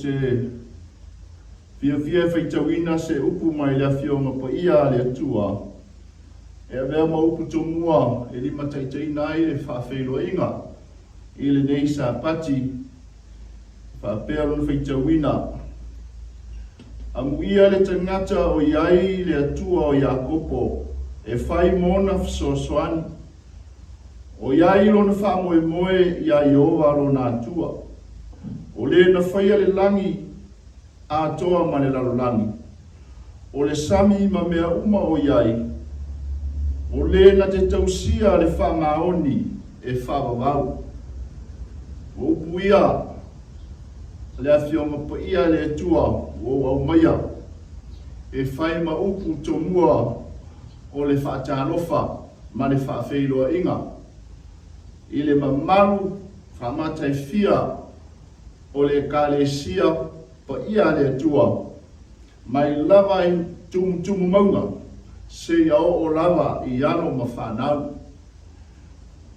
te fiafia e faitauina se upu mai le Afioga Paia a le Atua e avea ma upu tomua e limataitaiina ai le faafeiloaiga i lenei Sapati, faapea lona faitauina, Amuia le tagata o i ai le Atua o Iakopo e fai mona fesoasoani, o i ai lona faamoemoe iā Ieova lona Atua, o le na faia le lagi atoa ma le lalolagi, o le sami ma mea uma o i ai, o le na te tausia le faamaoni e faavavau. O upu ia a le Afioga Paia a le Atua ua ou aumaia e fai ma upu tomua o le faatalofa ma le faafeiloaiga i le mamalu faamataifia o le Ekalesia Paia a le Atua, mai lava i tumutumu mauga seia oo lava i alo ma fanau.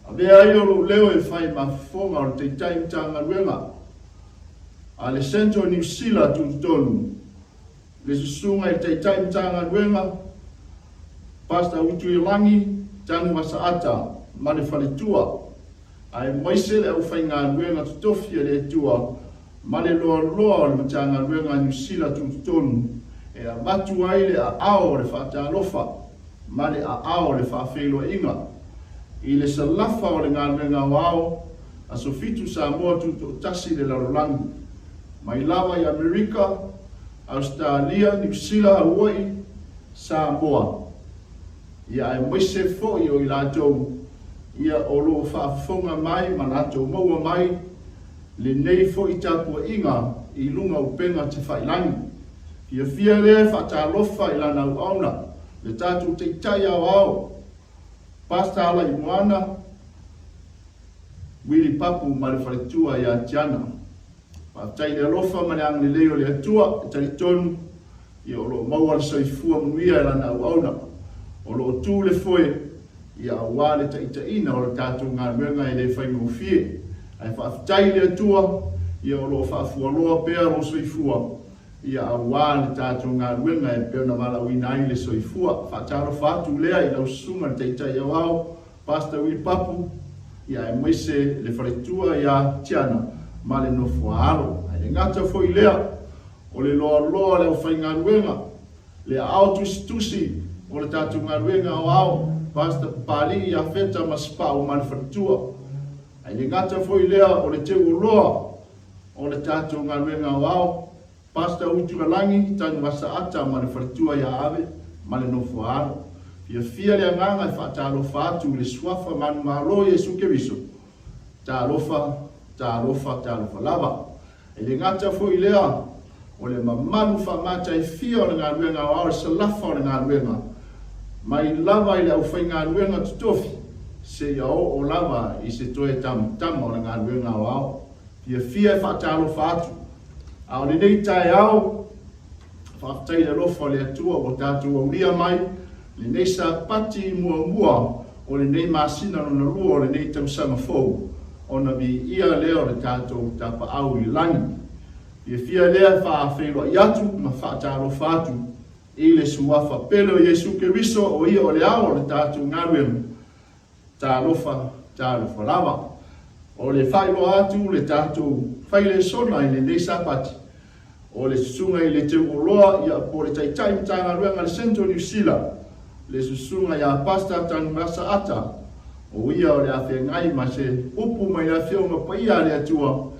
Avea ai o lou leo e fai ma fofoga o le Taitai Matagaluega a le Central Niu Sila Tutotonu, le Susuga i le Taitai Matagaluega, Pastor Utuilangi Tanu Masaata ma le faletua, aemaise le aufaigaluega totofi a le Atua ma le loaloa o le Matagaluega a Niu Sila Tutotonu e avatu ai le aao o le faatalofa ma le aao o le faafeiloaiga i le salafa o le galuega aoao Aso Fitu Samoa Tutoatasi i le lalolagi, mai lava i Amerika, Ausetalia, Niu Sila, Haua'i, Samoa, ia aemaise foi o i latou ia o lo o faafofoga mai ma latou maua mai lenei foi tapuaiga i luga upega tefailangi. Fiafia lea e faatalofa i lana auauna, le tatou Taitai Aoao, Pastor Alaimoana Willie Papu ma le faletua ia Tiana. Faafetai i le alofa ma le agalelei o le Atua, e talitonu ia o lo o maua le soifua manuia e lana auauna. O lo o tu le foe ia aua le taitaiina o le tatou galuega e le faigofie. Ae faafetai i le Atua ia o lo o faafualoa pea lou soifua ia aua le tatou galuega e pei ona valaauina ai le soifua. Faatalofa atu lea i lau susuga i le Taitai Aoao Pastor Willie Papu, ia aemaise le faletua ia Tiana ma le nofoaalo. Ae le gata foi i lea, o le loaloa o le aufaigaluega, le aao tusitusi o le tatou galuega aoao, Pastor Papalii Iafeta ma Sipau ma le faletua. Ae le gata foi i lea, o le teuoloa o le tatou galuega aoao, Pastor Utulalagi, Tanuasaata ma le faletua ia Ave ma le nofoaalo. Fiafia le agaga e faatalofa atu i le Suafa manumalo Iesu Keriso. Talofa, talofa, talofa lava. E le gata foi i lea, o le mamalu faamataifia o le galuega aoao, le salafa o le galuega, mai lava i le aufaigaluega totofi seia oo lava i se toe tamatama o le galuega aoao. Fiafia e faatalofa atu. A o lenei taeao, faafetai i le alofa o le Atua ua tatou aulia mai lenei Sapati muamua o lenei masina lona lua o lenei tausaga fou, ona viia lea o le tatou Tapaau i le lagi. Fiafia lea e faafeiloai atu ma faatalofa atu i le Suafa pele o Iesu Keriso, o Ia o le ao o le tatou galuega. Talofa, talofa lava. O le faailoa atu le tatou failesona i lenei Sapati, o le Susuga i le Teuoloa ia po o le Taitai Matagaluega a le Central Niu Sila, le Susuga ia Pastor Tanumasa Ata, o ia o le a feagai ma se upu mai le Afioga Paia a le Atua,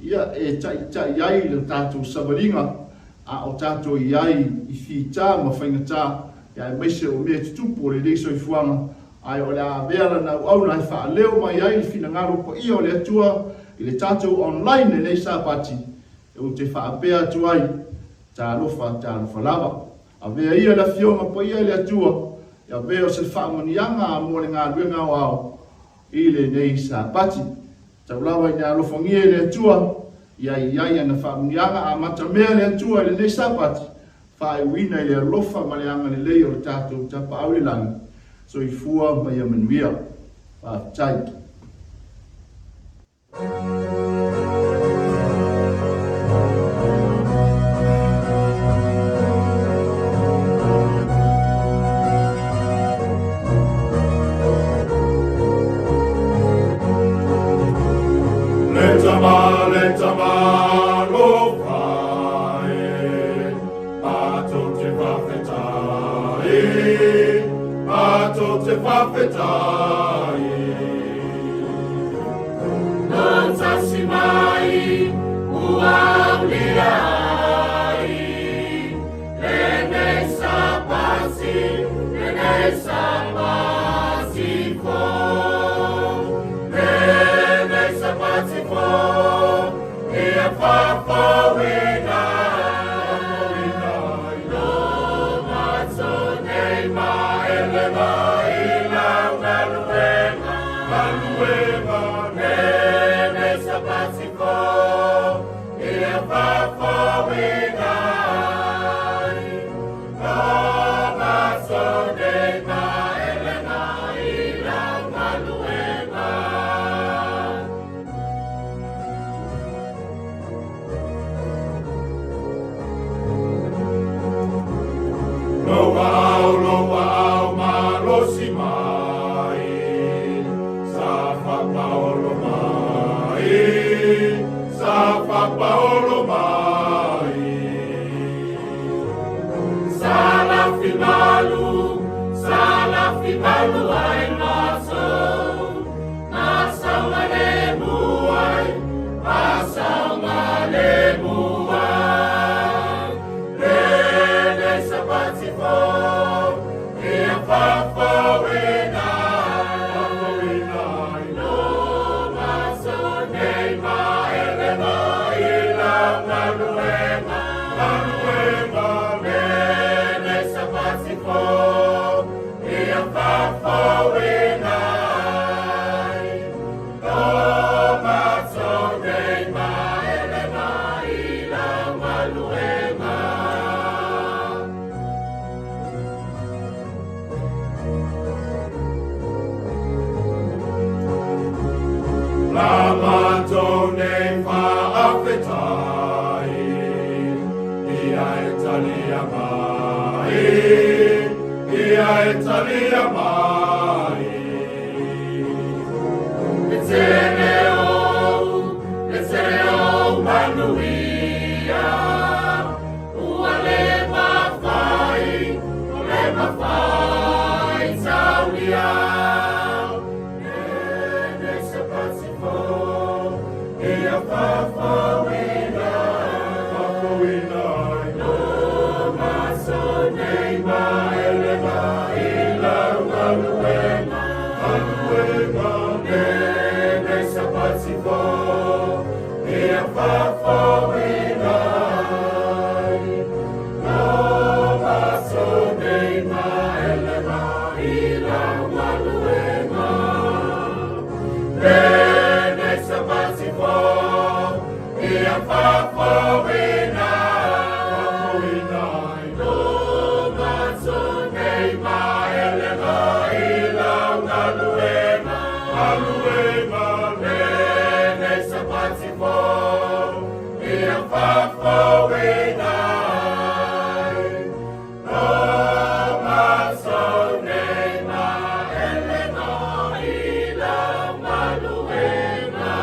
ia e taitai ai le tatou savaliga a o tatou i ai i fita ma faigata, ia aemaise o mea tutupu o lenei soifuaga. Ae o le a avea lana auauna e faaleo mai ai le finagalo paia o le Atua i le tatou online lenei Sapati, ou te faapea atu ai, Talofa, talofa lava. Avea ia le Afioga paia i le Atua e avea o se faamanuiaga mo le galuega aoao i lenei Sapati. Tau lava ina alofagia e le Atua ia i ai ana faamanuiaga amatamea le Atua i lenei Sapati, Faaiuina i le alofa ma le agalelei o le tatou Tapaau i le Lagi. Soifua ma ia manuia. Faafetai. te faafetai. Lo tasi mai ua aulia ai lenei Sapati, lenei Sapati fou, lenei Sapati fou, ia faafouina. Lo matou nei ma elena i lau galuega, Galuega, lenei Sapati fou, ia faafouina ai. Lo matou nei ma elena i lau galuega. Lou aao, lou aao malosi mai, sa faapaolo mai, sa faapaolo mai. Salafimalu, salafimalu ai matou, ma saogalemu ai, ma saogalemu ai. Lenei Sapati fou, ia faafouina. Faafouina ai. Lo matou nei ma elena i lau galuega, Galuega, lenei Sapati fou, ia faafouina ai. Lo matou nei ma elena i lau galuega. La matou nei faafetai, ia e talia mai, ia e talia mai. Le tele ou, le tele ou manuia, ua le mafai, le mafai taulia. Lenei Sapati fou, ia faafouina. Faafouina ai. Lo matou nei ma elena i lau galuega, Galuega, lenei Sapati fou, ia faafouina ai. Lo matou nei ma elena i lau galuega. Lenei Sapati fou, ia faafouina. Faafouina ai. Lo matou nei ma elena i lau galuega, Galuega, lenei Sapati fou, ia faafouina ai. Lo matou nei ma elena i lau galuega.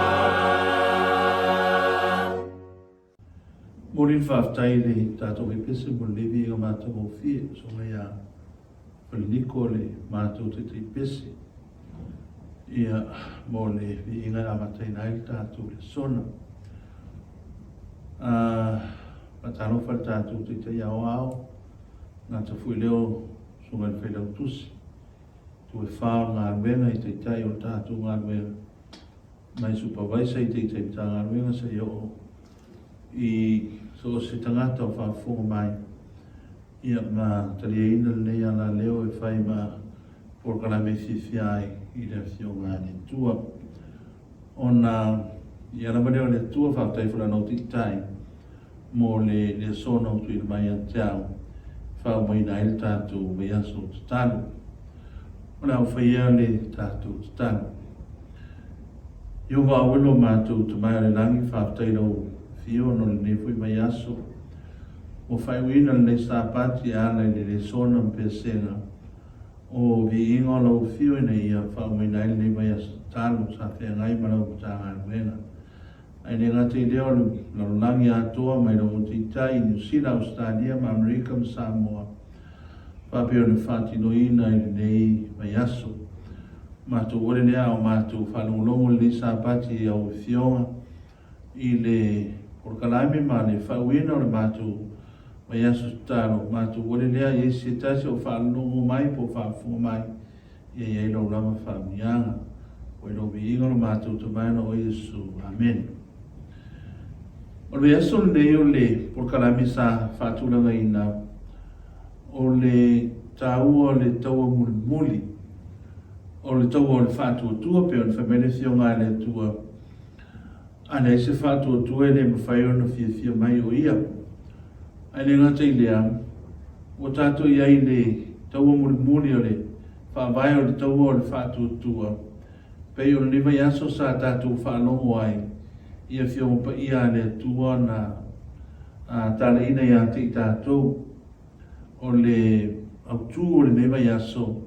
Momoli le faafetai i le tatou faipese mo lenei viiga matagofie, Susuga ia Faleniko le matou Taitaipese, ia, mo le viiga e amataina ai le tatou lesona. Faatalofa i le tatou Taitai Aoao, Gata Fuileo, Susuga i le Failautusi, itu e fa o le galuega i Taitai o le tatou galuega, mai Supavaisa i Taitai Matagaluega seia oo i so o se tagata o faafofoga mai, ia, ma taliaina lenei alaleo e fai ma polokalame e fiafia ai i le Afioga a le Atua. Ona ia lava lea o le Atua, faafetai foi Lana Taitai mo le lesona ua tuuina mai ia te au, e faaumaina ai le tatou vaiaso tatalo. O le a faia le tatou tatalo. Ieova au e lo matou Tama i le lagi, faafetai i lau Afio ona o lenei foi vaiaso ua faaiuina lenei Sapati e ala i le lesona ma pesega o viiga o lau Afio ina ia faaumaina ai lenei vaiaso tatalo sa feagai ma lau Matagaluega. Ae le gata i lea o le lalolagi atoa mai lau Taitai i Niu Sila, Ausetalia ma Amerika ma Samoa. faapea ona faatinoina i lenei vaiaso. Matou ole lea a o matou faalogologo i lenei Sapati i au Afioga i le polokalame ma le faauina o le matou vaiaso tatalo. Matou ole lea i ai se tasi o faalogo mai po o faafofoga mai, ia i ai lau lava faamanuiaga. Ua i lou viiga lo matou Tama o Iesu. Amene. O le vaiaso lenei o le polokalame sa faatulagaina o le taua o le taua mulimuli o le taua o le faatuatua pei ona fai mai le Afioga a le Atua, a leai se faatuatua e le mafai ona fiafia mai o Ia. Ae le gata i lea, ua tatou i ai i le taua mulimuli o le faavae o le taua o le faatuatua, pei o lenei vaiaso sa tatou faalogo ai i Afioga Paia a le Atua na talaiina ia te i tatou. O le autu o lenei vaiaso,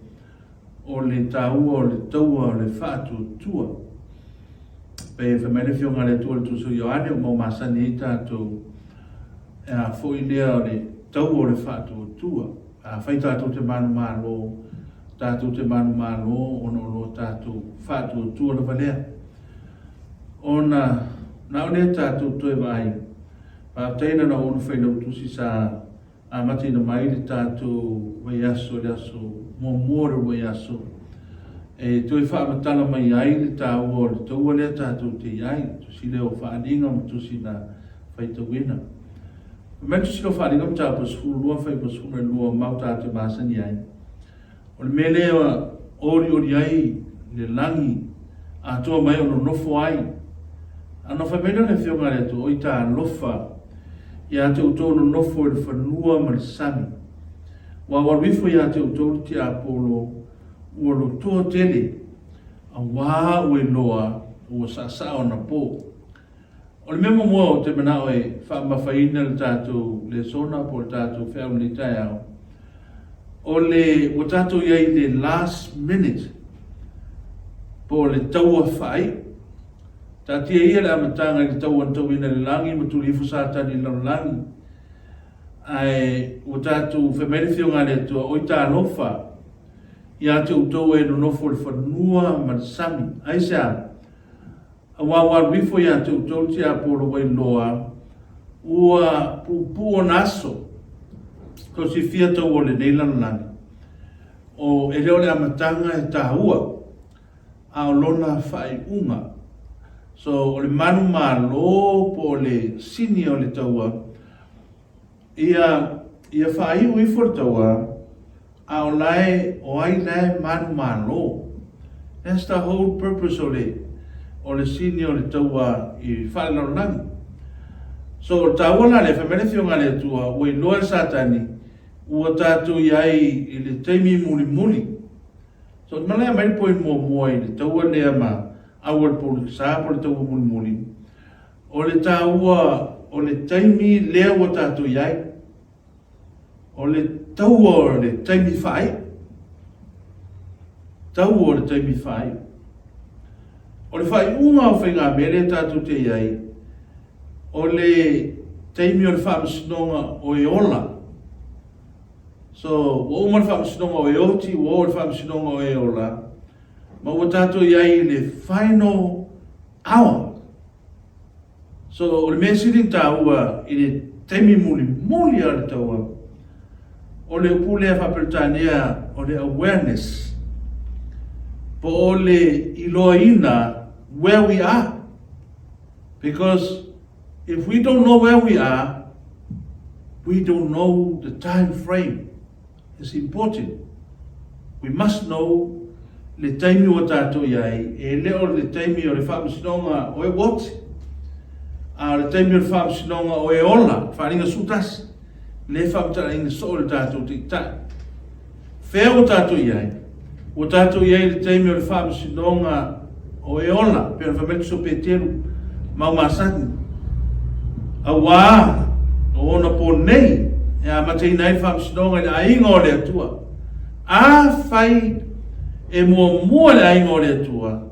o le taua o le taua o le faatuatua. Pei e fai mai le Afioga a le Atua i le Tusi o Ioane, ua mau masani ai tatou, e a foi lea o le taua o le faatuatua. Afai tatou te manumalo, tatou te manumalo ona o lo tatou faatuatua lava lea. Ona na o lea tatou toe vaai, faafetai na ona Failautusi sa amataina mai le tatou vaiaso i le aso muamua o le vaiaso e toe faamatala mai ai le taua o le taua lea tatou te i ai, tusi lea o Faaaliga ma tusi na faitauina. Fai mai le tusi lea o Faaaliga mataupu 12 fuaiupu 12 mau tatou te masani ai. O le mea lea olioli ai le lagi atoa mai o nonofo ai. A na fai mai lea o le Afioga a le Atua, Oi talofa ia te outou nonofo i le fanua ma le sami. Ua alu ifo ia te outou le tiapolo, ua lotoa tele, auā ua iloa ua saasaa ona po. O le mea muamua ou te manao e faamamafaina le tatou lesona po o le tatou feau i lenei taeao, o le ua tatou i ai i le last minute po o le taua faaiu. Taatia ia le amataga i le taua na tauina i le lagi ma tuli ifo Satani i le lalolagi, ae ua tatou fai mai le Afioga a le Atua, Oi talofa ia te outou e nonofo i le fanua ma le sami. Aisea? Aua ua alu ifo ia te outou le tiapolo ua iloa, ua puupuu ona aso, tou silafia tau o lenei lalolagi, o e le o le amataga e taua, a o lona faaiuga. So, o le manumalo po o le sini o le taua, Ia, ia faaiu ifo le taua, a o lae, o ai lae manumalo. That's the whole purpose o le, o le sini o le taua i faalelalolagi. So, o le taua la lea, fai mai le Afioga a le Atua, ua iloa e Satani, ua tatou i ai i le taimi mulimuli. So, te malaia mai le point muamua i le taua lea ma aua le poulisa po o le taua mulimuli. O le taua o le taimi lea ua tatou i ai, o le taua o le taimi faaiu. Taua o le taimi faaiu. O le faaiuga o faigamea lea tatou te i ai, o le taimi o le faamasinoga o e ola. So, ua uma le faamasinoga o e oti, ua oo i le faamasinoga o e ola, ma ua tatou i ai i le final hour. So, o le mea sili ona taua i le taimi mulimuli lava o le taua, o le upu lea faa-Peretania o le awareness, po o le iloaina where we are. Because if we don't know where we are, we don't know the time frame. It's important. We must know le taimi ua tatou i ai, e le o le taimi o le faamasinoga o e ua oti, a o le taimi o le faamasinoga o e ola, faaaliga 11, le faamatalaina soo e le tatou Taitai. Fea ua tatou i ai? Ua tatou i ai i le taimi o le faamasinoga o e ola, pei ona fai mai le Tusi o Peteru, mau masani, auā o ona po nei e amataina ai le faamasinoga i le aiga o le Atua. Afai e muamua le aiga o le Atua,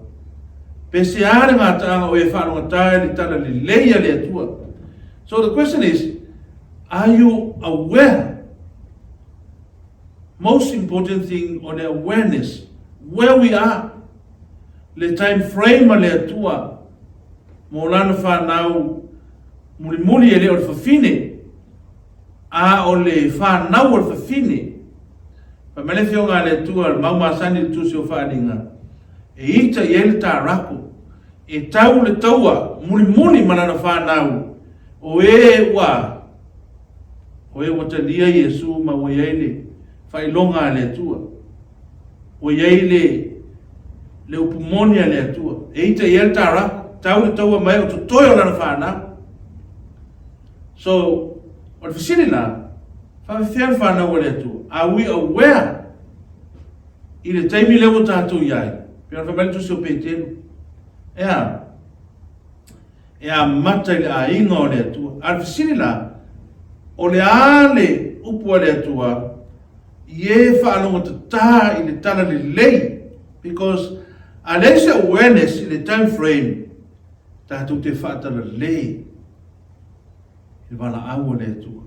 pe se a le gataaga o e faalogata i le tala lelei a le Atua. So the question is, are you aware? Most important thing o le awareness where we are, le time frame a le Atua mo lana fanau mulimuli e le o le fafine, a o le fanau o le fafine. Fai mai le Afioga a le Atua, le mau masani i le Tusi o Faaaliga, e ita i ai le tarako, e tau le taua mulimuli ma lana fanau, o e ua O e ua talia Iesu ma ua i ai le faailoga a le Atua. Ua i ai le, le upu moni a le Atua. E ita i ai le tara, tau le taua mai o totoe o lana whanau. So, o le fesili la, faafefea le whanau a le Atua? Are we aware i le taimi lea ua tātou i ai? Pe ona whamai le tusi o Petelu. Ea, e amata i le aiga o le Atua. A o le fesili la, o le a le upu a le Atua i e faalogotatā i le tala lelei? Because a leai se awareness i le time frame, tatou te faatalale i le valaau a le Atua.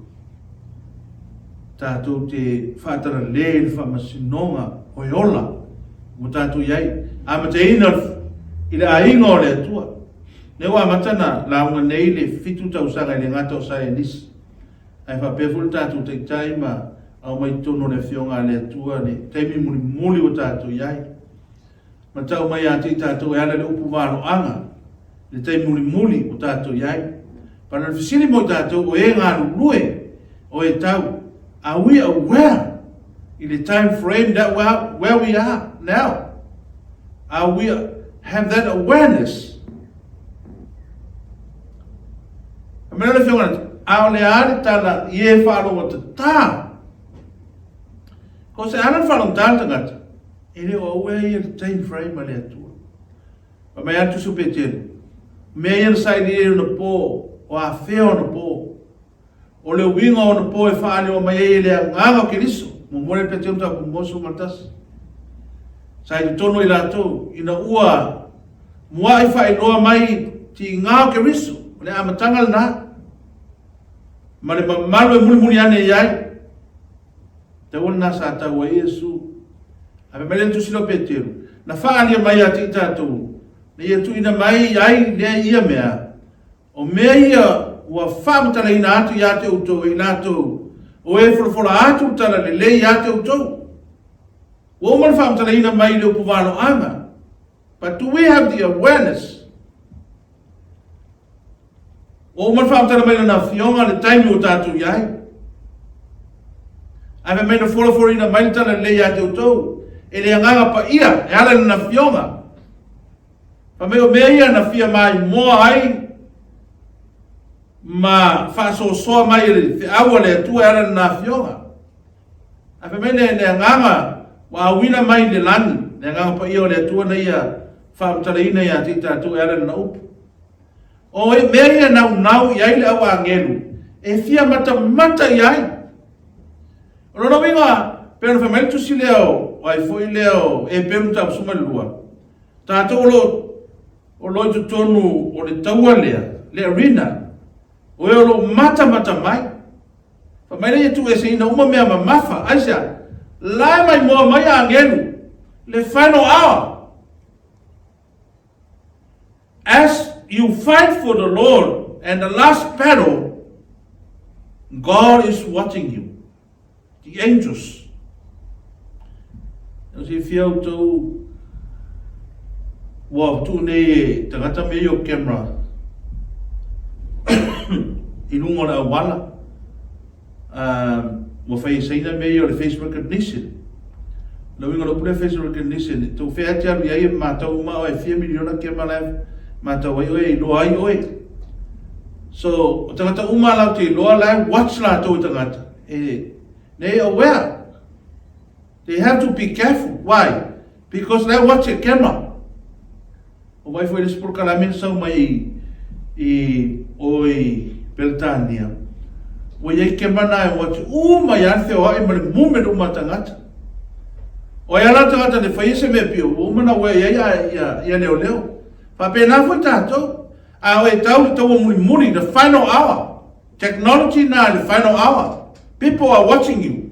Tatou te faatalale i le faamasinoga o e ola ua tatou i ai. Amataina i le aiga o le Atua. Lea ua amata na lauga nei le fitu tausaga e le gata o saienisi, ae faapea foi le tatou taitai ma aumai i totonu o le Afioga a le Atua le taimi mulimuli ua tatou i ai. Ma tau mai ia te i tatou e ala i le upu valoaga le taimi mulimuli ua tatou i ai. But o le fesili mo i tatou o e galulue o e tau, are we aware i le time frame that we are, where we are now? Are we have that awareness? A mea le afioga, a o le a le tala i e faalogo tatā. Ko se ana le faalogo tatā le tagata, e le o aware ia le time frame a le Atua. Fai mai a le Tusi o Petelu, mea ia na saili ai ona pō, o afea ona pō. O le uiga o ona pō e faaleoa mai ai e le agaga o Keriso. Muamua lea Petelu mataupu 21. Sa i totonu o i latou, ina ua mua'i faailoa mai tiga o Keriso, o le amataga lena, ma le mamalu e mulimuli ane i ai. Taua lena sa tau ai Iesu. Ae fai mai le Tusi lea o Peteru, na faaalia mai ia te i tatou, na ia tuuina mai ai lea ia mea, o mea ia ua faamatalaina atu ia te outou e i latou o e folafola atu le tala lelei ia te outou. Ua uma ona faamatalaina mai i le upu valoaga. But do we have the awareness? Ua uma ona faamatala mai lana afioga le taimi ua tatou i ai. Ae fai mai na folafolaina mai le tala lelei ia te outou e le agaga paia e ala i lana afioga. Fai mai o mea ia na fia maimoa ai ma faasoasoa mai e le feau a le Atua e ala i lana afioga. Ae fai mai le, le agaga ua auina mai i le lagi, le agaga paia o le Atua na ia faamatalaina ia te i tatou e ala i lana upu. O mea ia naunau i ai le au agelu, e fia matamata i ai. O lona uiga, pei ona fai mai le tusi lea o, o ai foi lea o Eperu mataupu 12, tatou o lo o lo i totonu o le taua lea, le arena, o e o lo o matamata mai. Fai mai lea ia tuueseina uma mea mamafa. Aisea? La e maimoa mai agelu, le final hour. As you fight for the Lord and the last battle, God is watching you. The angels. O se fia outou ua tuu nei e tagata mea ia o camera i luga o le auala ua fai e Saina mea ia o le face recognition. Le uiga o le upu lea face recognition, e tou fea e te alu i ai e matau uma oe, fia miliona kema la e matau ai oe, e iloa ai oe. So, o tagata uma latou te iloa la e watch latou e tagata. E, they aware. They have to be careful. Why? Because they watch a camera. O vai foi le isi polokalame na sau mai i o i Peretania. Ua i ai kema na e watch uma ia le feoai ma le movement uma a tagata. O ai ala tagata ne fai se mea pio, ua uma na ua i ai ia, ia leoleo. Faapena foi tatou. A o e tau le taua mulimuli, the final hour. Technology na le final hour. People are watching you.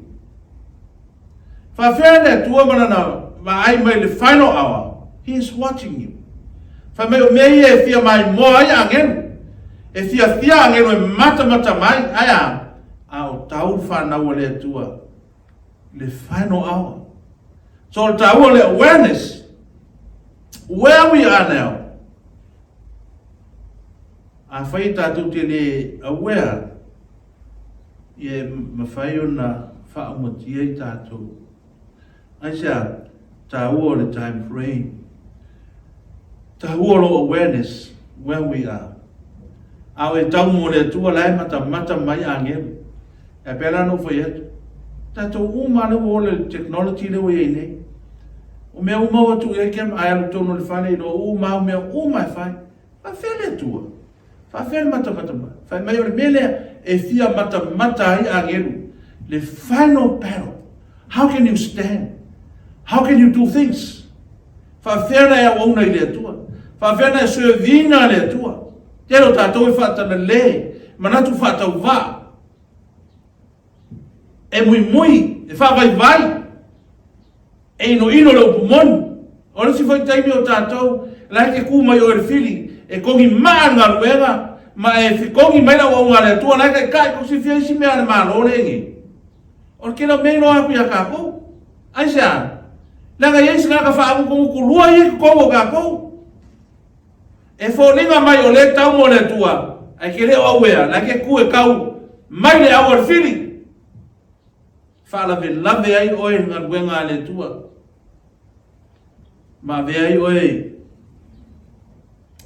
Faafefea le Atua ma Lana vaai mai i le final hour? He is watching you. Fai mai o mea ia e fia maimoa ai agelu. E fiafia agelu e matamata mai, ae a? A o tau le fanau a le Atua i le final hour. So o le taua o le awareness, where we are now. Afai tatou te le aware, ia e mafai ona faaumatia i tatou. Aisea? Taua o le time frame. Taua o lou awareness where we are. A o e tau mo le Atua la e matamata mai agelu. E pei la ona ou fai atu, tatou uma lea ua ola i le technology lea ua i ai nei. O mea uma ua tuu i ai camera, a e alu i totonu o le fale, iloa uma au mea uma e fai. Faafefea le Atua? Faafefea le matamata mai? Fai mai o le mea lea e fia matamata ai agelu, le final battle. How can you stand? How can you do things? Faafefea ona e auauna i le Atua? Faafefea ona e servina le Atua? Tele o tatou e faatalale, manatu faatauvaa, e muimui, e faavaivai, e inoino le upu moni. O le isi foi taimi o tatou, la e te ku mai oe i le fili, e kogi maa le galuega, ma e fekogi mai le auaunga a le Atua, la e taitai kou silafia isi mea a le Malo lenei. O le tele o mea iloa atu ia tatou. Aisea? Leaga e i ai se tagata faagutugutu lua ia i totonu o tatou. E foliga mai o lea e tau mo le Atua, ae te le o aware, la e te tu e tau mai le au a le fili. Faalavelave ai oe i le galuega a le Atua. Ma avea ai oe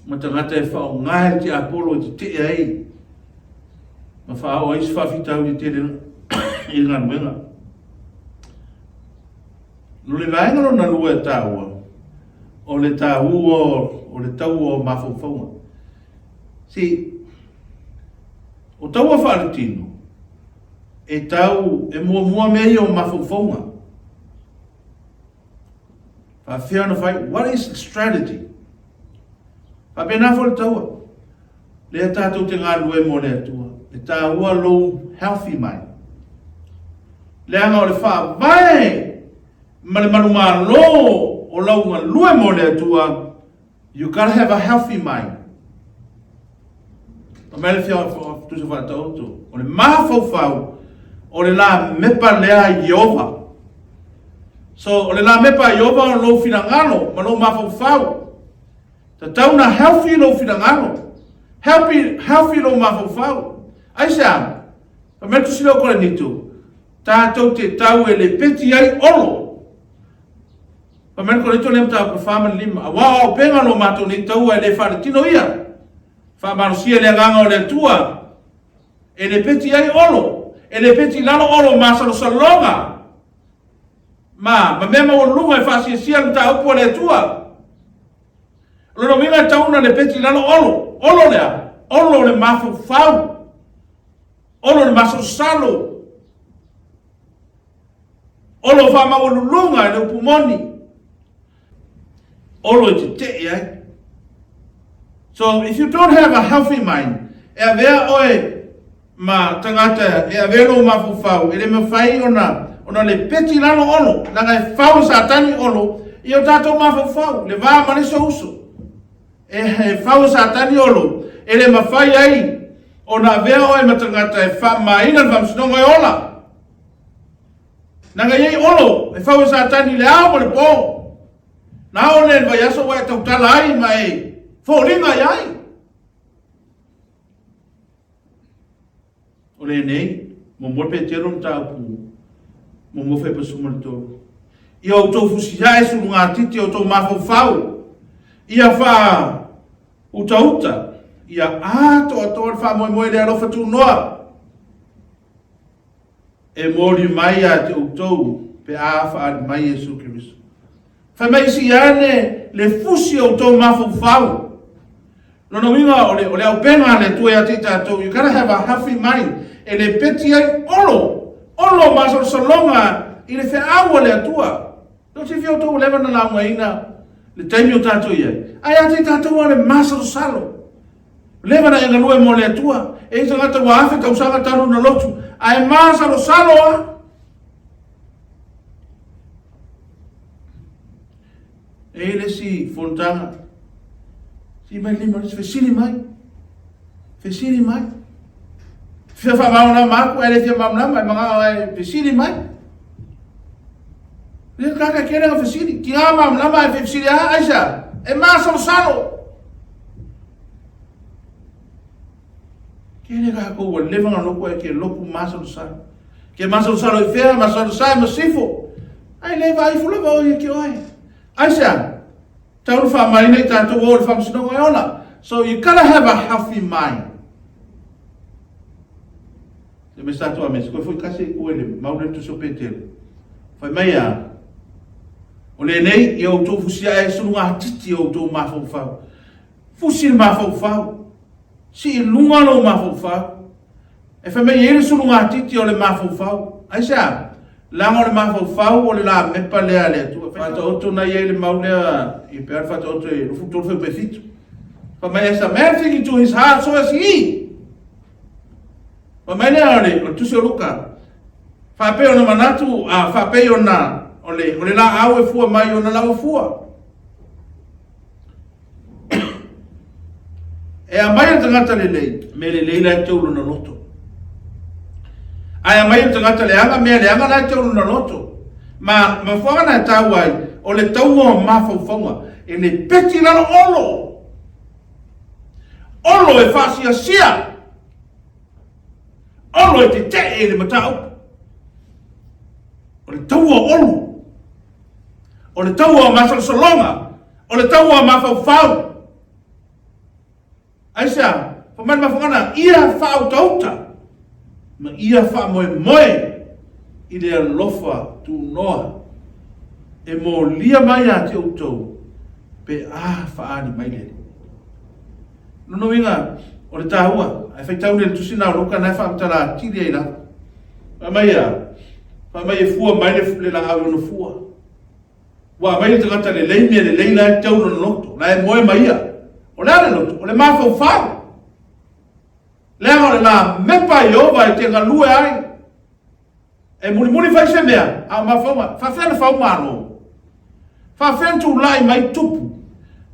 ma tagata e faaaoga e le tiapolo e tetee ai ma faaoo ai se faafitauli tele i le galuega. No le vaega lona lua e taua, o le taua o le taua o mafaufauga. See, o taua faaletino, e tau, e muamua mea ia o mafaufauga. Faafefea ona fai, what is the strategy? Faapena foi le taua. Lea tatou te galulue mo le Atua. E taua lou healthy mind. Leaga o le faavae ma le manumalo o lau galue mo le Atua, you gotta have a healthy mind. Fai mai le Tusi Faataoto, o le mafaufau o le lamepa lea a Ieova. So, o le lamepa a Ieova o lou finagalo ma lou mafaufau. Tatau na healthy lou finagalo, healthy, healthy lou mafaufau. Aisea? Fai mai le Tusi lea o Korinito, tatou te tau e lepeti ai olo. Fai mai le Korinito lea mataupu 4 ma le 5, aua o auupega lo matou nei taua e le faaletino ia, faamalosia le agaga o le Atua, e lepeti ai olo, e lepeti i lalo olo masalosaloga, ma, ma mea maualuluga e faasiasia le mataupu a le Atua. O lona uiga e tau ona lepeti i lalo olo, olo lea, olo le mafaufau, olo le masalosalo, Olo faamaualuluga i le upu moni. Olo e tetee ai. So, if you don't have a healthy mind, e avea oe ma tagata e avea lou mafaufau, e le mafai ona, ona lepeti lalo olo, leaga e fau e Satani olo i o tatou mafaufau, le va ma le isi uso. E, e fau e Satani olo, e le mafai ai ona avea oe ma tagata e faamamaina le faamasinoga e ola. Leaga e i ai Olo e fau e Satani i le ao ma le po. Na oo lea i le vaiaso ua e tautala ai ma e foliga i ai. O lenei, muamua Petero mataupu muamua Fepa 13. Ia outou fusiae sulugatiti o outou mafaufau, ia faa utauta, ia atoatoa le faamoemoe i le alofa tunoa. E moli mai ia te outou pe a faaali mai Iesu Keriso. Fai mai sii ane le fusi o outou mafaufau. Lona uiga o le, o le auupega a le Atua ia te i tatou, you gotta have a healthy mind, e lepeti ai olo, olo masalosaloga i le feau a le Atua. Tou silafia outou ua leva ona laugaina le taimi o tatou i ai, ae ia te i tatou a le masalosalo. Leva na e galue mo le Atua, e i tagata ua afe tausaga talu na lotu, ae masalosalo a. E i ai le isi fonotaga, sii mai le lima o le isi, fesili mai, fesili mai. Fia faamalamalama atu, ae le fia malamalama, e manao e fesili mai. Le kaka kele na fesili, ki ngā malamalama e fesili a, aisa, e masalosalo. Kele kākou ua leva na loku ai ke loku masalosalo. Ke masalosalo i fea, masalosalo ma sifo. Ai le vaaifu lava o ia ke oe. Aisea? Tau le faamaina i tatou o le faamasinoga e ola. So you gotta have a healthy mind. Te me sato a me koe foi kasi koe le mau le tuso Petero. Fai mai a o lenei ia outou fusia e sulu ngā titi o outou mafaufau. Fusi le mafaufau. Sii i luga lou mafaufau. E fai mai e i ai le sulugatiti o le mafaufau. Aisea? Leaga o le mafaufau o le lamepa lea a le Atua. Faataoto na i ai le mau lea i pe le faataoto e 23 fuaiupu e 7. Fai mai as a man thinketh to his heart so is he. Fai mai lea o le, o le tusi o Luka. Faapei ona manatu, a faapei ona o le, o le laau e fua mai ona laua fua. E aumai le tagata lelei, mea lelei la e teu lona loto. Ae aumai le tagata leaga, mea leaga la e teu lona loto. Ma mafuaaga na e taua ai, o le taua o mafaufauga, e le peti i lalo olo. Olo e faasiasia. Olo e tetee i le mataupu. O le taua o olo. O le taua o masalosaloga. O le taua o mafaufau. Aisea? Fai mai le mafuaaga, ia faautauta ma ia faamoemoe i le alofa tunoa e molia mai ia te outou pe a faaali mai le Alii. Lona uiga, o le taua, ae faitau nei le tusi na o Luka na e faamatala atili ai lava. Fai mai a, fai mai e fua mai le, le laau i ona fua. Ua aumai le tagata lelei mea lelei la e tau lona loto, la e moe ma ia. O le a le loto? O le mafaufau. Leaga o le lamepa a Ieova e te galue ai. E mulimuli fai se mea, a o mafauga, faafefea na fau Malo? Faafefea na tulai mai tupu?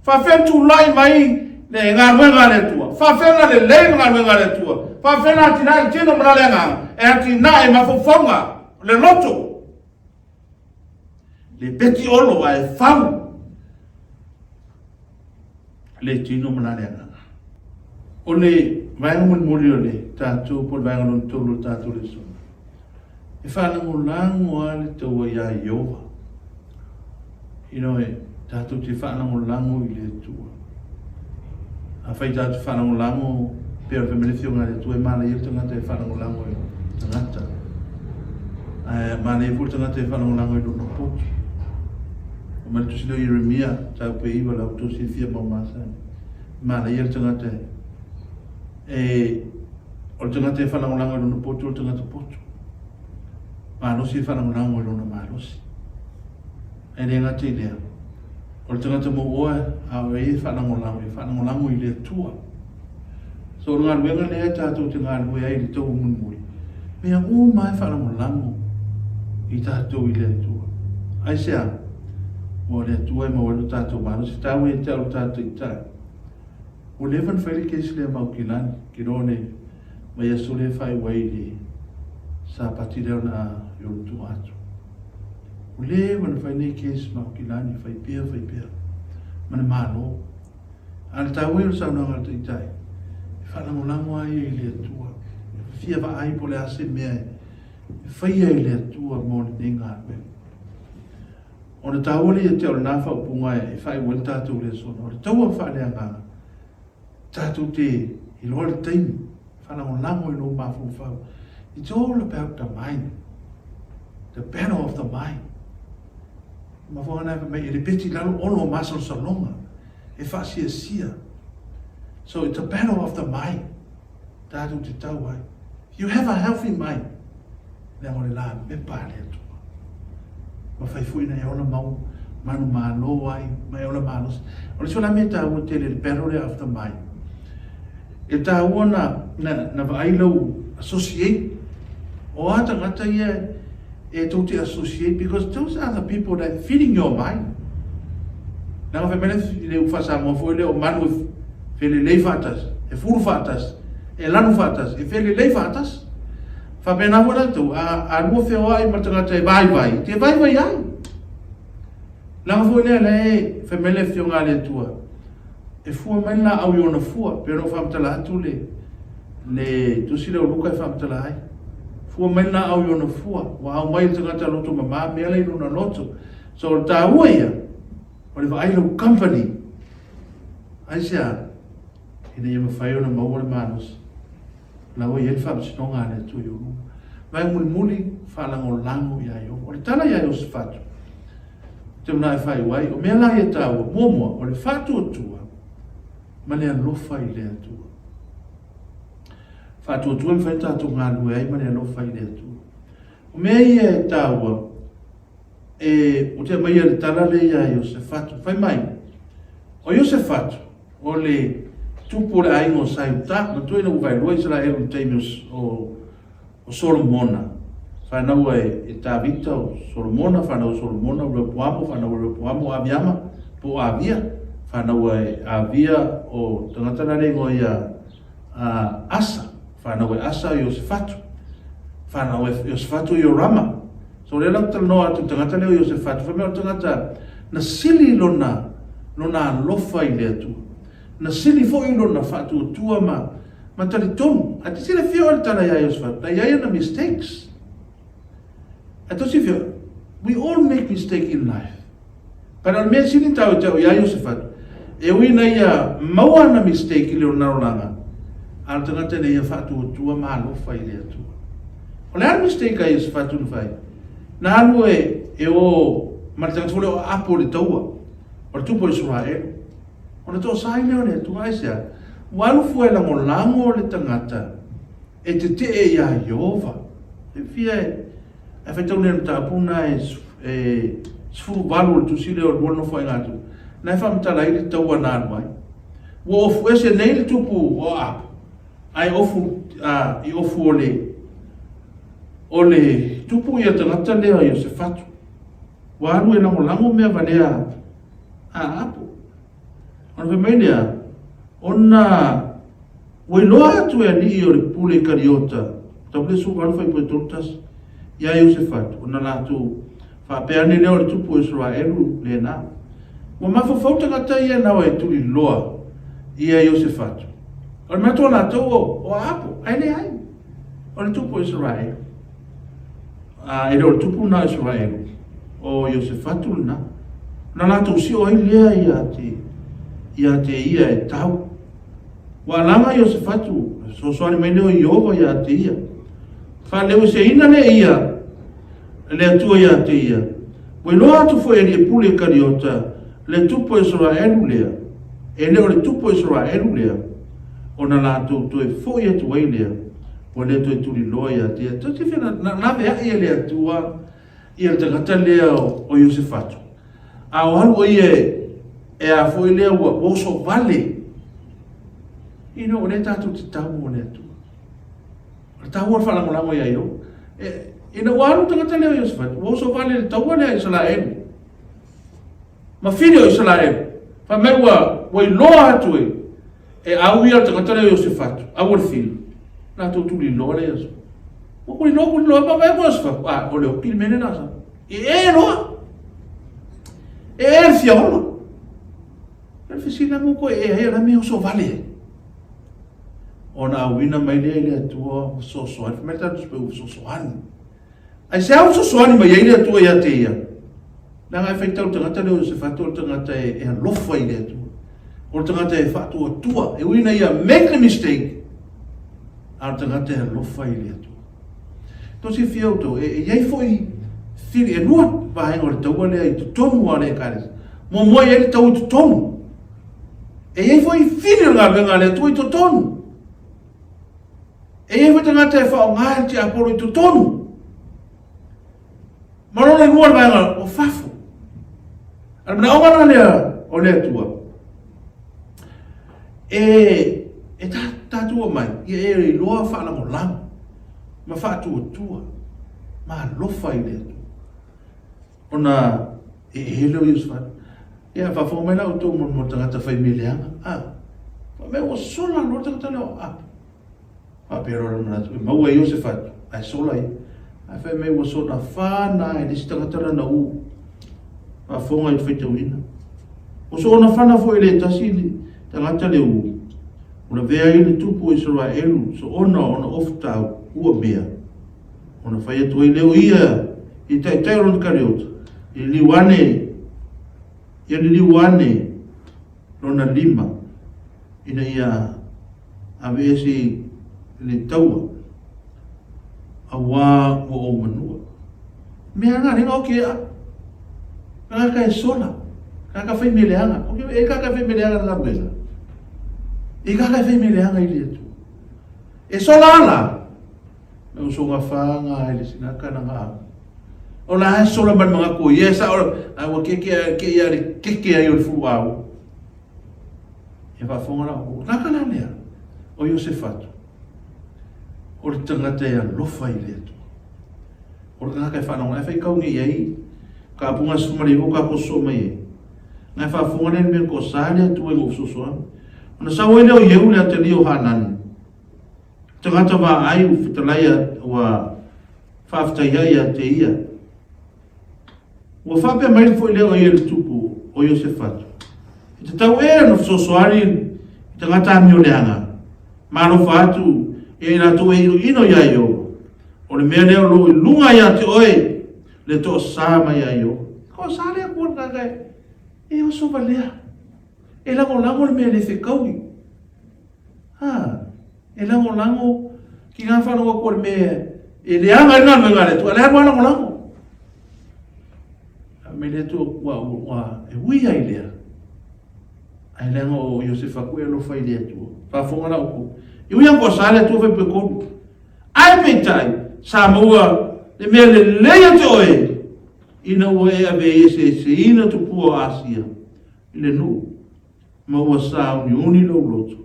Faafefea na tulai mai le galuega a le Atua? Faafefea na lelei le galuega a le Atua? Faafefea na atinae le tino ma le agaga? E atinae mafaufauga, le loto. Le peti olo ae fau le tino ma le agaga. O le vaega mulimuli o le tatou, po o le vaega lona tolu o le tatou lesona, e faalagolago lava le taua iā Ieova. You know, e tatou te faalagolago i le Atua. Afai tatou te faalagolago, pei o le fai mai le Afioga a le Atua, e manaia le tagata e faalagolago i tagata. Ae manaia foi le tagata e faalagolago i lona poto. Fai mai le tusi lea o Ieremia, mataupu e 9, la outou silafia ma masani. Manaia le tagata e, o le tagata e faalagolago i lona poto, o le tagata poto. Malosi e faalagolago i lona malosi. Ae le gata i lea, o le tagata mauoa a o e faalagolago, e faalagolago i le Atua. So o le galuega lea tatou te galulue ai i le taua mulimuli, mea uma e faalagolago i tatou i le Atua. Aisea? Aua o le Atua e maua ai lo tatou malosi, taua ia te au lo tatou Taitai. Ua leva ona fai le case lea ma Aukilani, ke loa le vaiaso lea e faaiu ai i le Sapati lea ona i ona tua atu. Ua leva ona fai nei case ma Aukilani, fai pea, fai pea, ma le Malo. A o le taua ia o le saunoaga a le Taitai, e faalagolago lava ia i le Atua, e fia vaai po o le a se mea e faia e le Atua mo lenei galuega. Ona taua lea ia te au lena faaupuga e faaiu ai le tatou lesona, o le taua faaleagaga, tatou te iloa le taimi, faalagolago i lou mafaufau. It's all about the mind. The battle of the mind. Mafuaaga na e fai mai, e le peti i lalo olo o masalosaloga, e faasiasia. So it's a battle of the mind. Tatou te tau ai. You have a healthy mind. Leaga o le lamepa a le Atua. Mafai foi na e ola mau manumalo ai, ma e ola malosi. O le isi o la mea taua tele, le battle lea of the mind. E taua na, na, na vaai lau associate. O a tagata ia e tou te associate because those are the people that feeding your mind. Leaga fai mai le, le upu faa-Samoa foi lea, o manu e felelei faatasi, e fulu faatasi, e lanu faatasi, e felelei faatasi. Faapena foi tatou, a, a lua feoai ma le tagata e vaivai, e te vaivai ai. Leaga foi lea la e fai mai le Afioga a le Atua, e fua mai le laau i ona fua, pei ona ou faamatala atu le, le tusi lea o Luka e faamatala ai. Fua mai le laau i ona fua, ua aumai le tagata loto mama mea la i lona loto. So o le taua ia, o le vaai lau company. Aisea? Ina ia mafai ona maua le malosi. La ua i ai le faamasinoga a le Atua i ou luma. Vaega mulimuli, faalagolago iā Ieova. O le tala iā Iosefatu, te manao e faaiu ai, o mea la ia taua, muamua, o le faatuatua ma le alofa i le Atua. Faatuatua e mafai ona tatou galulue ai ma le alofa i le Atua. O mea ia e taua, e, ou te aumaia le tala lea iā Iosefatu. Fai mai, o Iosefatu, O le tupu o le aiga o Saiuta, manatua ina ua vaelua Isaraelu i le taimi o, o Solomona, fanau e, e Tavita o Solomona, fanau e Solomona o Reopoamo, fanau e Reopoamo o Aviama, po o Avia, fanau e Avia o tagata la le igoa ia a Asa, fanau e Asa o Iosefatu, fanau e Iosefatu o Iorama. So lea la ou te talanoa atu i le tagata lea o Iosefatu, fai mai o le tagata na sili lona, lona alofa i le Atua. Na sili foi lona faatuatua ma, ma talitonu. Ae te silafia oe le tala ia Iosefatu, na i ai ana mistakes. Ae tou silafia, we all make mistake in life. But o le mea sili tau e te au ia Iosefatu, e ui ina ia maua ana mistake i le ona olaga, a o le tagata ina ia faatuatua ma alofa i le Atua. O le a le mistake a Iosefatu na fai? Na alu e, e o ma le tagata foi lea o Aapo i le taua, o le tupu o Isaraelu. Ona toasā ai lea o le Atua, aisea? Ua alu fua e lagolago le tagata e tetee iā Ieova. E fia e Ae faitau nei o le mataupu lena e 18 o le tusi lea o lua nofoaiga atu, na e faamatala ai le taua na alu ai. Ua ofu ese nei le tupu o Aapo, ae ofu a, i ofu o le o le tupu ia tagata lea o Iosefatu. Ua alu e lagolago mea valea a Aapo. Ona fai mai lea, ona ua iloa atu e alii o le pule Kariota, mataupu lea 18 fuaiupu 31, iā Iosefatu, ona latou faapea ane lea o le tupu o Isaraelu lena. Ua mafaufau tagata ia nao e tuliloa ia Iosefatu. O le manatu o latou o, o Aapo, ae leai, o le tupu o Isaraelu. A e le o le tupu lena o Isaraelu, o Iosefatu lena. Na latou sio ai lea ia te, ia te ia e tau. Ua alaga Iosefatu, fesoasoani mai lea o Ieova ia te ia. Faaleueseina lea ia le Atua ia te ia. Ua iloa atu foi e alii pule i Kariota le tupu o Isaraelu lea, e le o le tupu o Isaraelu lea, ona latou toe foi atu ai lea, ua le toe tuliloa ia te ia. Tou te fia na laveai e le Atua ia le tagata lea o Iosefatu, a o alu o ia e a foi lea ua oso vale. You know, o lea tatou te tau mo le Atua. O le taua o le faalagolago ia Ieova. E, ina ua alu le tagata lea o Iosefatu, ua oso vale le taua lea a Isaraelu. Ma fili o Isaraelu. Fai mai ua, ua iloa atu e, e au ia le tagata lea o Iosefatu, au o le fili. Latou tuliloa lea Iosefatu. Ua kuliloa, kuliloa, ma vai ko Iosefatu. Ah, o le oki le mea lea sa. E e loa. E e le fia ola. Le fesili mo koe e ai la me oso vale ai. Ona auina mai lea i le Atua fesoasoani. Fai mai le tatou Sipeu fesoasoani. Aisea ua fesoasoani mai ai le Atua ia te ia? Leaga e faitau le tagata lea o Iosefatu o le tagata e, e alofa i le Atua. O le tagata e faatuatua, e ui ina ia make the mistake, a o le tagata e alofa i le Atua. Tou silafia outou, e, e i ai foi fili, e lua vaega o le taua lea i totonu lava o le Ekalesia. Muamua e i ai le taua i totonu. E i ai foi fili o le galuega a le Atua i totonu. E i ai foi tagata e faaaoga e le tiapolo i totonu. Ma lona lua le vaega o fafo. A le manaoga la lea o le Atua, e, e tatou omai, ia e iloa faalagolago ma faatuatua ma alofa i le Atua. Ona e e lea o Iosefatu. Ia, faafofoga mai la outou mo le tagata fai mea leaga, a. Fai mai ua sola loa le tagata lea o Ahapu. Faapea loa lona manatu, e maua e Iosefatu, ae sola ia. Ae fai mai ua soona fana e le isi tagata lana u. Faafofoga i le faitauina. Ua soona fana foi e le tasi le tagata le u. Ua lavea ai le tupu o Isaraelu soona ona ofu tau ua mea. Ona fai atu ai lea o ia i taitai o lona kariota, i liliu ane, ia liliu ane lona lima ina ia aveese i le taua, auā ua ou manua. Mea ana lenga o ke a. Kaka e sola. Kaka fai me leaga. O ke e kaka fai me leaga na galuega. E kaka fai me leaga i le atu. E sola ala. Me usoga whaanga e le sinaka na ngā. O la e sola mai mga ko ia sa o a ua keke a ke ia le keke ai o le fulu au. E faafofoga la o laka la lea o Iosefatu. O le tagata e alofa i le Atua. O le tagata e faalagolago, e faitau nei i ai ka apunga 19 ka koso mai ai. Ngai faafofoga lea le mea ko sa le Atua i ngou fesoasoani. Ona sau ai lea o Ieu le atalia o Hanani. Tagata vaai ua fetalai ua faafetai ai ia te ia. Ua faapea mai foi lea o ia le tupu o Iosefatu, E tatau ea ona fesoasoani i tagata amioleaga ma alofa atu ia i latou e inoino iā Ieova? O le mea lea o lo o i luga ia te oe le toasā mai iā Ieova. Toasā le Atua le tagata e oso valea, e lagolago le mea e le fekaui. Ha, e lagolago ki ngā whanaunga ko le mea e leaga ai galuega a le Atua, le alu a lagolago. A me le Atua ua, ua, e ui ai lea. Ai leaga o Iosefa ku e alofa i le Atua. Faafofoga la outou. E ui lava ko sa le Atua fai pe kolu. Ai peitai, sa maua le mea lelei ia te oe, ina ua e ave ai eseeseina tupua o Asia i le nuu. Ma ua sāuniuni lou loto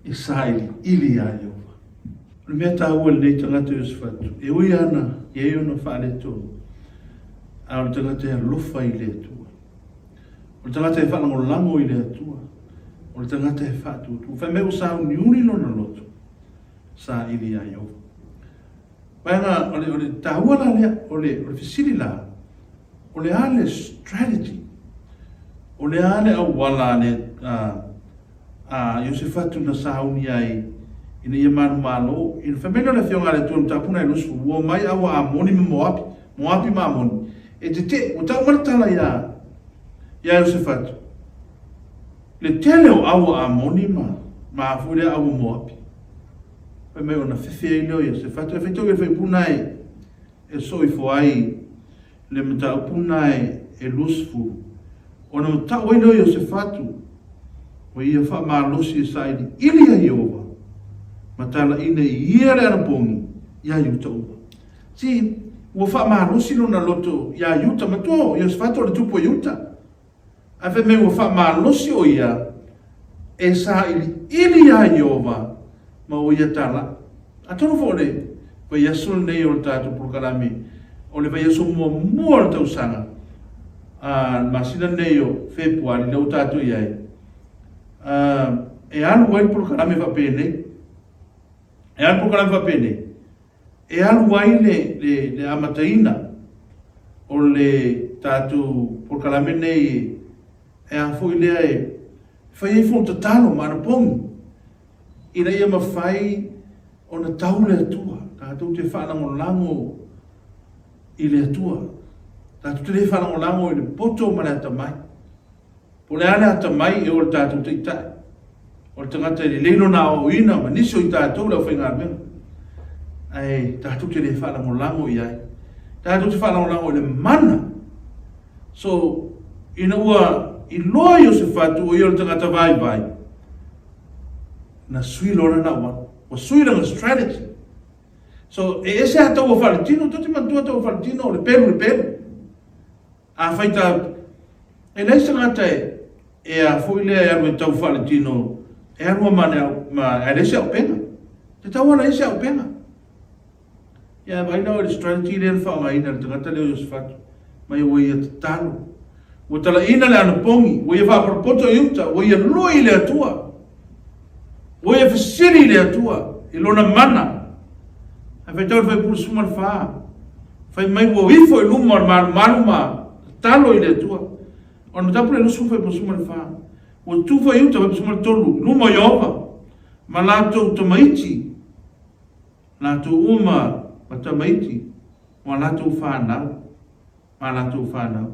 e sailiili iā Ieova. O le mea taua i lenei tagata o Iosefatu, e ui ana i ai ona faaletonu, a o le tagata e alofa i le Atua. O le tagata e faalagolago i le Atua. O le tagata e faatuatua. Fai mai ua sāuniuni lona loto, saili iā Ieova. Vaega, o le, o le taua la lea, o le, o le fesili la, o le a le strategy? O le a le auala a le, a, a Iosefatu na sauni ai ina ia manumalo? Ina fai mai lea o le Afioga a le Atua i le mataupu na e 20, ua omai a ua Amoni ma Moapi, Moapi ma Amoni, e tetee, ua tau mai le tala iā, iā Iosefatu, le tele o au a Amoni ma, ma a foi lea au a Moapi. Fai mai ona fefe ai lea o Iosefatu. E faitau i le faaiupu na e, e soo ifo ai le mataupu na e, e 20. Ona matau ai lea o Iosefatu, o ia faamalosi e sailiili iā Ieova, ma talaina i ia le anapogi iā Iuta uma. See, ua faamalosi lona loto iā Iuta, matua o Iosefatu o le tupu o Iuta. Ae fai mai ua faamalosi ʻo ia e saʻiliʻili iā Ieova ma o ia tala. Atonu foi o le vaiaso lenei o le tatou polokalame, o le vaiaso muamua o le tausaga, a le masina lenei o Fepuari lea ua tatou i ai, a, e alu ai le polokalame faapenei. E alu le polokalame faapenei. E alu ai le, le, le amataina o le tatou polokalame nei e a foi lea e fai ai fono tatalo ma anapogi ina ia mafai ona tau le Atua, tatou te faalagolago i le Atua, tatou te le faalagolago i le poto ma le atamai. Po o le a le atamai e o le tatou Taitai, o le tagata e lelei lona aoaoina ma nisi o i tatou le aufaigaluega, ae tatou te le faalagolago i ai. Tatou te faalagolago i le mana. So, ina ua iloa Iosefatu o ia o le tagata vaivai, na sui loa lana auala. Ua sui lana strategy. So, e ese lava taua faaletino, tou te manatua taua faaletino o le pelu i le pelu. Afai ta, e leai se tagata e, e a foi lea e alu e tau faaletino, e alu ma le au, ma, ae leai se auupega. E tatau ona i ai se auupega. Ia, vaai la oe i le strategy lea na faaaogaina e le tagata lea o Iosefatu, mai ua ia tatalo. Ua talaina le anapogi, ua ia faapotopoto i uta, ua ia lui i le Atua. Ua ia fesili i le Atua i lona mana. Ae faitau le Fuaiupolu 14, fai mai ua ifo i luma o le malumalu ma tatalo i le Atua. O le mataupu lea 20 Fuaiupolu 14, ua tu foi i uta Fuaiupolu 13 i luma o Ieova ma latou tamaiti, latou uma ma tamaiti ma latou fanau. ma latou fanau.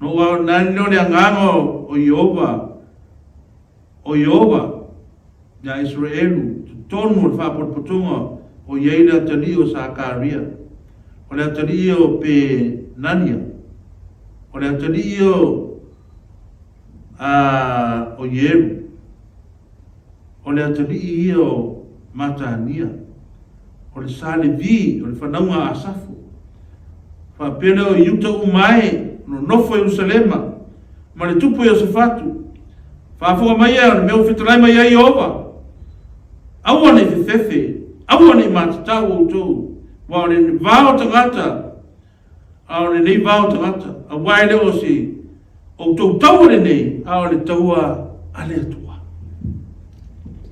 No ua nani lea o le agaga o Ieova, o Ieova iā Isaraelu, totonu o le faapotopotoga o i ai le atalii o Sakaria, o le atalii o Penania, o le atalii o, a, o Ieru, o le atalii ia o Matania, o le sa Levi, o le fanauga a Asafu. Faapea lea o Iuta uma e nonofo i Ierusalema, ma le tupu o Iosafatu. Faafofoga mai ea o le mea ua fetalai mai ai Ieova, Aua ne i fefefe, aua ne i matatau outou, aua o le va o tagata, a o lenei va o tagata, aua e le o se outou taua lenei, a o le taua a le Atua.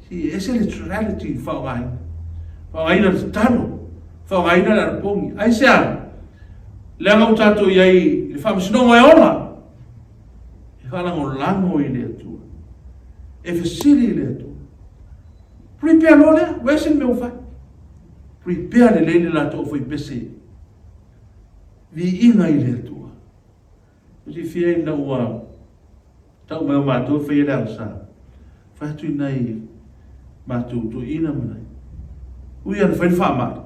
Si e ese le strategy i faaaogaina. Faaaogaina le tatalo, faaaogaina le anapogi. Aisea? Leaga ua tatou i ai i le faamasinoga e ola, e faalagolago i le Atua, e fesili i le Atua. Prepare loa lea, ua ese le mea ua fai. Prepare lelei le latou aufaipese Viiga i le Atua. Ua silafia ina ua tau mai o matou e faia le agasā, fai atu i nai matou toeaiina ma nai ui ana fai le faamai,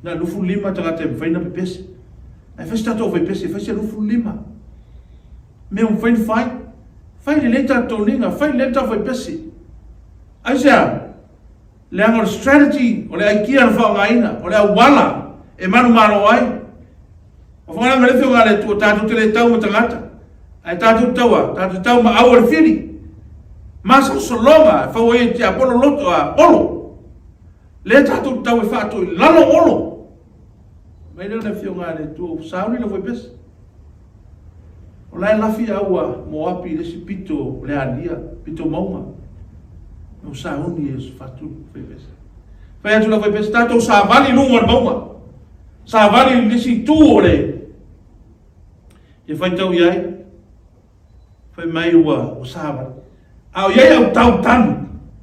na 25 tagata e mafai ona pepese. Ae fai se tatou aufaipese, fai se 25. Mea ua mafai ona fai, fai lelei tatou toniga, fai lelei le tatou aufaipese. Aisea? Leaga o le strategy, o le aikia na faaaogaina, o le auala e manumalo ai. O whangaranga le whionga le Atua, tātou te le tau ma tagata, ae tātou te taua, tātou te tau ma au o le whiri. Masalosaloga e fau ai e tiapolo loto a olo. Lea tātou te tau e whaato i lalo olo. Mai lea o le whionga le Atua, ua sauni le fuaipese. O la e lafi au a Moapi i le isi pito o le alia, pito mauga. Ua sauni e Iosafatu fuaipese. Fai atu le fuaipese, tātou savali i luga o le mauga. Savali i le isi itu o le e faitau i ai. Fai mai ua, ua savali. A o i ai au tau tanu,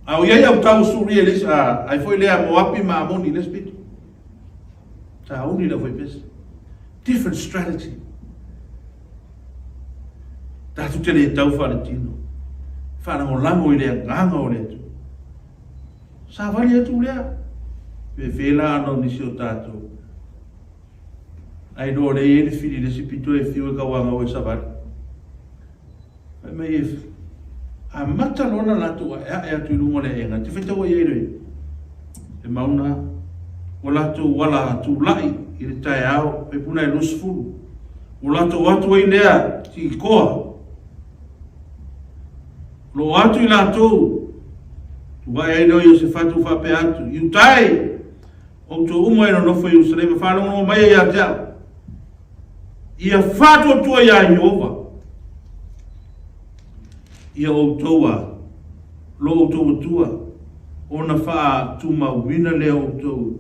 a o i ai au tau Suria i le isi, a, ai foi lea Moapi ma Amoni i le isi pito. Sauni le aufaipese. Different strategy. Tatou te le tau faaletino. Faalagolago i le agaga o le Atua. Savali atu lea. Fefe la ana o nisi o tatou. Ai loa lea i ai le fili le isi pito e fiu e kauangau e savali. Fai mai e amata loa ona latou aeae atu i luga o le aega, te faitau ai ai le, le mauna, ua latou ala tulai i le taeao, fai puna e 20, ua latou atu ai lea Tikoa, lo atu i latou, tuvae ai lea o Iosefatu faapea atu, Iuta e, outou uma e nonofo i Ierusalema, faalogologo mai ia te au, Ia faatuatua iā Ieova, ia outou a lo outou Atua, ona faatumauina lea o outou,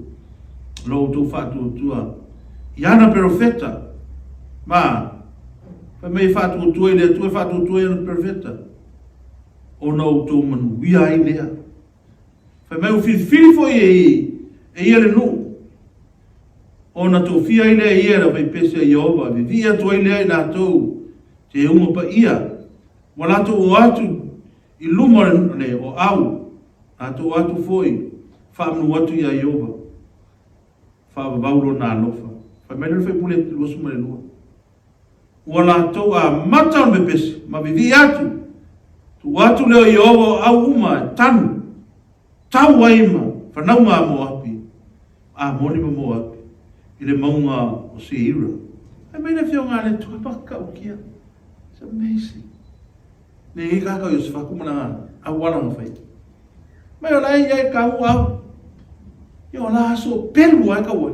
lo outou faatuatua i ana perofeta, ma fai mai e faatuatua i le Atua, e faatuatua i ana perofeta, ona outou manuia ai lea. Fai mai ua filifili foi e ia le nuu, Ona tofia ai lea e ia le aufaipese a Ieova, vivii atu ai lea i latou teuga paia, ua latou o atu i luma o le oau, latou o atu foi faamanu atu iā Ieova, faavavau lona alofa. Fai mai lea le faipule 22, Ua latou amata ona pepese ma vivii atu, tuu atu lea o Ieova o au uma e tanu, tau ai ma fanauga a Moapi, Amoni ma Moapi, i le mauga o Seira. Fai mai le afioga a le Atua, Matautia. It's amazing. Nei ai kākau Iosefa ku mana auala na fai. Mai o la ia e kau au. Ia o la aso pelu ai kau ai.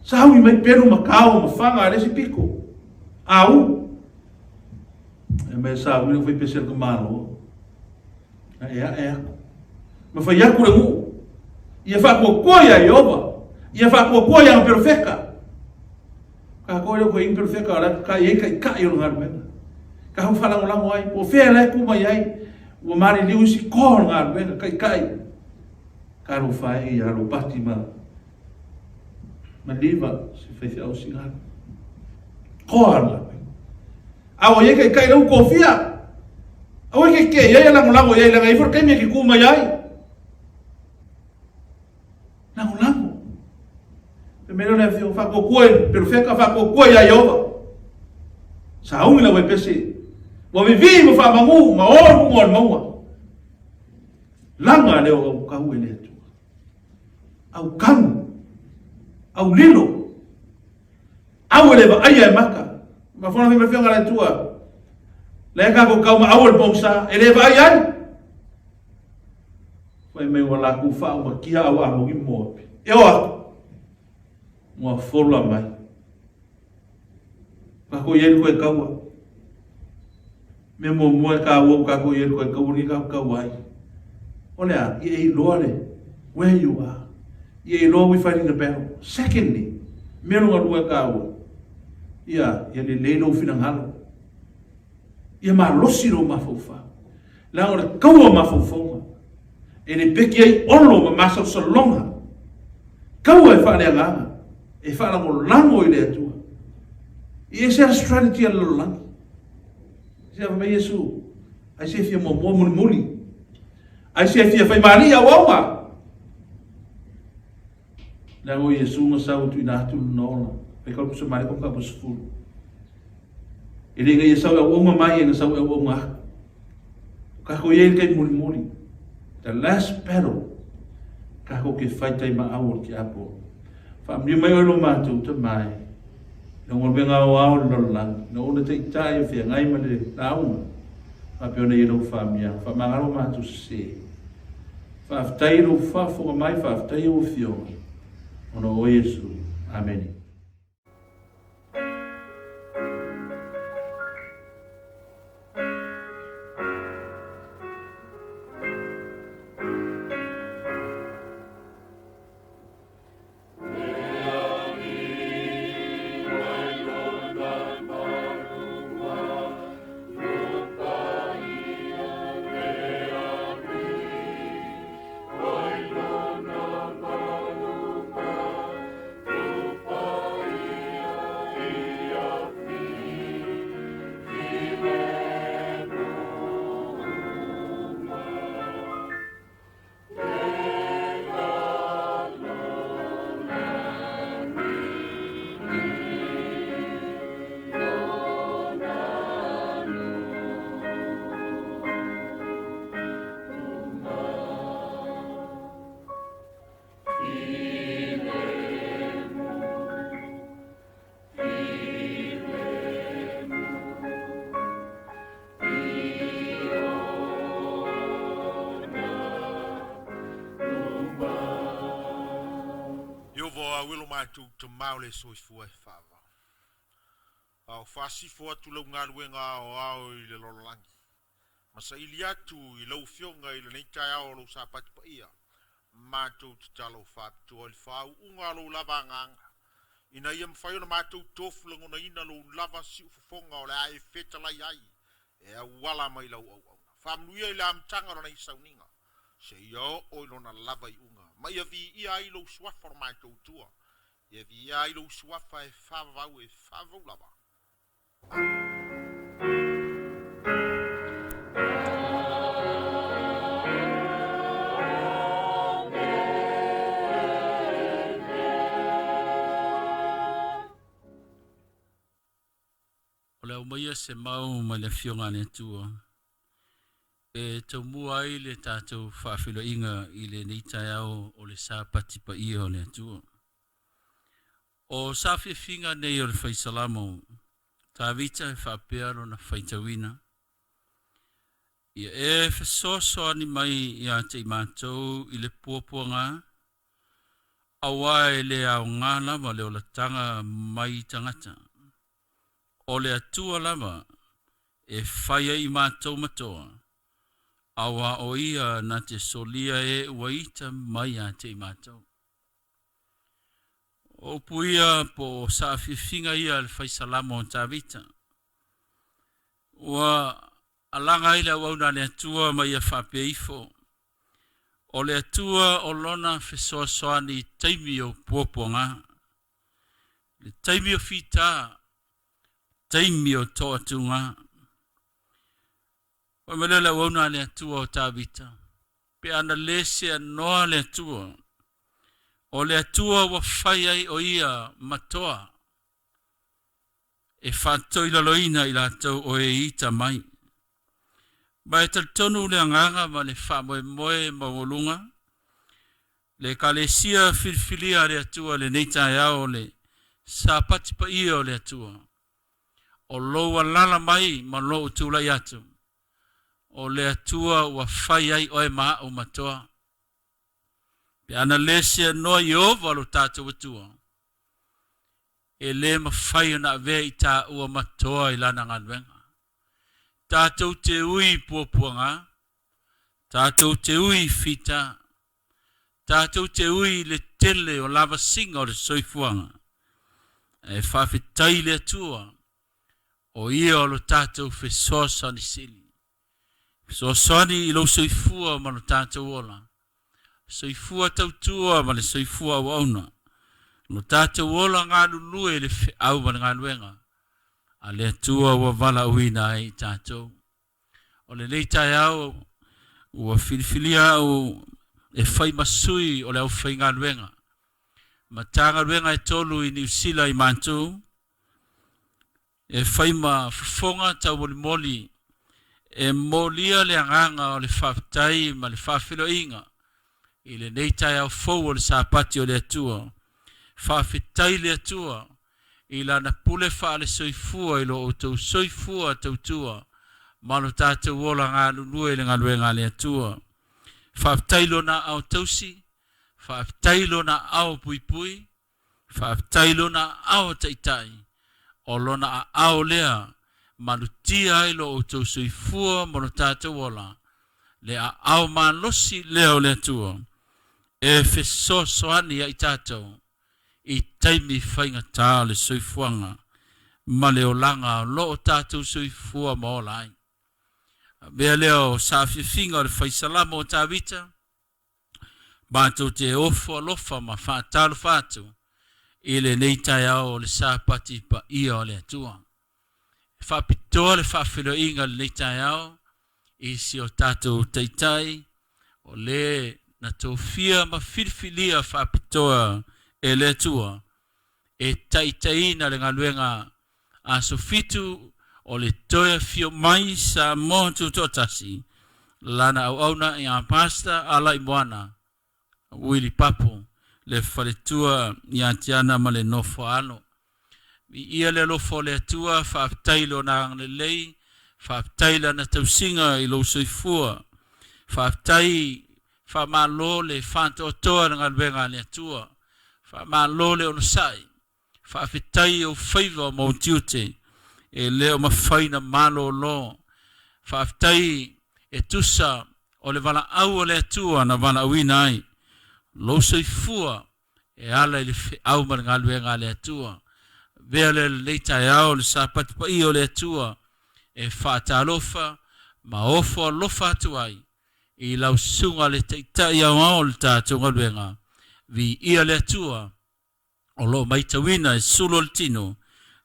Saui mai pelu ma kao ma fanga le si piko. Au. Fai mai e sauni le faipese a le tamaloa. Ae ae aku. Ma fai aku le nuu. Ia faatuatua ia Ieova. Ia faatuatua ia perofeta. Kākou e le o koe inu perofeta o la ka i ai taitai o le galuega. Ka hau whalangolago ai, po o fea la e ku mai ai, ua maliliu isi koa o le galuega, taitai. Talofa e ia Ropati ma ma Liva, se faifeau sigalu. Koa le galuega. A ua i ai taitai la ua tofia. Aua e te tetee i ai a lagolago i ai, leaga e i ai foi le taimi e te tu mai ai. Lagolago. Fai mai lea o le Afioga, faatuatua i le perofeta, faatuatua ia Ieova. Sauni lau epese, ua vivii ma faamanu ma o i luga o le mauga. Laga lea o aukau e le Atua. Aukanu, aulilo, au e le vaaia e maka. Mafona fai mai le Afioga a le Atua, la e kākou kau ma au e le pogisa, e le vaai ai. Fai mai ua lakou faaumakia au Amoni ma Moapi. E o atu, ua fola mai. Kākou i ai le koe kaua. Mea muamua e kāua ua kākou i ai le koe kaua lenei kākou kaua ai. O le a, ia e iloa le where you are. Ia e iloa we fighting the battle. Secondly, mea lona lua e kāua, ia, ia lelei lou finagalo. Ia malosi lou mafaufau. Leaga o le kaua o mafaufauga. E le peki ai olo ma masalosaloga. Kaua e faaleagaga, e faalagolago i le Atua. E ese a strategy a le lalolagi. Se fai mai Iesu, ai se fia muamua mulimuli. Ai se fia fai maali auaunga. Leaga o Iesu na sau e tuuina atu lona ola. Fai kau pusa male kau ka sefulu. E le ina ia sau e auaunga mai, e na sau e auaunga aku. Kākou i ai le taimi mulimuli. The last battle. Kākou ke whaitai ma au o le tiapo. Whaamanuia mai oe lo mātou Tama e. I lau galuega aoao i le lalolagi. Na ona taitai o feagai ma le lauga. Faapea ona i ai lau faamanuiaga. Faamagalo mātou sesē. Faafetai i lou faafofoga mai, faafetai i lau Afioga, ona o oe Iesu. Amene. Ieova o au e lo matou tama o le soifua e faavavau. A o faasifo atu lau galuega aoao i le lalolagi, ma saili atu i lau Afioga i lenei taeao o lou Sapati paia, matou tatalo faapitoa i le faauuga o lou lava agaga, ina ia mafai ona matou tofu lagonaina lou lava siufofoga o le a e fetalai ai e auala mai lau auauna. Faamanuia i le amataga o lenei sauniga, seia oo i lona lava iuga, ma ia viia ai lou suafa o le matou Atua, ia viia ai lou suafa e faavavau e faavavau lava. O le aumaia se mau mai le Afioga a le Atua e taumua ai le tatou faafeiloaiga i lenei taeao o le Sapati paia o le Atua. O saafiafiga nei o le Fai Salamo Tavita e faapea lona faitauina, Ia e fesoasoani mai ia te i matou i le puapuaga, aua e le aoga lava le olataga mai i tagata. O le Atua lava. e fai ai i matou ma toa, auā o Ia na te solia e ua ita mai ia te i matou. O upu ia po o saafiafiga ia a le fai salamo o Tavita. Ua alaga ai le auauna a le Atua ma ia faapea ifo, O le Atua o Lona fesoasoani i taimi o puapuaga, le taimi o fita, taimi o toatuga. Fai mai lea o le auauna a le Atua o Tavita, pe ana le seanoa le Atua, o le Atua ua fai ai o ia ma toa e faatoilaloina i latou o e ita mai. Ma e talitonu le agaga ma le faamoemoe maualuga, le Ekalesia filifilia a le Atua i lenei taeao o le Sapati paia o le Atua, o lou alala mai ma lou tulai atu, o le Atua ua fai ai oe ma au ma toa. Pe ana le seanoa Ieova lo tatou Atua, e le mafai ona avea i taua ma toa i lana galuega. Tatou te ui i puapuaga, tatou te ui i fita, tatou te ui i le tele o lavasiga o le soifuaga, ae faafetai i le Atua, o Ia o lo tatou fesoasoani sili. Fesoasoani i lou soifua ma lo tatou ola, soifua tautua ma le soifua auauna, lo tatou ola galulue i le feau ma le galuega a le Atua ua valaauina ai i tatou. O lenei taeao ua filifilia au e fai ma sui o le aufaigaluega Matagaluega e tolu i Niu Sila i matou e fai ma fofoga taumolimoli e molia le agaga o le faafetai ma le faafeiloaiga i lenei taeao fou o le Sapati o le Atua. Faafetai le Atua i Lana pule faale-soifua i lo outou soifua tautua ma lo tatou ola galulue i le galuega a le Atua. Faafetai Lona aao tausi, faafetai Lona aao puipui, Faafetai Lona aao taitai, o Lona aao lea malutia ai lo outou soifua ma lo tatou ola, le aao malosi lea o le Atua e fesoasoani ia i tatou i taimi faigata o le soifuaga ma le olaga o lo o tatou soifua ma ola ai. Avea lea o saafiafiga o le fai salamo o Tavita, Matou te ofo alofa ma faatalofa atu i lenei taeao o le Sapati paia o le Atua. E faapitoa le faafeiloaiga i lenei taeao i si o tatou Taitai o le na tofia ma filifilia faapitoa e le Atua e taitaiina le galuega Aso Fitu o le toe afio mai Samoa Tutoatasi, lana auauna ia Pastor Alaimoana Wili Papo, le faletua ia Tiana ma le nofo a alo. Viia le alofa o le Atua, faafetai Lona agalelei, faafetai Lana tausiga i lou soifua, faafetai faamalo le faatoatoa i le galuega a le Atua, faamalo le onosai, Faafetai i ou faiva ma ou tiute e le o mafai ona malolo. Faafetai e tusa o le valaau a le Atua na valaauina ai lou soifua e ala i le feau ma le galuega a le Atua. Avea lea lenei taeao le Sapati paia o le Atua e faatalofa ma ofo alofa atu ai i lau susuga le Taitai Aoao o le tatou galuega. Viia le Atua o lo o matauina e sulu o le tino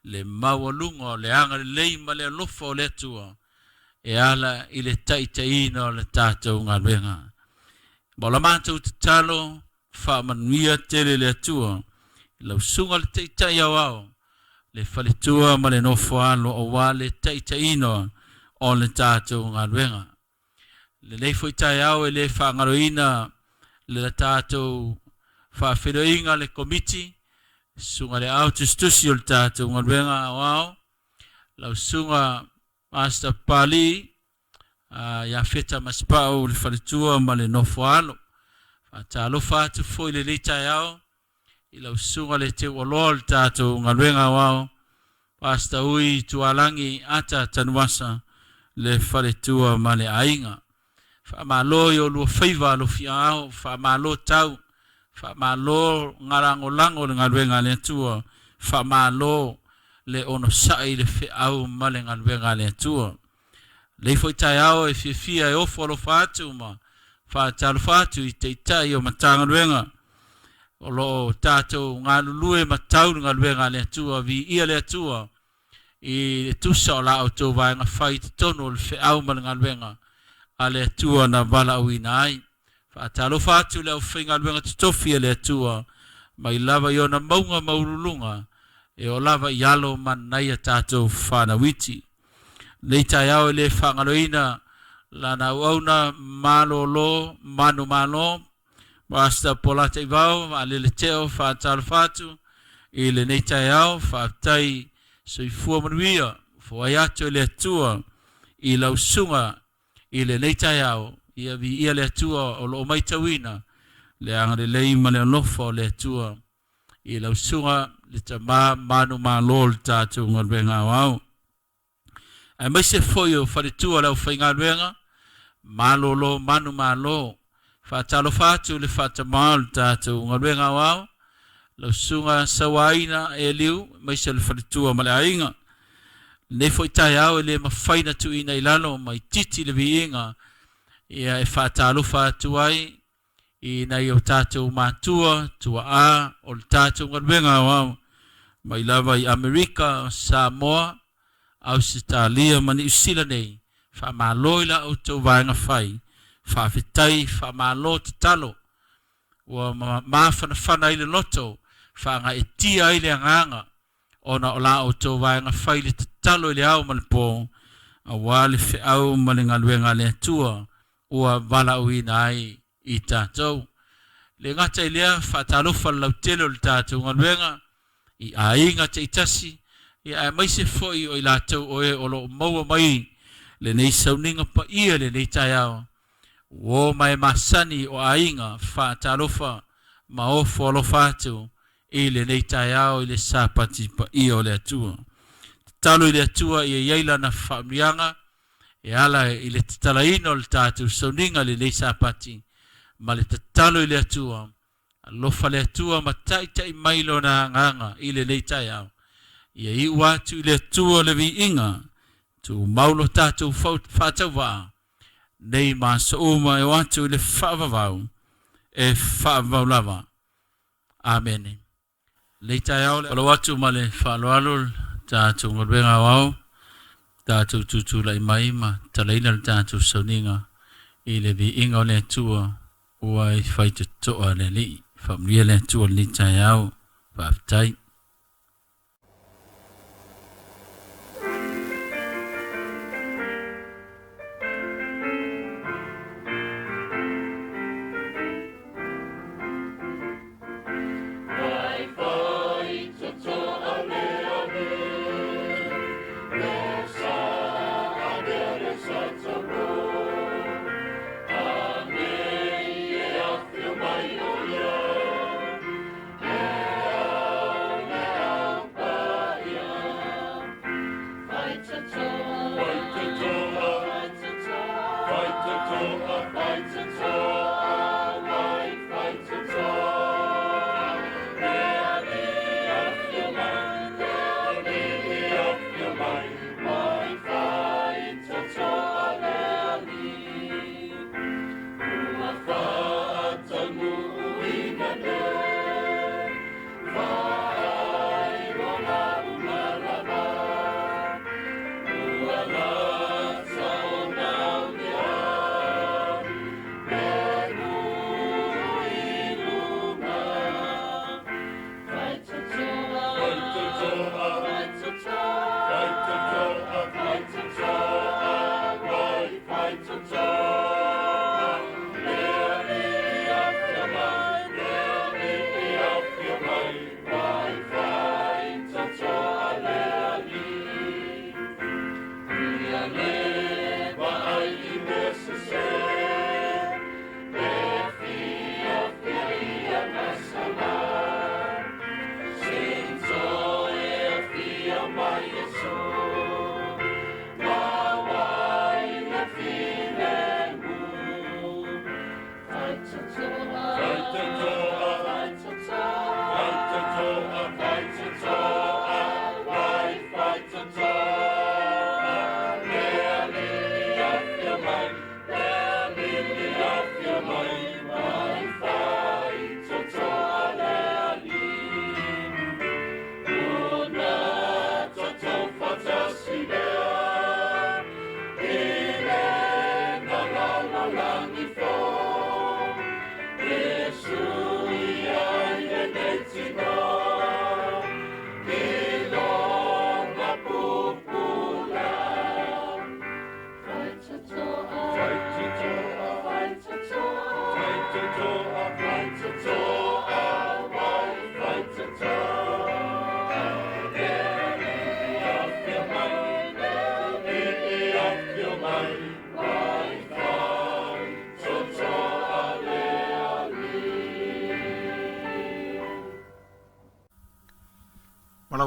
le maualuga o le agalelei ma le alofa o le Atua e ala i le taitaiina o le tatou galuega. Ma o la matou tatalo, faamanuia tele le Atua i lau susuga le Taitai Aoao, le faletua ma le nofoaalo aua le taitaiina o le tatou galuega. Lenei foi taeao e le faagaloina le tatou faafeiloaiga le Komiti, Susuga i le Ao Tusitusi o le tatou galuega aoao, lau Susuga Master Papalii ia Feta Masepau le faletua ma le nofoaalo. Faatalofa atu foi i lenei taeao i lau susuga le teualoa o le tatou galuega aoao, Pastor Ui Tualagi Ata Tanuvasa. le faletua ma le aiga. Faamalo i oulua faiva alofiaao, faamalo tau, faamalo galagolago i le galuega a le Atua, faamalo le onosai i le feau ma le galuega a le Atua. Lenei foi taeao e fiafia e ofo alofa atu ma faatalofa atu i Taitai o Matagaluega o lo o tatou galulue ma tau le galuega a le Atua. Viia le Atua i le tusa o la outou vaega fai i totonu o le feau ma le galuega a le Atua na valaauina ai. Faatalofa atu le aufaigaluega totofi a le Atua mai lava i ona mauga maualuluga e oo lava i alo ma nai a tatou fanauiti. Nei taeao e le faagaloina lana auauna malolo manumalo Pastor Polata Ivao Vaalele Teo. Faatalofa atu i lenei taeao, faafetai, soifua manuia, foai atu e le Atua i lau susuga i lenei taeao. Ia viia le Atua o lo o matauina le agalelei ma le alofa o le Atua i lau susuga le tama manumalo o le tatou galuega aoao, aemaise foi o faletua le aufaigaluega malolo manumalo. Faatalofa atu le faatamā o le tatou galuega aoao, lau susuga Sauaina Eliu, aemaise o le faletua ma le aiga. Lenei foi taeao e le mafai ona tuuina i lalo ma itiiti le viiga ia e faatalofa atu ai i nai o tatou matua tuaa o le tatou galuega aoao mai lava i Amerika, Samoa, Ausetalia ma Niu Sila nei. Faamalo i la outou vaega fai, faafetai, faamalo tatalo ua mafanafana ai le loto, faagaeetia ai le agaga ona o la outou vaega fai le tatalo i le ao ma le po aua le feau ma le galuega a le Atua ua valaauina ai i tatou. Le gata i lea, faatalofa le lautele o le tatou galuega i aiga taitasi, ia aemaise foi o i latou o e o lo o maua mai lenei sauniga paia lenei taeao. Uo ma e masani o aiga, faatalofa ma ofo alofa atu i lenei taeao i le Sapati paia o le Atua. Tatalo i le Atua ia i ai lana faamanuiaga e ala i le tatalaina o le tatou sauniga lenei Sapati ma le tatalo i le Atua. Alofa le Atua ma taitai mai lona agaga i lenei taeao. Ia iu atu i le Atua le viiga, tumau lo tatou faatauvaa nei ma aso uma e o atu i le faavavau e faavavau lava. Amene. Lenei taeao le alo atu ma le faaaloalo le tatou galuega aoao, tatou tutulai mai ma talaina le tatou sauniga i le viiga o le Atua ua e faitotoa le Alii. Faamanuia le Atua lenei taeao. Faafetai.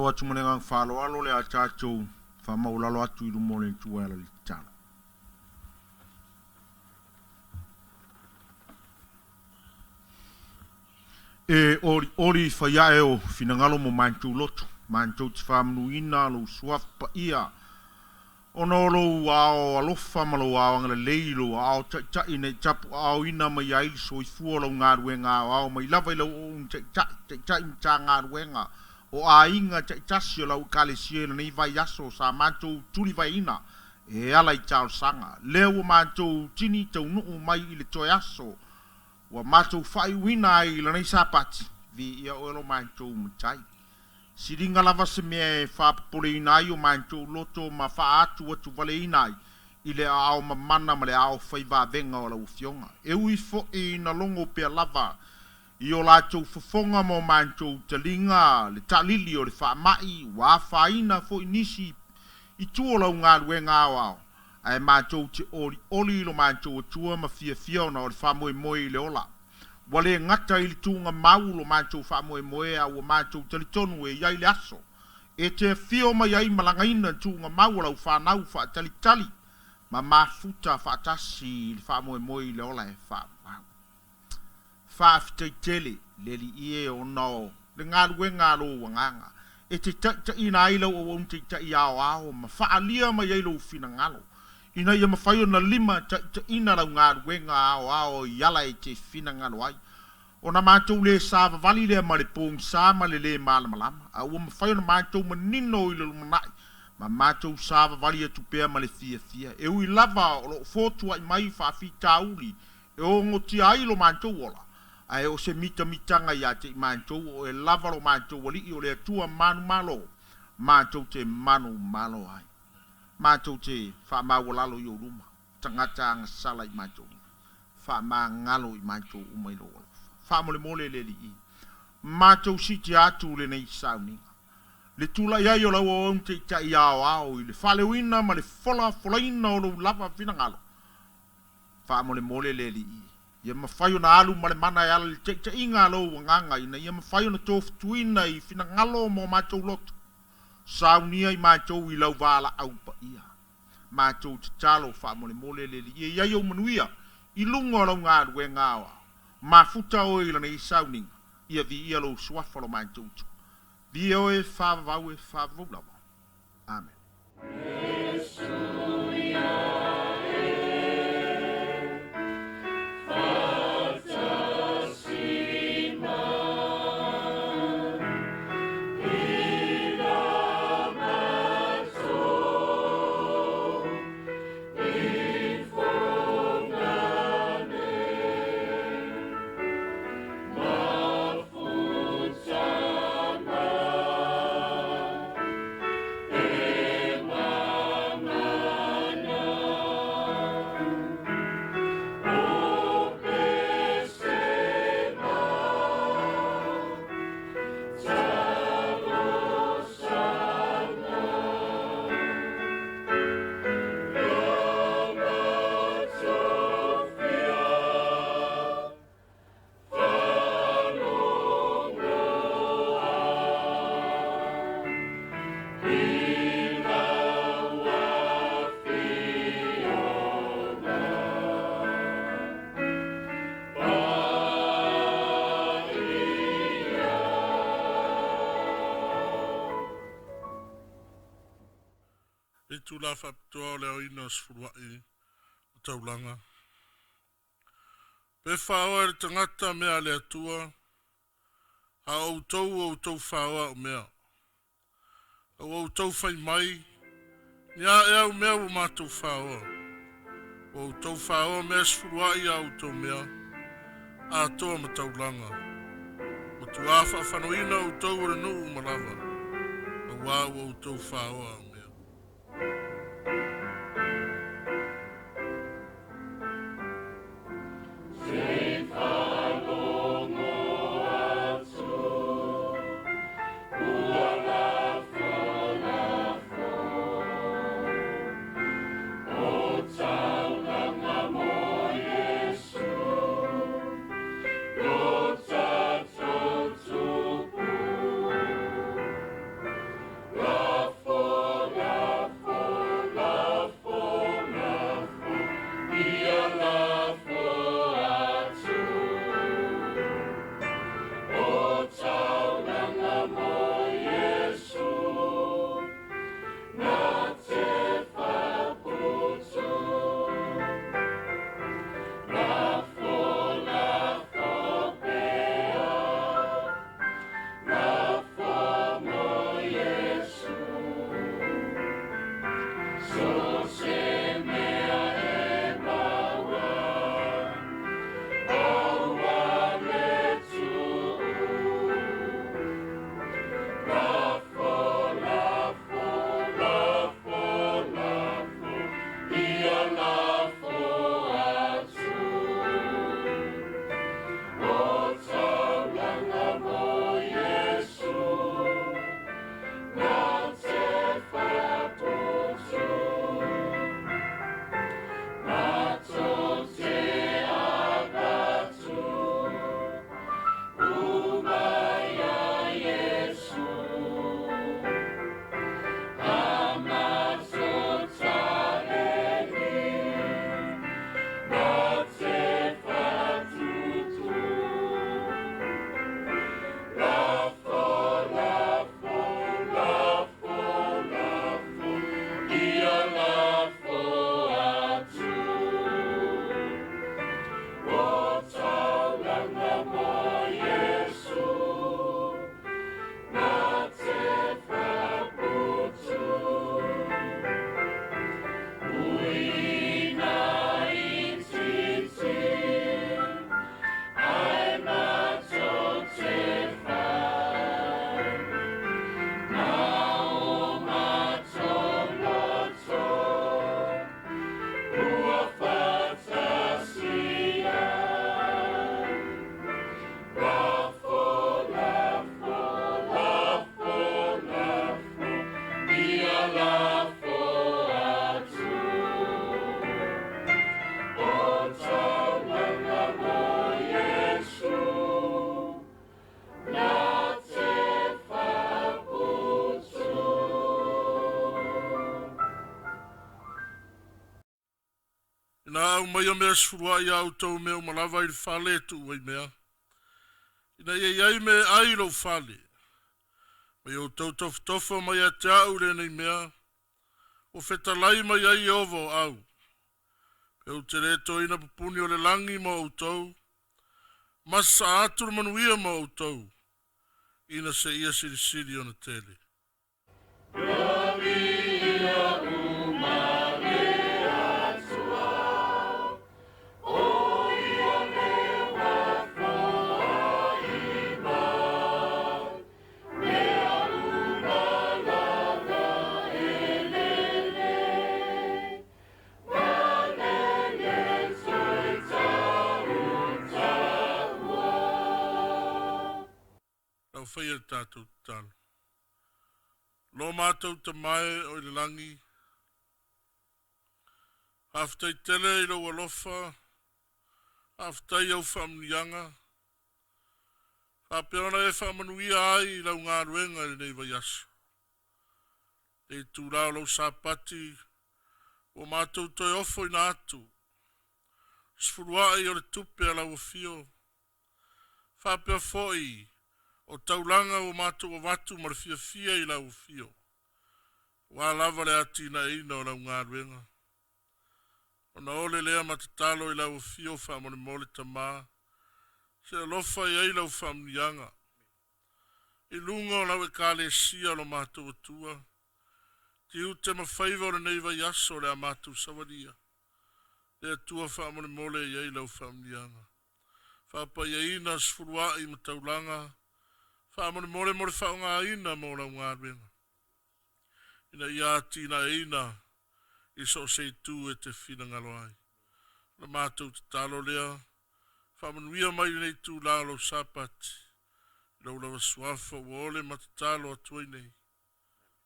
Faatalofa atu ma le agaga faaaloalo o le a tatou faamaualalo atu i luma o le Atua e ala i le tatalo. E olioli fai ae o finagalo mo matou loto, matou te faamanuina lou suafa paia, ona o lou ao alofa ma lou ao agalelei, lou aao taitai nei tapuaaoina mai ai le soifua o lau galuega aoao mai lava i lau ouna taitai, taitai Matagaluega o aiga taitasi o lau Ekalesia i lenei vaiaso sa matou tulivaeina e ala i talosaga. Lea ua matou tini taunuu mai i le toe aso ua matou faaiuina ai i lenei Sapati, viia oe lo matou Matai. Siliga lava se mea e faapopoleina ai o matou loto ma faaatuatuvaleina ai i le aao mamana ma le aao faivavega o lau Afioga. E ui foi ina logo pea lava i o latou fofoga ma o matou taliga le taalili o le faamai ua afaina foi nisi i tua o lau galuega aoao, ae matou te olioli i lo matou Atua ma fiafia ona o le faamoemoe i le ola. Ua le gata i le tuugamau lo matou faamoemoe, a ua matou talitonu e i ai le aso e te afio mai ai ma lagaina tuugamau o lau fanau faatalitali ma mafuta faatasi i le faamoemoe i le ola e faavavau. Faafetai tele le Alii e ona o le galuega a lou agaga e te taitaiina ai lau auauna taitai aoao ma faaalia mai ai lou finagalo ina ia mafai ona lima taitaiina lau galuega aoao i ala e te finagalo ai. Ona matou le savavali lea ma le pogisa ma le lē malamalama, a ua mafai ona matou manino i le lumanai ma matou savavali atu pea ma le fiafia, e ui lava o loo fotua'i mai faafitauli e ogotia ai lo matou ola, ae o se mitamitaga iā te i matou o e lava lo matou Alii o le Atua manumalo matou te manumalo ai. Matou te faamaualalo i ou luma tagata agasala i matou uma, faamagalo i matou uma i lou alofa. Faamolemole le Alii, matou sitia atu lenei sauniga, le tulai ai o lau auauna taitai aoao i le faaleoina ma le folafolaina o lou lava finagalo. Faamolemole le Alii, ia mafai ona alu ma le mana e ala i le taitaiga a lou agaga, ina ia mafai ona tofutuina i finagalo ma o matou loto. Saunia i matou i lau valaau paia. Matou tatalo faamolemole le Alii, e i ai ou manuia i luga o lau galuega aoao. Mafuta oe i lenei sauniga, ia viia lou suafa lo matou Atua. Viia oe faavavau e faavavau lava. Amen. Itula faapitoa o le aoina o sefulua'i o taulaga. Pe faaoa e le tagata mea a le Atua, a o outou ua outou faaoa au mea. A ua outou fai mai, ni a ea au mea ua matou faaoa? Ua outou faaoa mea sefulua'i a outou mea, atoa ma taulaga. Matuā faafanoina outou o le nuu uma lava, auā ua outou faaoa au mea. Ina aumaia mea sefuluaʻi a outou mea uma lava i le fale e tuu ai mea, ina ia i ai mea e ai i lou fale. Ma i outou tofotofa mai ia te aʻu i lenei mea, ua fetalai mai ai Ieova o au, pe ou te le toeina pupuni o le lagi mo outou, ma sasaa atu le manuia mo outou, ina seia silisili ona tele. Lau faia le tatou tatalo. Lo matou Tama e o i le lagi, faafetai tele i lou alofa, faafetai i au faamanuiaga, faapea ona e faamanuia ai i lau galuega i lenei vaiaso. Le itula o lou Sapati ua matou toe ofoina atu, sefuluaʻi o le tupe a lau afio, faapea foi o taulaga ua matou avatu ma le fiafia i lau afio, aua lava le atinaeina o lau galuega. Ona ole lea ma tatalo i lau afio faamolemole Tama, se alofa i ai lau faamanuiaga i luga o lau Ekalesia o lo matou Atua, tiute ma faiva o lenei vaiaso o le a matou savalia. Le Atua faamolemole i ai lau faamanuiaga. Faapaiaina sefuluaʻi ma taulaga, faamolemole mo le faaaogaina mo lau galuega, ina ia atinaeina i so o se itu e te finagalo ai. O le matou tatalo lea, faamanuia mai lenei itula o lou Sapati, i lou lava suafa ua ole ma tatalo atu ai nei.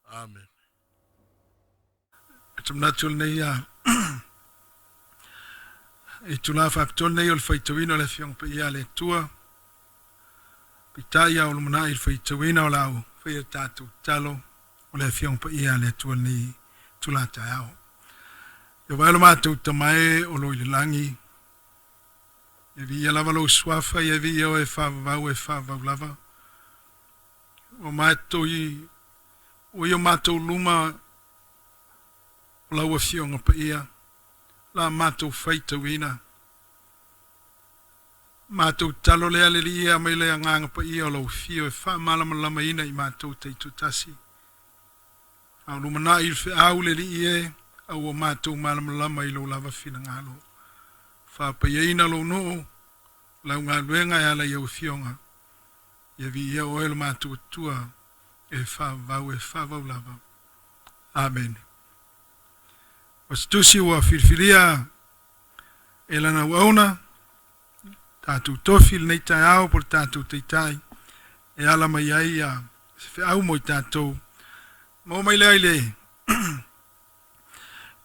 Amene. Ou te manatu o lenei itula faapitoa lenei o le faitauina o le Afioga Paia a le Atua. Peitai a o lumanai i le faitauina o le a ou faia le tatou tatalo o le Afioga Paia a le Atua i lenei itula taeao. Ieova e lo matou Tama e o lo o i le lagi, ia viia lava lou suafa, ia viia oe e faavavau e faavavau lava. Ua matou i ua i o matou luma o lau Afioga Paia, la matou faitauina. Matou tatalo lea le Alii e aumai le Agaga Paia o lau Afio e faamalamalamaina i matou taitoatasi. A o lumanai i le feau le Alii e, a ua matou malamalama i lou lava finagalo. Faapaiaina lou nuu, lau galuega e ala i au Afioga. Ia viia oe lo matou Atua e faavavau e faavavau lava. Amene. O se tusi ua filifilia e lana auauna, tatou tofi i lenei taeao po o le tatou taitai e ala mai ai a se feau mo i tatou. Maua mai lea i le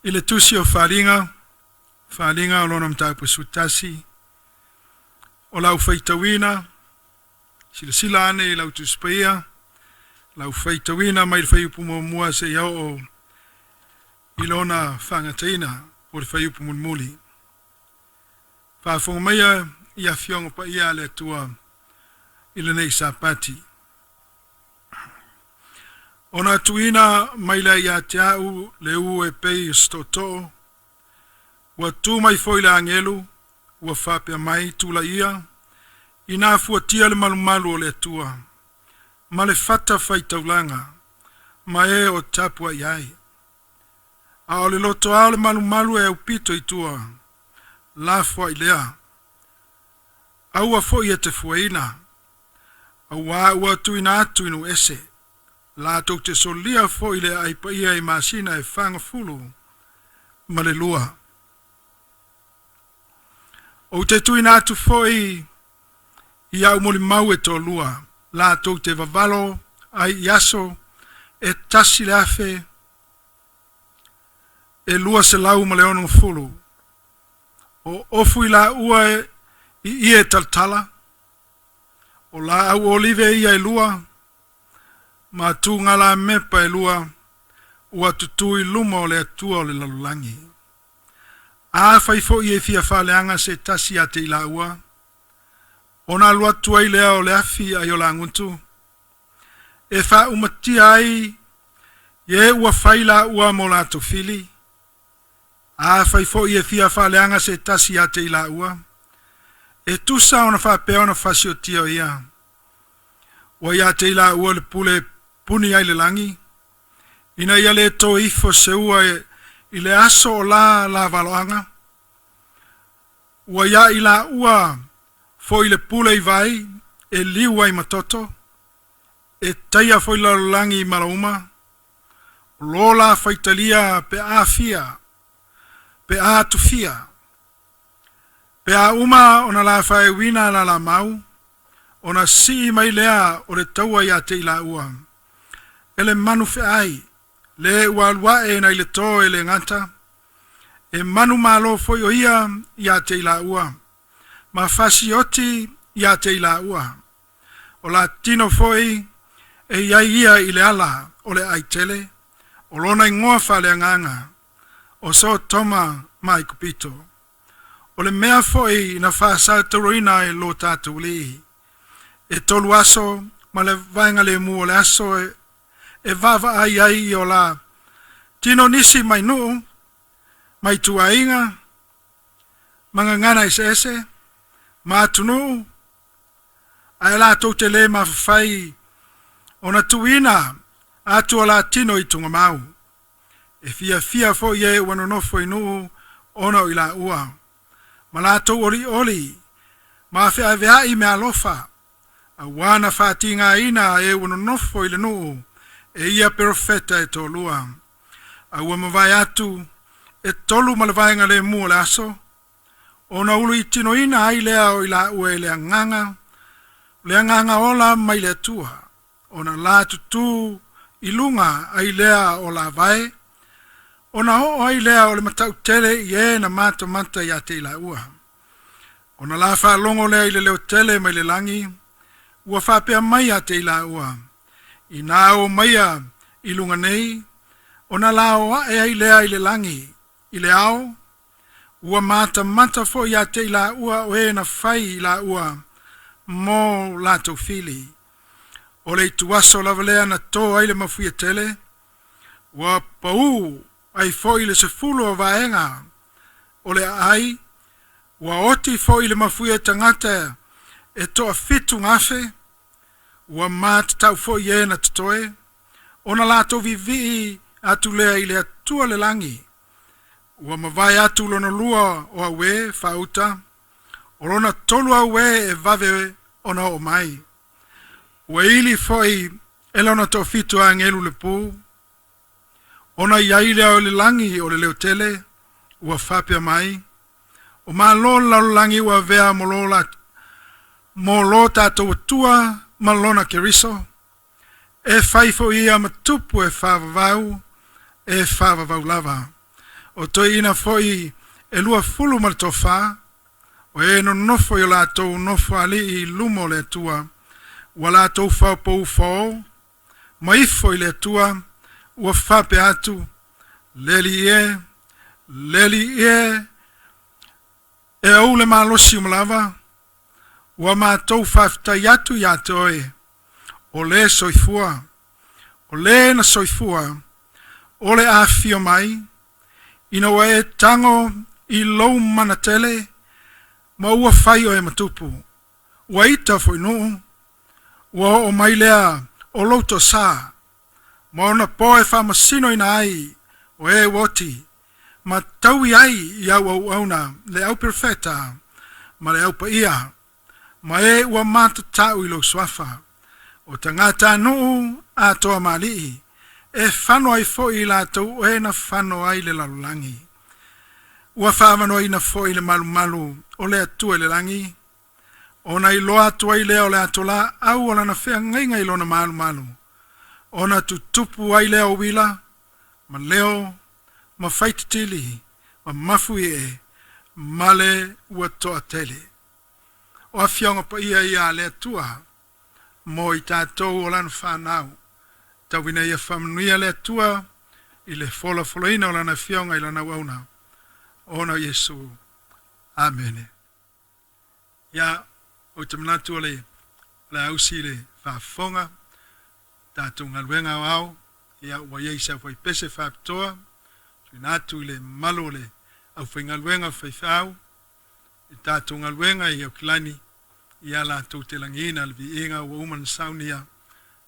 i le tusi o Faaaliga, Faaaliga o lona mataupu e 11, o lau faitauina, silasila ane i lau Tusi Paia, lau faitauina mai le fuaiupu muamua seia oo i lona faagataina po o le fuaiupu mulimuli. Faafofoga maia i Afioga Paia a le Atua i lenei Sapati. Ona tuuina mai lea ia te au le u e pei o se tootoo, ua tu mai foi le agelu, ua faapea mai, Tulaia, ina fuatia le malumalu o le Atua, ma le fata faitaulaga, ma e o tapuai ai. A o le lotoa o le malumalu e aupito i tua, lafoai lea. Aua foi e te fuaina, auā ua tuuina atu i nuu ese, latou te solia foi le aai paia i masina e fagafulu ma le lua. Ou te tuuina atu foi i au molimau e toalua, latou te vavalo ai i aso e 1260. O ofu i laua i ie talatala, o laau olive ia e lua, ma tugalamepa e lua, ua tutū i luma o le Atua o le lalolagi. Afai foi e fia faaleaga se tasi ia te i laua, ona alu atu ai lea o le afi a'i o lagutu, e faaumatia ai e ua fai laua mo latou fili. Afai foi e fia faaleaga se tasi ia te i laua, e tusa ona faapea ona fasiotia o ia. Ua ia te i laua le pule e puni ai le lagi, ina ia le toe ifo se ua i le aso o la la valoaga. Ua ia i laua foi le pule i vai e liu ai ma toto, e taia foi le lalolagi i malauma, o lo la faitalia pe a fia, pe a tufia. Pe a uma ona la faeuina la la mau, ona sii mai lea o le taua ia te i laua, e le manu feai, le ua alu ae nai le to e le gata, e manumalo foi o ia ia te i laua, ma fasioti ia te i laua. O la tino foi e i ai ia i le ala o le aitele, o lona igoa faaleagaga, o Sotoma ma Aikupito. O le mea foi na faasatauraina ai lo tatou Alii, e 3 aso ma le vaega lemu o le aso e vaavaai ai i o la tino nisi mai nuu, mai tuaiga, ma gagana eseese, ma atunuu, ae latou te le mafafai ona tuuina atu o la tino i tugamau. E fiafia foi e ua nonofo i nuu ona o i laua, ma latou olioli, ma feaveai meaalofa, auā na faatigaina e ua nonofo i le nuu e ia perofeta e toalua. A ua mavae atu e 3 ma le vaega lemu o le aso, ona uluitinoina ai lea o i laua e le agaga, le agaga ola mai le Atua, ona la tutū i luga ai lea o la vae, ona oo ai lea o le matautele i e na matamata ia te i laua. Ona la faalogo lea i le leo tele mai le lagi, ua faapea mai ia te i laua, ina o maia i luga nei, ona la o ae ai lea i le lagi, i le ao, ua matamata foi ia te i laua o e na fai i laua mo latou fili. O le ituaso lava lea na to ai le mafuie tele, ua pau ai foi le 10 o vaega o le aai, ua oti foi le mafuie tagata e 107,000, ua matatau foi e na totoe, ona latou vivii atu lea i le Atua le lagi. Ua mavae atu lona 2 o aue faauta, o lona 3 aue e vave ona oo mai. Ua ili foi e lona 7 agelu le pu, ona i ai lea o le lagi o le leo tele, ua faapea mai, o malo le lalolagi ua avea mo lo tatou Atua ma lona Keriso, e fai foi ia ma tupu e faavavau, e faavavau lava. O toeaina foi e 20 ma le tofa, o e nonofo i o latou nofo alii i luma o le Atua, ua latou faopoufao ma ifo i le Atua, ua faapea atu, le Alii e, le Alii e, e au le malosi uma lava, ua matou faafetai atu ia te oe, o le soifua, o le na soifua, o le afifio mai, ina ua e tago i lou mana tele, ma ua fai oe matupu, ua ita foi nuu, ua oo mai lea o lou toasa, ma ona po e faamasinoina ai o e ua oti, ma taui ai i au auauna le au perofeta ma le au paia, ma e ua matatau i lou suafa, o tagata nuu atoa mali'i, e fano ai foi i latou o e na fano ai le lalolagi. Ua faavanoaina foi le malumalu o le Atua i le lagi, ona iloa atu ai lea o le ato laau o lana feagaiga i lona malumalu, ona tutupu ai lea o uila, ma leo, ma faititili, ma mafuie, ma le ua toatele. O afioga paia ia a le Atua, mo i tatou o lana whanau. Tauina ia faamanuia le Atua i le folafolaina o lana afioga i lana auauna. Ona o Iesu. Amene. Ia, ou te manatu o le, o le ausi le faafofoga, tatou galuega aoao, ia ua i ai se aufaipese faapitoa, tuuina atu i le mamalu o le aufaigaluega faifeau, i tatou galuega i Aukilani, ia latou te lagiina le viiga ua uma ona saunia,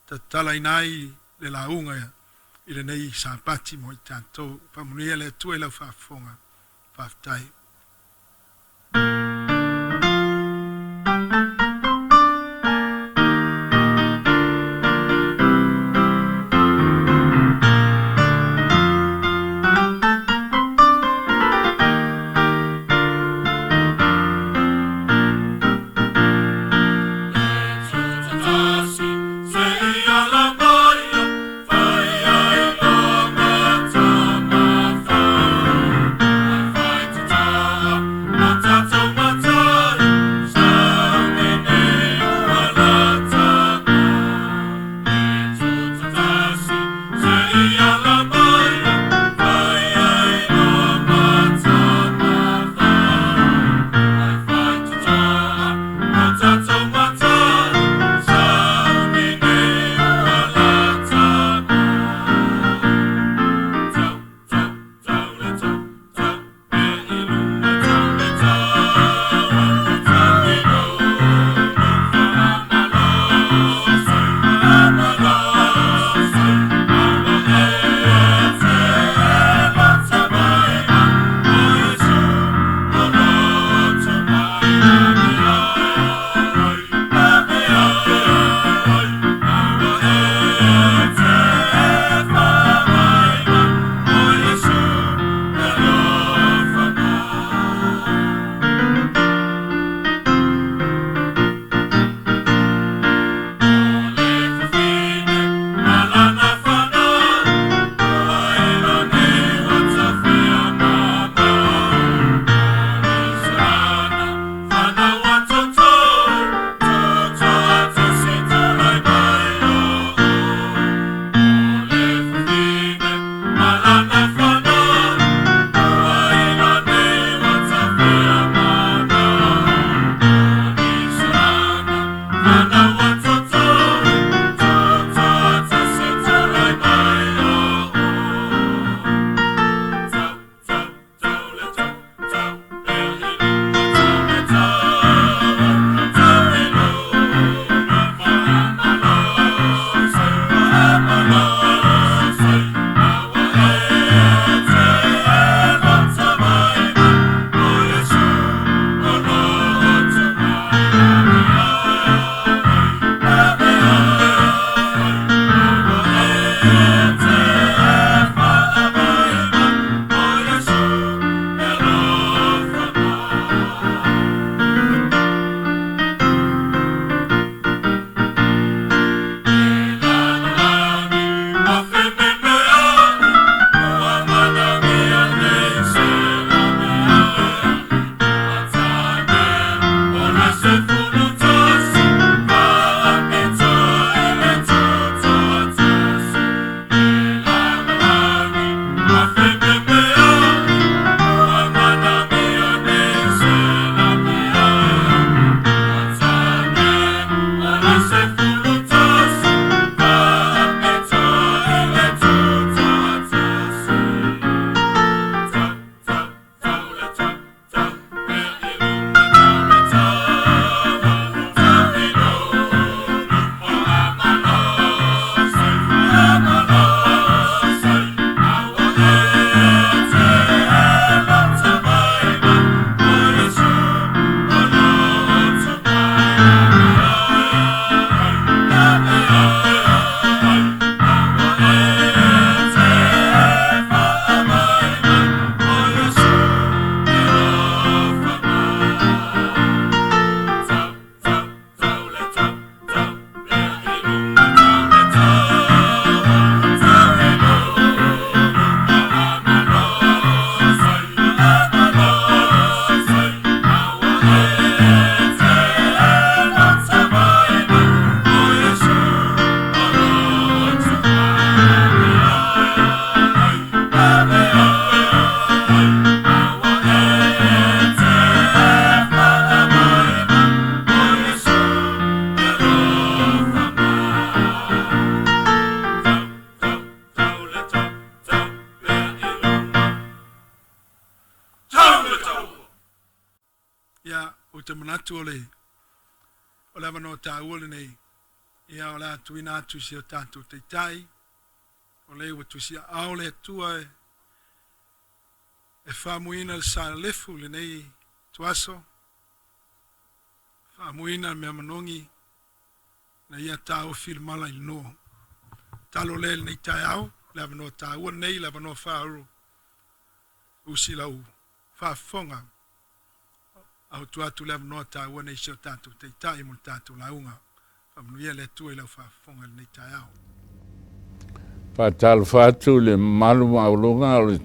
tatalaina ai le lauga i lenei Sapati mo i tatou. Faamanuia le Atua i lau faafofoga. Faafetai. Ia, ou te manatu o le, o le avanoa taua lenei, ia, o le a tuuina atu i si o tatou Taitai, o le ua tusiaao le Atua e, e faamuina le Salalefu i lenei ituaso, faamuina le mea manogi, na ia taofi le mala i le noo. Talo lea i lenei taeao, le avanoa taua lenei, le avanoa faaulu, usi lau faafofoga. A tuu atu le avanoa taua nei i si o tatou Taitai mo le tatou lauga. Faamanuia le Atua i lau faafofoga i lenei taeao. Faatalofa atu i le mamalu maualuga o le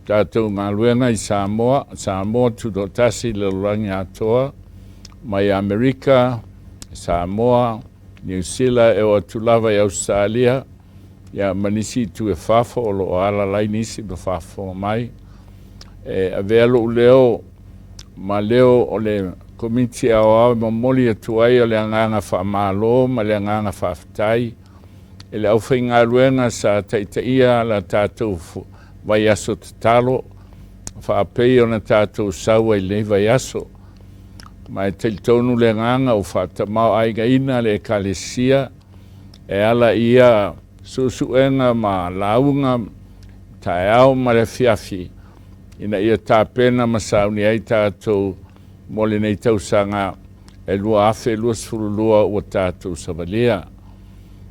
tatou galuega i Samoa, Samoa Tutoatasi i le lalolagi atoa, mai Amerika, Samoa, Niu Sila e oo atu lava i Ausetalia, ia ma nisi itu e fafo o lo o alalai nisi ma faafofoga mai. E avea lou leo ma leo o le Komiti Aoao e momoli atu ai o le agaga faamalo ma le agaga faafetai i le aufaigaluega sa taitaia la tatou vaiaso tatalo faapei ona tatou sau ai i lenei vaiaso. Ma e talitonu le agaga ua faatamaoaigaina le Ekalesia e ala i ia suesuega ma lauga taeao ma le afiafi ina ia tapena ma sauni ai tatou mo lenei tausaga e 2022 ua tatou savalia.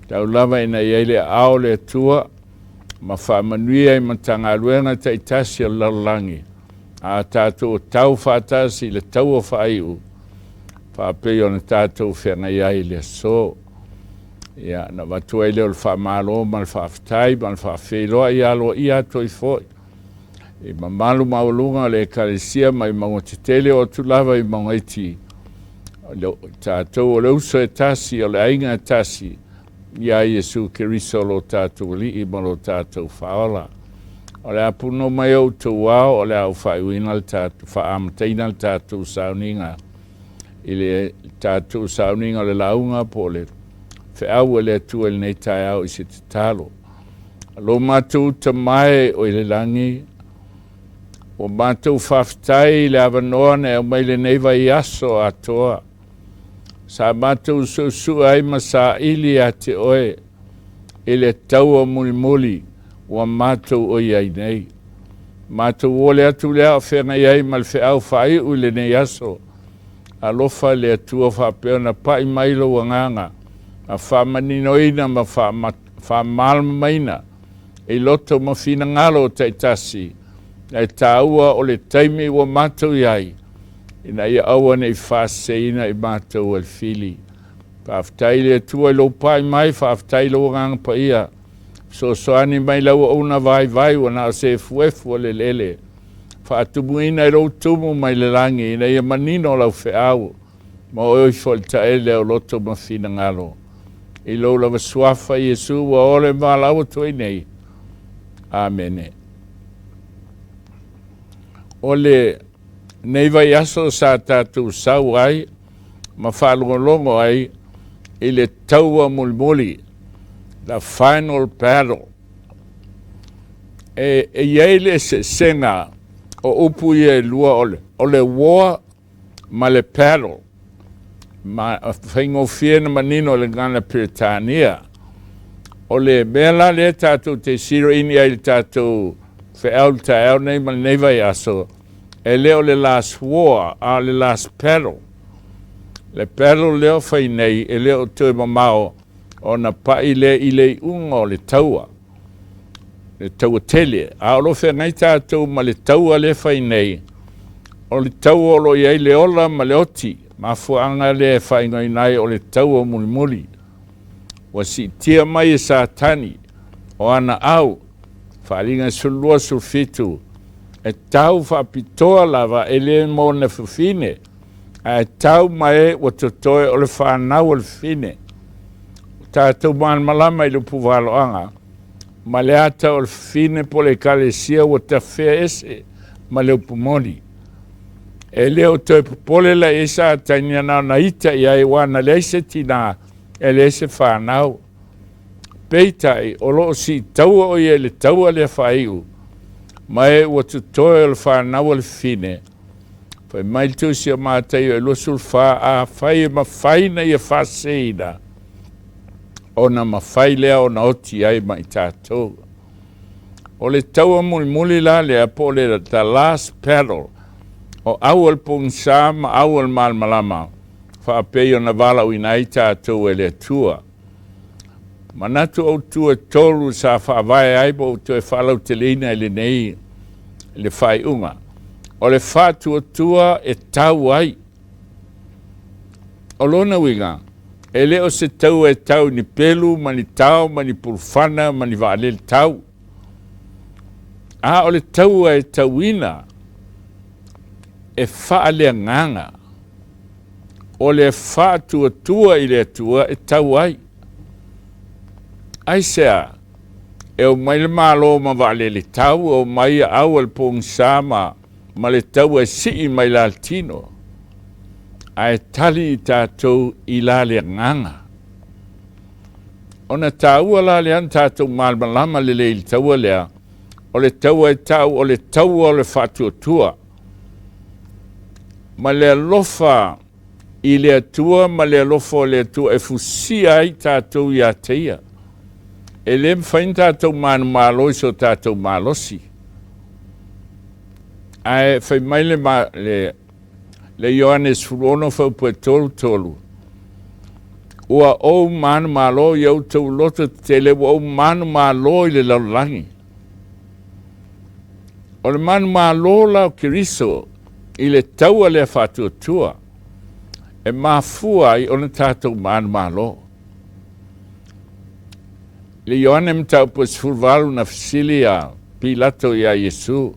Tau lava ina i ai le aao o le Atua ma faamanuia i Matagaluega taitasi o le lalolagi a tatou tau faatasi i le taua faaiu faapei ona tatou feagai ai i le aso. Ia, na avatu ai lea o le faamalo ma le faafetai ma le faafeiloai aloaia atu ai foi i mamalu maualuga o le Ekalesia mai mauga tetele oo atu lava i mauga iti, tatou o le uso e tasi, o le aiga e tasi, iā Iesu Keriso lo tatou Alii ma lo tatou Faaola. O le a puno mai outou ao, o le a ou faaiuina le tatou, faaamataina le tatou sauniga i le tatou sauniga o le lauga po o le feau a le Atua i lenei taeao i se tatalo. Lo matou uta mae o i le lagi, ua matou faafetai i le avanoa na e aumai lenei vaiaso atoa. Sa matou suesue ai ma saili ia te oe i le taua mulimuli ua matou o i ai nei. Matou ole atu lea o feagai ai ma le feau faaiu i lenei aso. Alofa le Atua faapea ona pai mai lou agaga ma faamaninoina ma faamalamalamaina i loto ma finagalo o taitasi e taua o le taimi ua matou i ai ina ia aua ne i faaseseina i matou e le fili. Faafetai i le Atua i lou pai mai, faafetai i lou Agaga Paia. Fesoasoani mai lau auauna vaivai ua na o se efuefu o le eleele. Faatumuina i lou tumu mai le lagi ina ia manino lau feau ma oe ifo i le taele o loto ma finagalo. I lou lava suafa Iesu ua ole ma valaau atu ai nei. Amene. O le nei vaiaso sa tatou sau ai ma faalogologo ai i le taua mulimuli, the final battle. E, e i ai le eseesega o upu ia e lua o le, o le war ma le battle. Ma faigofie na manino le gagana Peretania. O le mea la lea tatou te siroini ai i le tatou feau le taeao nei ma lenei vaiaso, e le o le last war, a o le last battle. Le battle lea o fai nei, e le o toe mamao ona pai lea i le iuga o le taua, le taua tele. A o lo o feagai tatou ma le taua lea e fai nei, o le taua o lo o i ai le ola ma le oti, mafuaaga lea e faaigoaina ai o le taua mulimuli. Ua siitia mai e Satani o ana au, Faaaliga 12, 17, e tau faapitoa lava e le mo na fafine, ae tau ma e ua totoe o le fanau a le fafine. Ua tatou malamalama i le upu valoaga, ma le ata o le fafine po o le ekalesia ua tafea ese ma le upu moni. E le o toe popole la i ai Satani na ona ita i ai aua na leai se tinā, e leai se fanau. Peitai, o lo o siitaua o ia i le taua lea faaiu, ma e ua totoe o le fanau a le fafine. Fai mai le Tusi o Mataio e 24, Afai e mafai na ia faaseseina, ona mafai lea ona oti ai ma i tatou. O le taua mulimuli la lea po o le the last battle o au o le pogisa ma au o le malamalama faapei ona valaauina ai tatou e le Atua. Manatu autu e tolu sa faavae ai ma ou toe faalauteleina i lenei le faaiuga. O le faatuatua e tau ai. O lona uiga, e le o se taua e tau i ni pelu ma ni tao ma ni pulufana ma ni vaalele tau. A o le taua e tauina e faaleagaga, o le faatuatua i le Atua e tau ai. Aisea? E omai le Malo ma vaalele tau, e omai aau a le pogisa ma, ma le taua e sii mai la le tino, ae tali i tatou i la le agaga. Ona taua la lea na tatou malamalama lelei i le taua lea, o le taua e tau o le taua o le faatuatua. Ma le alofa i le Atua ma le alofa o le Atua e fusia ai tatou ia te Ia. E le mafai ona tatou manumalo i so tatou malosi. Ae fai mai le, le, le Ioane 16 faupu e 33, Ua ou manumalo i outou loto tetele, ua ou manumalo i le lalolagi. O le manumalo la o Keriso i le taua lea faatuatua e mafua ai ona tatou manumalo. I le Ioane mataupu e 18 na fesili a Pilato iā Iesu.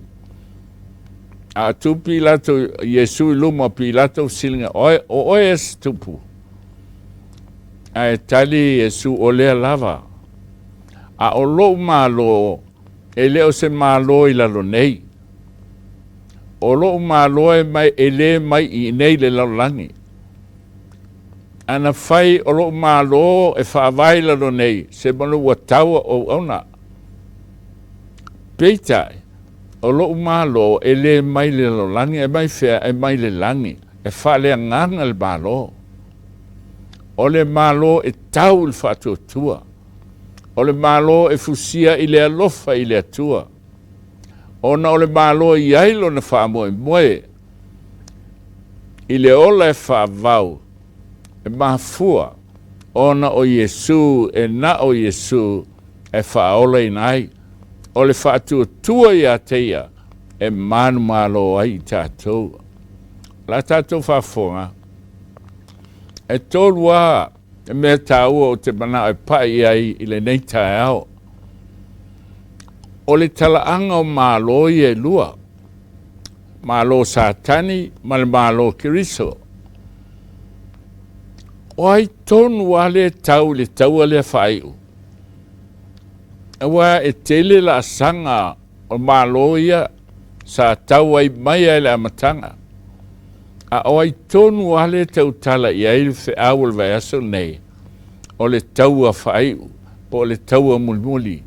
A tu Pilato, Iesu i luma o Pilato fesiliga, oe, o oe e se tupu? Ae tali Iesu, o lea lava. A o lou malo, e le o se malo i lalo nei. O lou malo e, mai, e le mai i nei le lalolagi. Ana fai o lou malo e faavae i lalo nei, se manu ua taua ou auna. Peitai, o lou malo e le mai le lalolagi, e mai fea, e mai le lagi, e faaleagaga le malo. O le malo e tau i le faatuatua. O le Malo e fusia i le alofa i le Atua, ona o le Malo e i ai lona faamoemoe i le ola e faavau e mafua ona o Iesu e na o Iesu e faaolaina ai. O le faatuatua ia te ia e manumalo ai i tatou. O la tatou faafofoga, e tolu lava E mea taua ou te manao e paʻi i ai i lenei taeao. O le talaaga o Malo ia e lua, Malo Satani ma le Malo Keriso. O ai tonu lava lea tau i le taua lea faaiu? Aua e tele laasaga o Malo ia sa tau ai mai lava i le amataga. A o ai tonu lava lea tautala i ai le feau o le vaiaso lenei, o le taua faaiu, po o le taua mulimuli.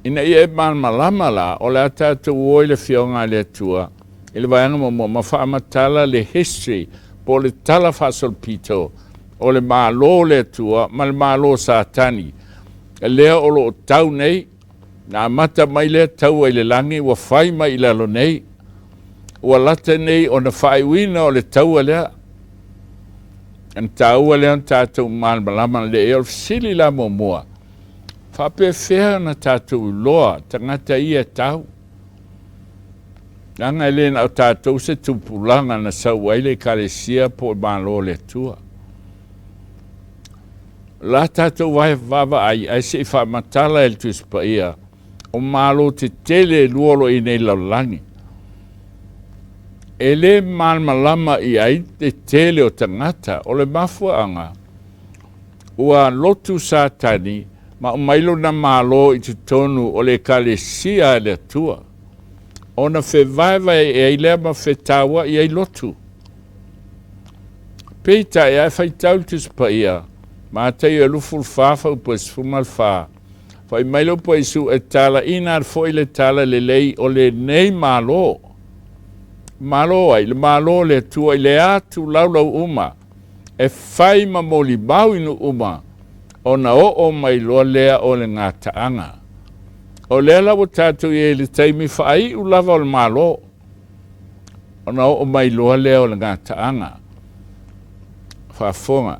Ina ia e malamalama la, o le a tatou o i le Afioga a le Atua i le vaega muamua ma faamatala le history, po o le tala faasolopito o le Malo o le Atua ma le Malo o Satani, lea o lo o tau nei. Na amata mai lea taua i le lagi ua fai mai i lalo nei. Ua lata nei ona faaiuina o le taua lea. Ona taua lea ona tatou malamalama lelei. O le fesili la muamua, faapefea ona tatou iloa tagata ia e tau? Leaga e le na o tatou se tupulaga na sau ai le Ekalesia po o le Malo o le Atua. La tatou vaavaai ae se i faamatala e le Tusi Paia o malo tetele e lua o lo o i nei lalolagi. E le malamalama i ai le tele o tagata o le mafuaaga ua lotu Satani ma aumai lona malo i totonu o le Ekalesia a le Atua ona fevaevae ai lea ma fetauai ai lotu. Peitai, a e faitau le Tusi Paia, Mataio e 24 faaupu e 14, fai mai le upu a Iesu, E talaina foi le talalelei o lenei Malo. Malo ai, le Malo o le Atua i le atu laulau uma, e fai ma molimau i nuu uma, ona oo mai loa lea o le gataaga. O lea la ua tatou i ai i le taimi faaiu lava o le Malo, ona oo mai loa lea o le gataaga. Faafofoga.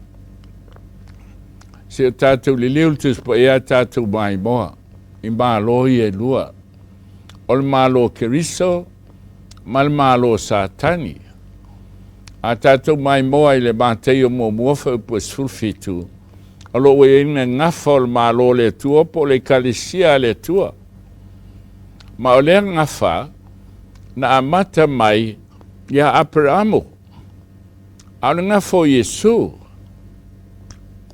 Se o tatou liliu le Tusi Paia a tatou maimoa i Malo ia e lua, o le Malo o Keriso ma le Malo o Satani. A tatou maimoa i le Mataio muamua fuaiupu e 17, o lo o ua i ai le gafa o le Malo o le Atua po o le Ekalesia a le Atua. Ma o lea gafa na amata mai iā Aperamo, a o le gafa o Iesu.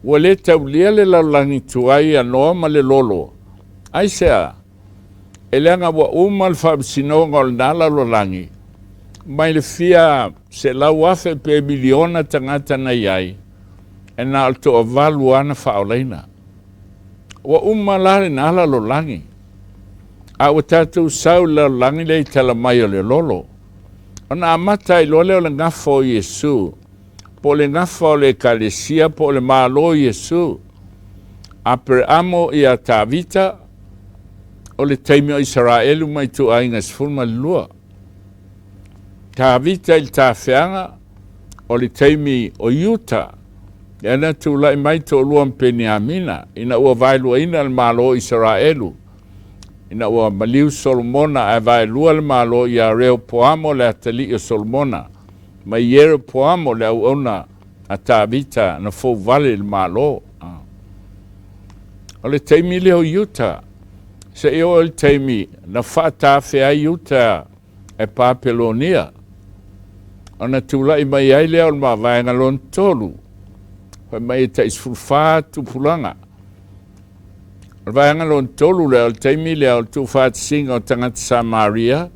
Ua le taulia le lalolagi tuai ia Noa ma le lolo. Aisea? E leaga ua uma le faamasinoga o lena lalolagi mai le fia 100,000 pe miliona tagata na i ai, e na o le toavalu lava na faaolaina. Ua uma la lena lalolagi, a ua tatou sau i le lalolagi lea i tala mai o le lolo. Ona amata ai loa lea o le gafa o Iesu, po o le gafa o le Ekalesia, po o le Malo o Iesu. Apereamo ia Tavita, o le taimi o Isaraelu mai ituaiga 12. Tavita i le tafeaga, o le taimi o Iuta, lea na tulai mai toalua ma Peniamina, ina ua vaeluaina le Malo o Isaraelu, ina ua maliu Solomona ae vaelua le Malo ia Reopoamo le atalii o Solomona, ma Ieropoamo le auauna a Tavita na fouvale i le Malo. O le taimi lea o Iuta, seia oo i le taimi na faatafea ai Iuta e Papelonia, ona tulai mai ai lea o le mavaega lona tolu, fai mai e tai 14 tupulaga. O le vaega lona tolu lea, o le taimi lea o le tuufaatasiga o tagata Samaria,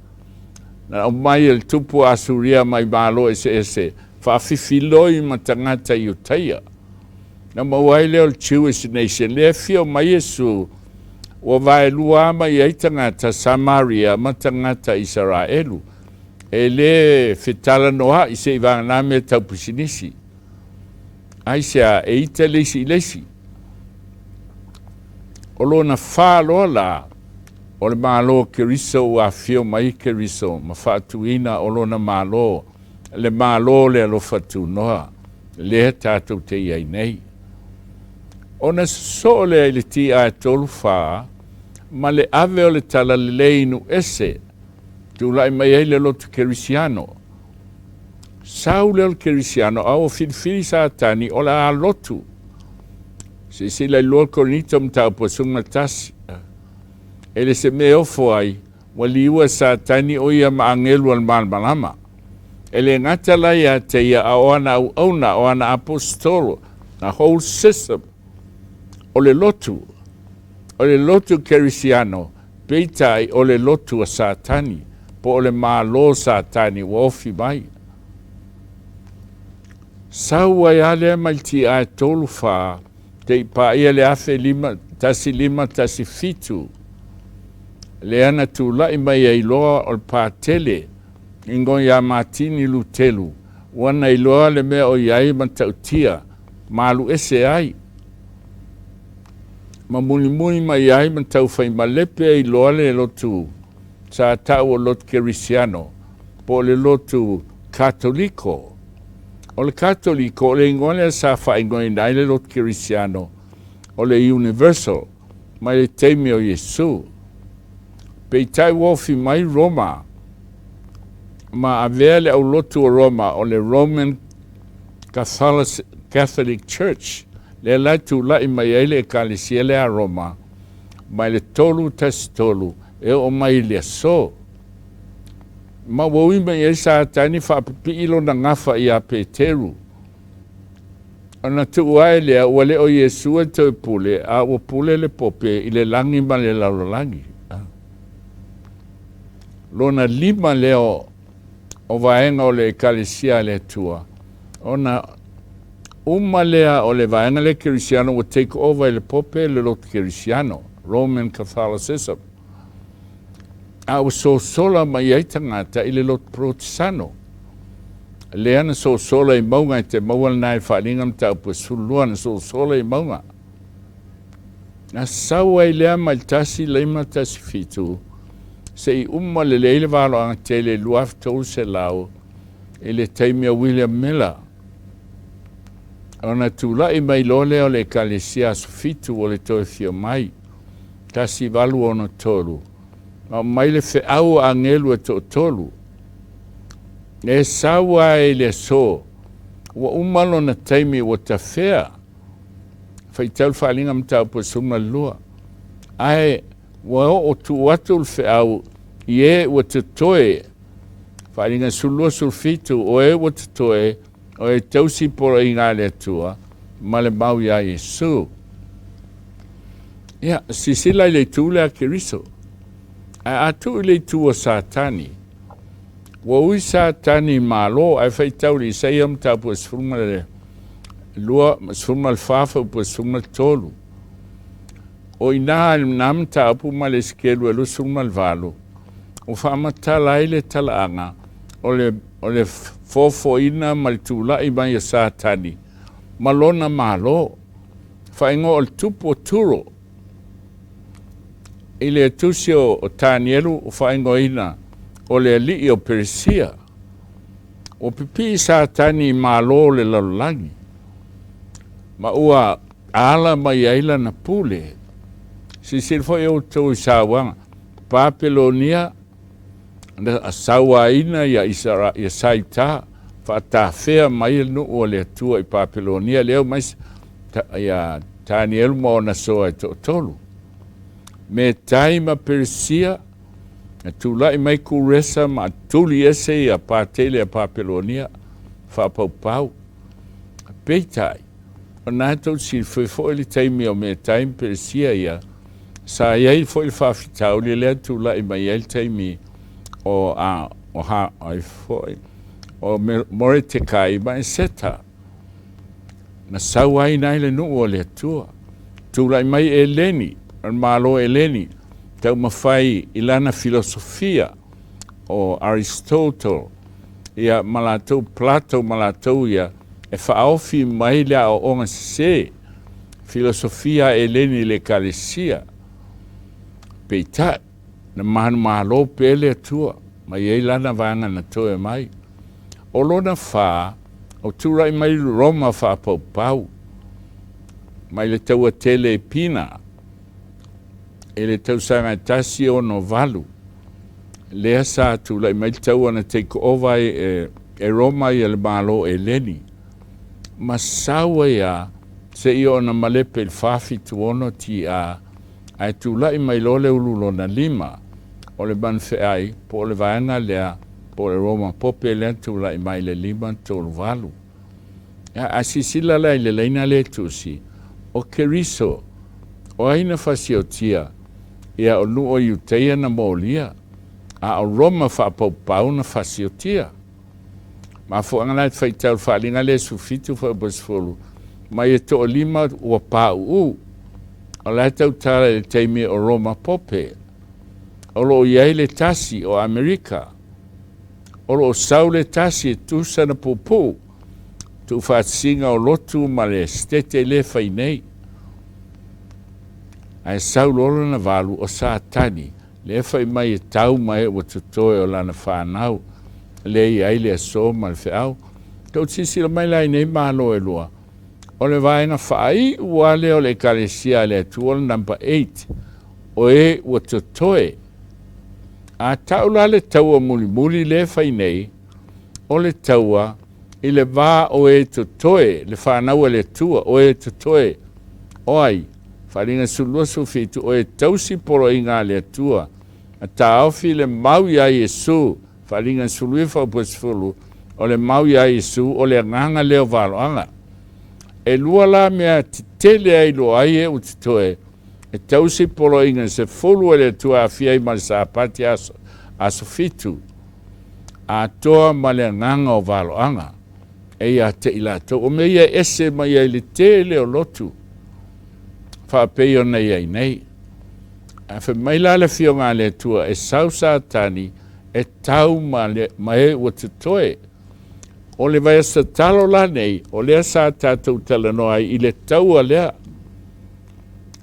na aumai e le tupu o Asuria mai malo eseese, faafifiloi ma tagata Iutaia. Na maua ai lea o le Jewish nation, lea e afio mai Iesu, ua vaelua mai ai tagata Samaria ma tagata Isaraelu. E le fetalanoa'i se i vagana mea tau pisinisi. Aisea, e ita le isi i le isi. O lona fa loa la, o le Malo o Keriso ua afio mai Keriso ma faatuina o lona Malo, le Malo o le alofa tunoa, lea tatou te i ai nei. Ona sosoo lea i le TA e tolu fa, ma le ave o le talalelei i nuu ese, tulai mai ai le lotu Kerisiano. Sau lea o le Kerisiano, a ua filifili Satani o le a lotu. Silasila i 2 Korinito mataupu 11. E le se mea e ofo ai, ua liua e Satani o ia ma agelu a le malamalama. E le gata la ia te ia a o ana auauna, o ana aposetolo, the whole system o le lotu, o le lotu Kerisiano, peitai o le lotu a Satani, po o le Malo Satani ua ofi mai. Sau ai a lea mai le TA e tolu fa, te i paia le 1000 1517, lea na tulai mai ai loa o le Patele ingoa ia Matini Lutelu, ua na iloa le mea o i ai matautia, ma alu ese ai, ma mulimuli mai ai ma taufai malepe ai loa le lotu sa tau o lotu Kerisiano, po o le lotu Katoliko. O le Katoliko, o le igoa lea sa faaigoaina ai le lotu Kerisiano, o le Universal, mai le taimi o Iesu. Peitai ua ofi mai Roma, ma avea le aulotu o Roma o le Roman Catholic Church, lea la e tulai mai ai le Ekalesia lea a Roma mai le 313 e oo mai i le aso. Ma ua ui mai ai Satani faapipii lona gafa iā Peteru. Ona tuu ae lea, ua le o Iesu e toe pule, a ua pule le Pope i le lagi ma le lalolagi. Lona lima lea o vaega o le Ekalesia a le Atua, ona uma lea o le vaega lea Kerisiano ua take over e le Pope le lotu Kerisiano, Roman Catholicism. A ua sosola mai ai tagata i le lotu Porotesano. Lea na sosola i mauga e te maua lena i Faaaliga Mataupu e 12 na sosola i mauga. Na sau ai lea mai le 1517 se'i uma lelei le valoaga tele i 2300 i le taimi o William Miller. Ona tula'i mai loa lea o le Ekalesia Aso Fitu o le Toe Afio Mai, 1863, ma aumai le feau a agelu e toatolu. E sau lava i le aso, ua uma lona taimi ua tafea, faitau le Faaaliga Mataupu e 12, ae ua oo tuu atu le feau i e ua totoe, Faaaliga 12, 17, o e ua totoe, o e tausi poloaiga a le Atua ma le mau iā Iesu. Ia, silasila i le itu lea a Keriso. Ae a tuu i le itu a Satani, ua ui Satani i malo, ae faitau i le Isaia mataupu e 12, 14 faaupu e 13. O i ina i lena mataupu ma le Esekielu e 28, ua faamatala ai le talaaga o le, o le fofoina ma le tulai mai o Satani ma lona malo. Faaigoa o le tupu o Turo. I le tusi o, o Tanielu ua faaigoaina o le alii o Peresia. Ua pipii Satani i malo o le lalolagi ma ua ala mai ai lana pule. Silasila foi outou i sauaga Papelonia na sauaina ia Isara, ia Saita, faatafea mai le nuu o le Atua i Papelonia, lea mai ia Tanielu ma ona soa e toatolu. Metai ma Peresia, na tulai mai Kuresa ma tuli ese ia Patele a Papelonia, faapaupau. Peitai, o na tou silafia foi le taimi o Metai ma Peresia ia, sa i ai foi le faafitauli lea tulai mai ai le taimi o a o ha ai foi o Moretekai ma Eseta na sau ai nai le nuu o le Atua. Tulai mai Eleni, o le Malo Eleni, taumafai i lana filosofia o Aristotle, ia ma latou Plato ma latou ia, e faaofi mai le aoaoga sese, filosofia a Eleni i le Ekalesia. Peitai, na manumalo pea le Atua, ma i ai lana vaega na toe mai. O lona fa, o tulai mai Roma faapaupau, mai le taua tele i Pina, i le tausaga e 168, lea sa tulai mai le taua na take over ai e, e Roma ia le Malo Eleni, ma sau ai a seia ona malepe i le 476 TA, ae tulai mai loa le ulu lona lima o le manufeai po o le vaega lea po o le Roma Pope lea na tulai mai i le 538. Ia, a silasila la i le laina lea e tusi, o Keriso, o ai na fasiotia? Ia, o nuu o Iuteia na molia, a o Roma faapaupau na fasiotia. Mafuaaga la e faitau le faaaliga lea e 17 faaupu e 10, mai e toalima ua pauu. O la e tautala i le taimi o Roma Pope. O lo o i ai le tasi o Amerika. O lo o sau le tasi e tusa na puupuu tuufaatasiga o lotu ma le setete lea e fai nei. Ae sau loa lona valu o Satani, lea fai mai e tau mai ua totoe o lana fanau, lea i ai le aso ma le feau. Tou silasila mai la i nei malo e lua, o le vaega faaiu lava lea o le Ekalesia a le Atua, o le number 8, o e ua totoe. A tau la le taua mulimuli lea e fai nei, o le taua i le va o e totoe, le fanau a le Atua, o e totoe, o ai? Faaaliga 12, 17, o e tausi poloaiga a le Atua, a taofi le mau iā Iesu, Faaaliga 19 faaupu 10, o le mau iā Iesu, o le agaga lea o valoaga. E lua la mea tetele ai loa ai e ua totoe, e tausi poloaiga 10 e le Atua e aafia ai ma le Sapati aso, aso fitu, atoa ma le agaga o valoaga e ia te i latou. O mea ia e ese mai ai le tele o lotu faapei ona i ai nei. Ae fai mai la le Afioga a le Atua, e sau Satani e tau ma, le, ma e ua totoe. O le vaiaso tatalo la nei, o lea sa tatou talanoa ai i le taua lea.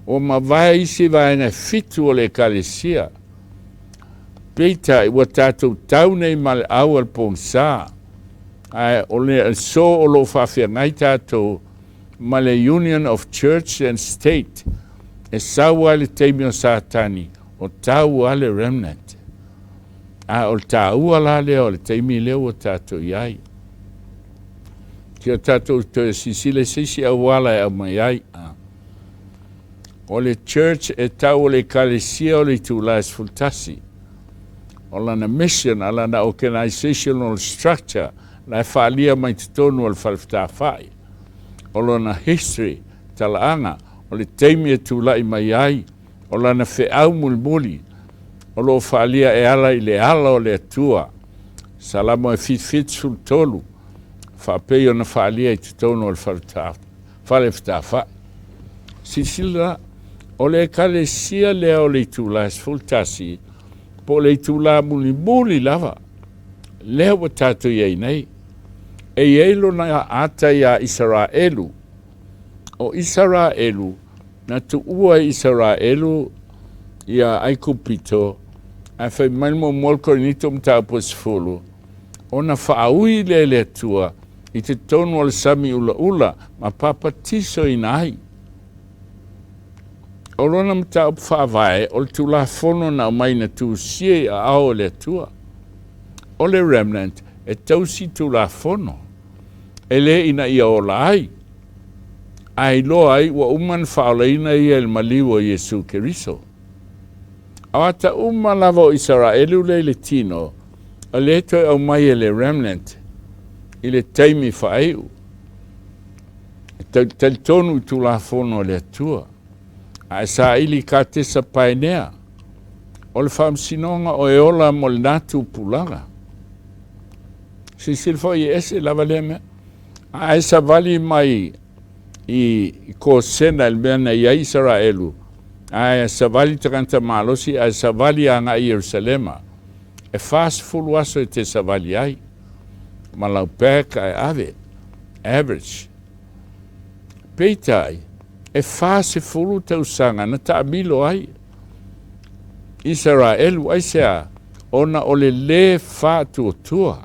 Ua mavae isi vaega e fitu o le Ekalesia. Peitai, ua tatou tau nei ma le au a le pogisa, ae o le aso o lo o faafeagai tatou ma le Union of Church and State, e sau lava i le taimi o Satani, o tau lava le remnant. A o le taua la lea o le taimi lea ua tatou i ai. Tia tatou toe silasila i se isi auala e aumai ai. O le church e tau o le ekalesia o le itula e 11. O lana mission, a lana organizational structure, la e faaalia mai totonu o le fale fetafai. O lona history, talaaga, o le taimi e tulai mai ai, o lana feau mulimuli, o lo o faaalia e ala i le ala o le Atua. Salamo e 73, faapei ona faaalia i totonu o le fale fetafai. Silasila la, o le ekalesia lea o le itula e 11, po o le itula mulimuli lava, lea ua tatou i ai nei. E i ai lona ata iā Isaraelu. O Isaraelu, na tuua e Isaraelu ia Aikupito, ae fai mai le muamua o le Korinito mataupu e 10, ona faaui lea e le Atua i totonu o le sami ulaula ma papatisoina ai. O lona mataupu faavae o le Tulafono na aumai na tusia i aao o le Atua. O le remnant e tausi Tulafono, e le ina ia ola ai, ae iloa ai ua uma ona faaolaina ia i le maliu o Iesu Keriso. O ata uma lava o Isaraelu lea i le tino, o lea e toe aumai e le remnant i le taimi faaiu. E talitonu i Tulafono a le Atua, a e saili i Katesa Paenea, o le faamasinoga o e ola mo lena tupulaga. Silasila foi e ese lava lea mea. A e savali mai i Kosena i le mea na i ai Isaraelu, a e savali tagata malosi, a e savali agai i Ierusalema, e 40 aso e te savali ai, ma lau bag ae ave, average. Peitai, e 40 tausaga na taamilo ai Isaraelu, aisea? Ona o le lē faatuatua.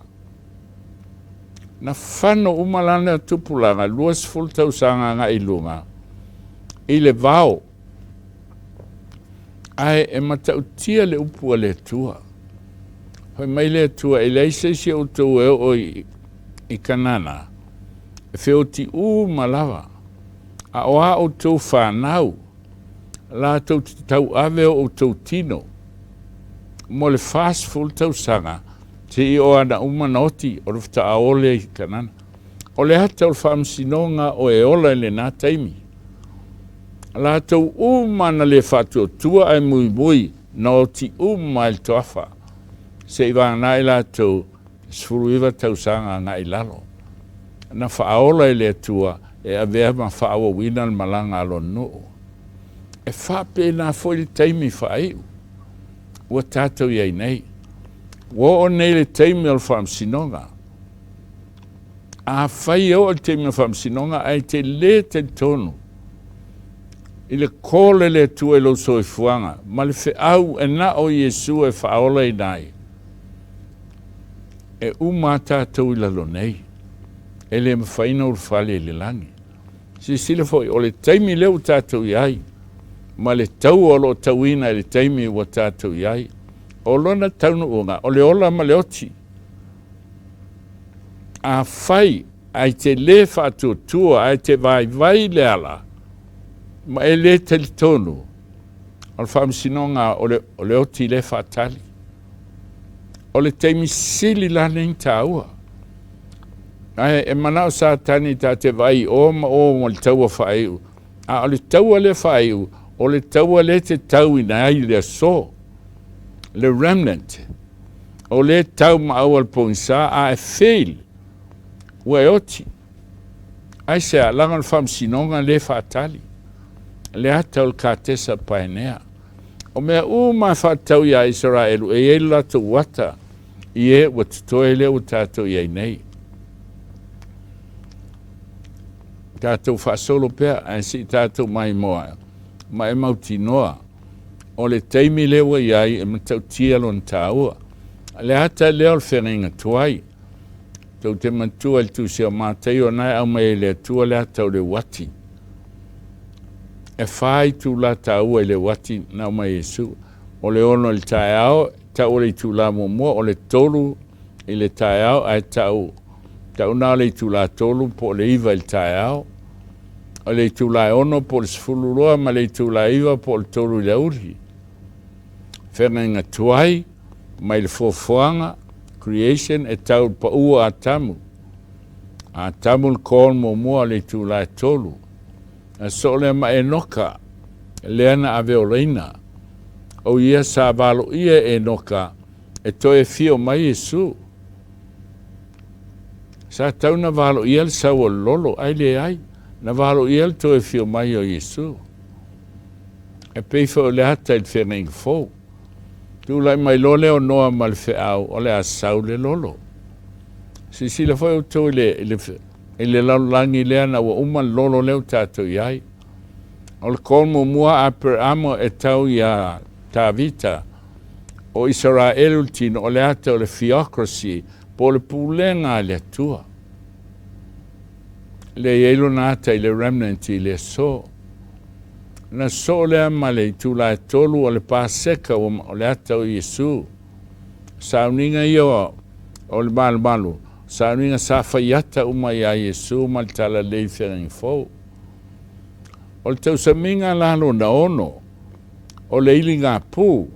Na fano uma lana tupulaga 20 tausaga agai i luga i le vao, ae e matautia le upu a le Atua. Fai mai le Atua, e leai se isi o outou e oo i Kanana, e feoti uma lava, a o a outou fanau, latou te tauave o outou tino mo le 40 tausaga, seia oo ana uma ona oti o le faatoa o lea i Kanana. O le ata o le faamasinoga o e ola i lena taimi. Latou uma na le faatuatua ae muimui na oti uma ai le toafa, seia vagana ai latou 19 tausaga agai i lalo. Na faaola e le Atua e avea ma faaauauina le malaga a lona nuu. E faapena foi le taimi faaiu ua tatou i ai nei. Ua oo nei le taimi o le faamasinoga. Afai e oo i le taimi o le faamasinoga ae te le talitonu i le call e le Atua i lou soifuaga ma le feau e na o Iesu e faaolaina ai, e uma a tatou i lalo nei, e le mafai ona ulufale i le lagi. Silasila foi, o le taimi lea ua tatou i ai, ma le taua o lo o tauina i le taimi ua tatou i ai, o lona taunuuga, o le ola ma le oti. Afai ae te le faatuatua ae te vaivai le ala ma e le talitonu, o le faamasinoga o le oti lea e faatali. O le taimi sili la nei ona taua. Ae e manao Satani ta te vaai i o ma o ma le taua faaiu, a o le taua lea faaiu, o le taua lea te tauina ai le aso, le remnant, o lea tau ma aua le pogisa, a e fail, ua e oti. Aisea? Leaga o le faamasinoga lea e faatali, le ata o le Katesa Paenea. O mea uma e faatatau iā Isaraelu e i ai lo latou ata i e ua totoe lea ua tatou i ai nei. Tatou faasolo pea ae se i tatou maimoa ma e mautinoa o le taimi lea ua i ai e matautia lona taua. Le ata lea o le feagaiga tuai. Tou te manatua i le Tusi o Mataio na e aumai ai e le Atua le ata o le uati. E fa itulā taua i le uati na aumai e Iesu. O le ono i le taeao, tau o le itulā muamua, o le tolu i le taeao, ae tau, tau na o le itulā tolu po o le iva i le taeao. O le itulā e ono po o le 12 ma le itulā e iva po o le tolu i le aoauli. Feagaiga tuai mai le foafoaga, creation, e tau i le pau o Atamu. Atamu le call muamua o le itulā e tolu. Na soo lea ma Enoka, lea na ave olaina. O ia sa valoia e Enoka e toe afio mai Iesu. Sa tau na valoia le sau o le lolo, ae leai, na valoia le toe afio mai o Iesu. E pei foi o le ata i le feagaiga fou. Tulai mai loa lea o Noa ma le feau o le a sau le lolo. Silasila foi outou i le, i le, i le lalolagi lea na ua uma le lolo lea ua tatou i ai. O le call muamua a Aperamo e tau iā Tavita, o Isaraelu le tino, o le ata o le theocracy, po o le pulega a le Atua. Lea e i ai lona ata i le remnant i le aso. Na soo lea ma le itula e tolu o le Paseka ua o le ata o Iesu. Sauniga ia o le malumalu, sauniga sa fai ata uma iā Iesu ma le Talalelei Feagaiga Fou. O le tausamiga la lona ono, o le iligapū,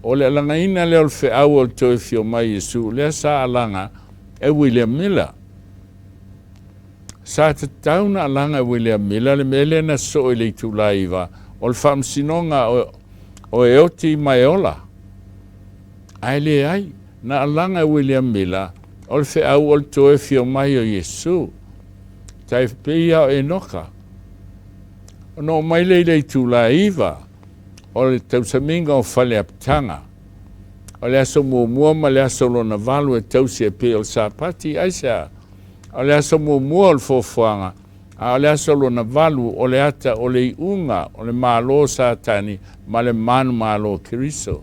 o le alagaina lea o le feau o le toe afio mai Iesu, lea sa alaga e William Miller. Sa tatau ona alaga e William Miller le mea lea na soo i le itula iva o le faamasinoga o e oti ma e ola. Ae leai, na alaga e William Miller o le feau o le toe afio mai o Iesu. Tai pei ia o Enoka. Ona oo mai lea i le itula iva o le tausamiga o Faleapitaga, o le aso muamua ma le aso lona valu e tausi e pei o le Sapati, aisea? O le aso muamua o le foafoaga, a o le aso lona valu o le ata o le iuga o le Malo o Satani ma le manumalo o Keriso.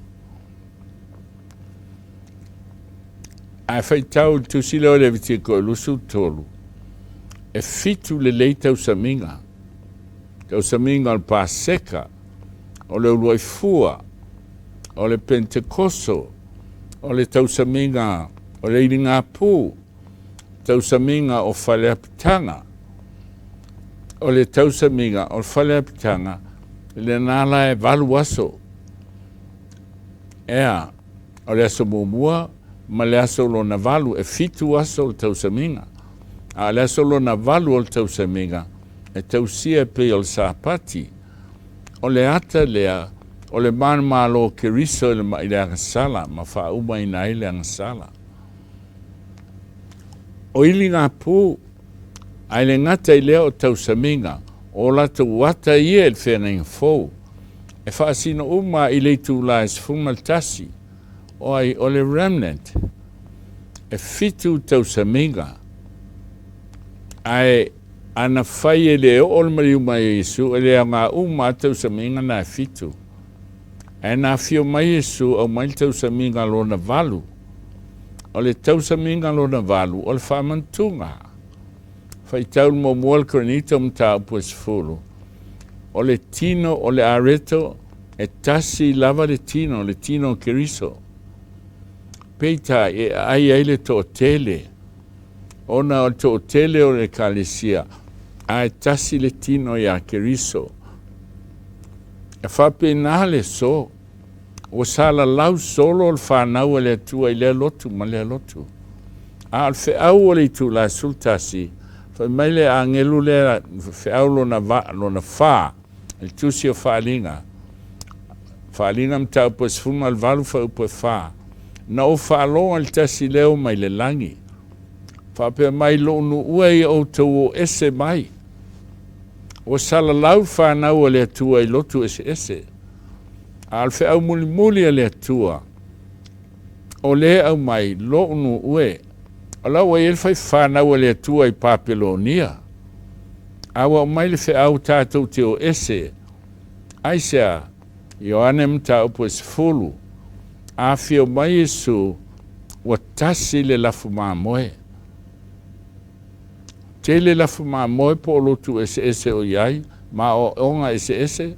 Ae faitau i le tusi lea o Levitiko i 23, e fitu lelei tausamiga, tausamiga o le Paseka, o le uluai fua, o le Pentekoso, o le tausamiga o le iligapū, tausamiga o Faleapitaga. O le tausamiga o le Faleapitaga, lena la e valu aso. Ea, o le aso muamua ma le aso lona valu, e fitu aso o le tausamiga. A o le aso lona valu o le tausamiga, e tausia e pei o le Sapati. O le ata lea o le manumalo o Keriso i le, i le agasala ma faaumaina ai le agasala. O iligapū, ae le gata i lea o tausamiga, o latou ata ia i le feagaiga fou, e faasino uma i le itulā e 11, o ai o le remnant, e fitu tausamiga, ae ana fai e le oo le maliu mai o Iesu, e le aoga uma a tausamiga na e fitu. Ae na afio mai Iesu aumai le tausamiga lona valu, O le tausamiga lona valu o le faamantuga. Faitau le muamua le Korinito mataupu e sefulu. O le tino o le areto e tasi lava le tino, le tino o Keriso. Peitai e aai ai le toatele, ona o le toatele o le Ekalesia, ae tasi le tino iā Keriso. E faapena le so. Ua salalau solo le fanau a le Atua i lea lotu ma lea lotu. A o le feau o le itula e 11, fai mai le agelu lea, feau lona, va, lona fa, i le tusi o Faaaliga, Faaaliga mataupu e 18 fuaiupu e fa, Na ou faalogo i le tasi leo mai le lagi, faapea mai, Lou nuua ia outou o ese mai. Ua salalau le fanau a le Atua i lotu eseese. A o le feau mulimuli a le Atua, o lea e aumai, Lo'u nuu e, o la ua i ai le faifanau a le Atua i Papelonia, a ua aumai le feau tatou te o ese. Aisea? Ioane mataupu e 10, A afio mai Iesu, ua tasi le lafu mamoe. Tele lafu mamoe po o lotu eseese o i ai, ma aoaoga eseese,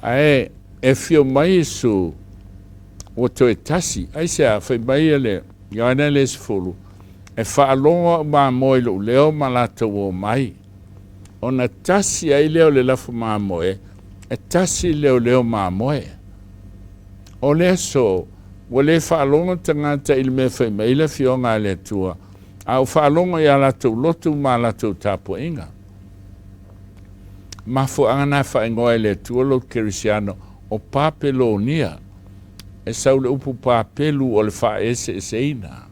ae e afio mai Iesu, ua toe tasi. Aisea? Fai mai le Ioane le 10, E faalogo au mamoe i lou leo ma latou omai. Ona tasi ai lea o le lafu mamoe, e tasi le leo mamoe. O le aso, ua le faalogo tagata i le mea fai mai le Afioga a le Atua, a ua faalogo i a latou lotu ma a latou tapuaiga. Mafuaaga na faaigoa e le Atua lou Kerisiano o Papelonia, e sau le upu Papelu o le faaeseeseina.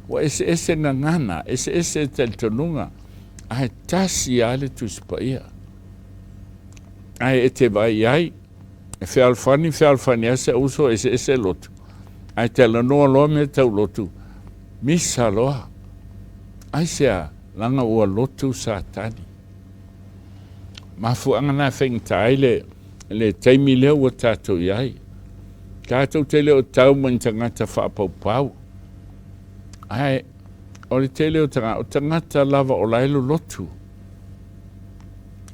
Ua eseese gagana, eseese talitonuga, ae tasi lava le Tusi Paia. Ae e te vaai i ai, e fealofani, fealofani lava si au uso, eseese lotu, ae talanoa loa mea tau lotu, misa loa. Aisea? Leaga ua lotu Satani. Mafuaaga na e faigata ai le, le taimi lea ua tatou i ai. Tatou te le o tau ma ni tagata faapaupau. Ae o le tele o tagata, o tagata lava o la e lolotu.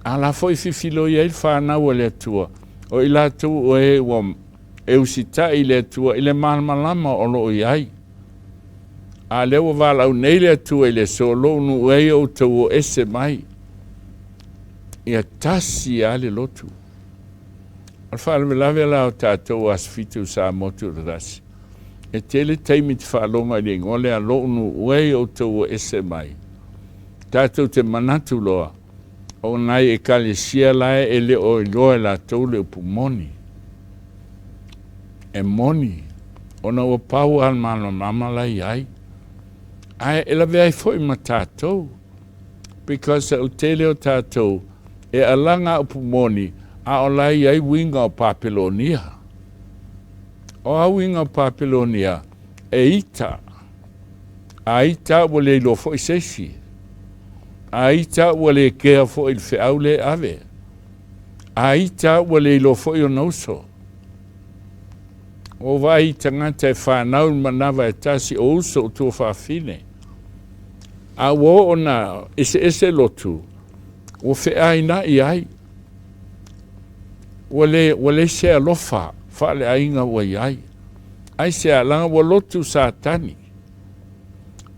A la foi fifiloi ai le fanau a le Atua, o i latou o e ua e usitai i le Atua i le malamalama o lo o i ai. A lea ua valaau nei le Atua i le aso, lou nuu ai outou o ese mai. Ia tasi lava le lotu. O le faalavelave la o tatou aso 7 Samoa Tutoatasi, e tele taimi te faalogo ai i le igoa lea, lou nuu e outou o ese mai. Tatou te manatu loa, o nai ekalesia la e le o iloa e latou le upu moni. E moni, ona ua pau lava le malamalama la e i ai. Ae e lavea ai foi ma tatou, because o le tele o tatou e alaga upu moni, a o la e i ai uiga o Papelonia. O a uiga o Papelonia? E ita. A ita ua le iloa foi se isi. A ita ua le kea foi i le feau lea e ave. A ita ua le iloa foi ona uso. Ua vaai i tagata e fanau i le manava e tasi o uso o tuafafine. A ua oo na eseese lotu, ua feaina'i ai. Ua le, ua leai se alofa faaleaiga ua i ai. Aisea? Leaga ua lotu Satani.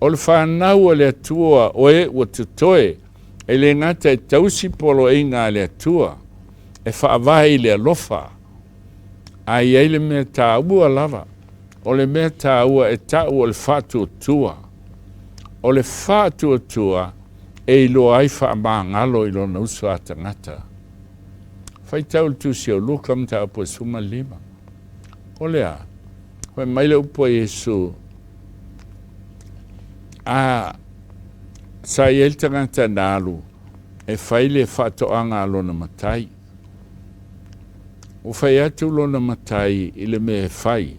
O le fanau a le Atua o e ua totoe, e le gata e tausi poloaiga a le Atua, e faavae i le alofa, ae i ai le mea taua lava, o le mea taua e ta'u o le faatuatua. O le faatuatua e iloa ai faamagalo i lona uso a tagata. Faitau le Tusi o Luka mataupu e 15. O le a? Fai mai le upu a Iesu, A, sa i ai le tagata na alu e fai le faatoaga a lona matai. Ua fai atu lona matai i le mea e fai,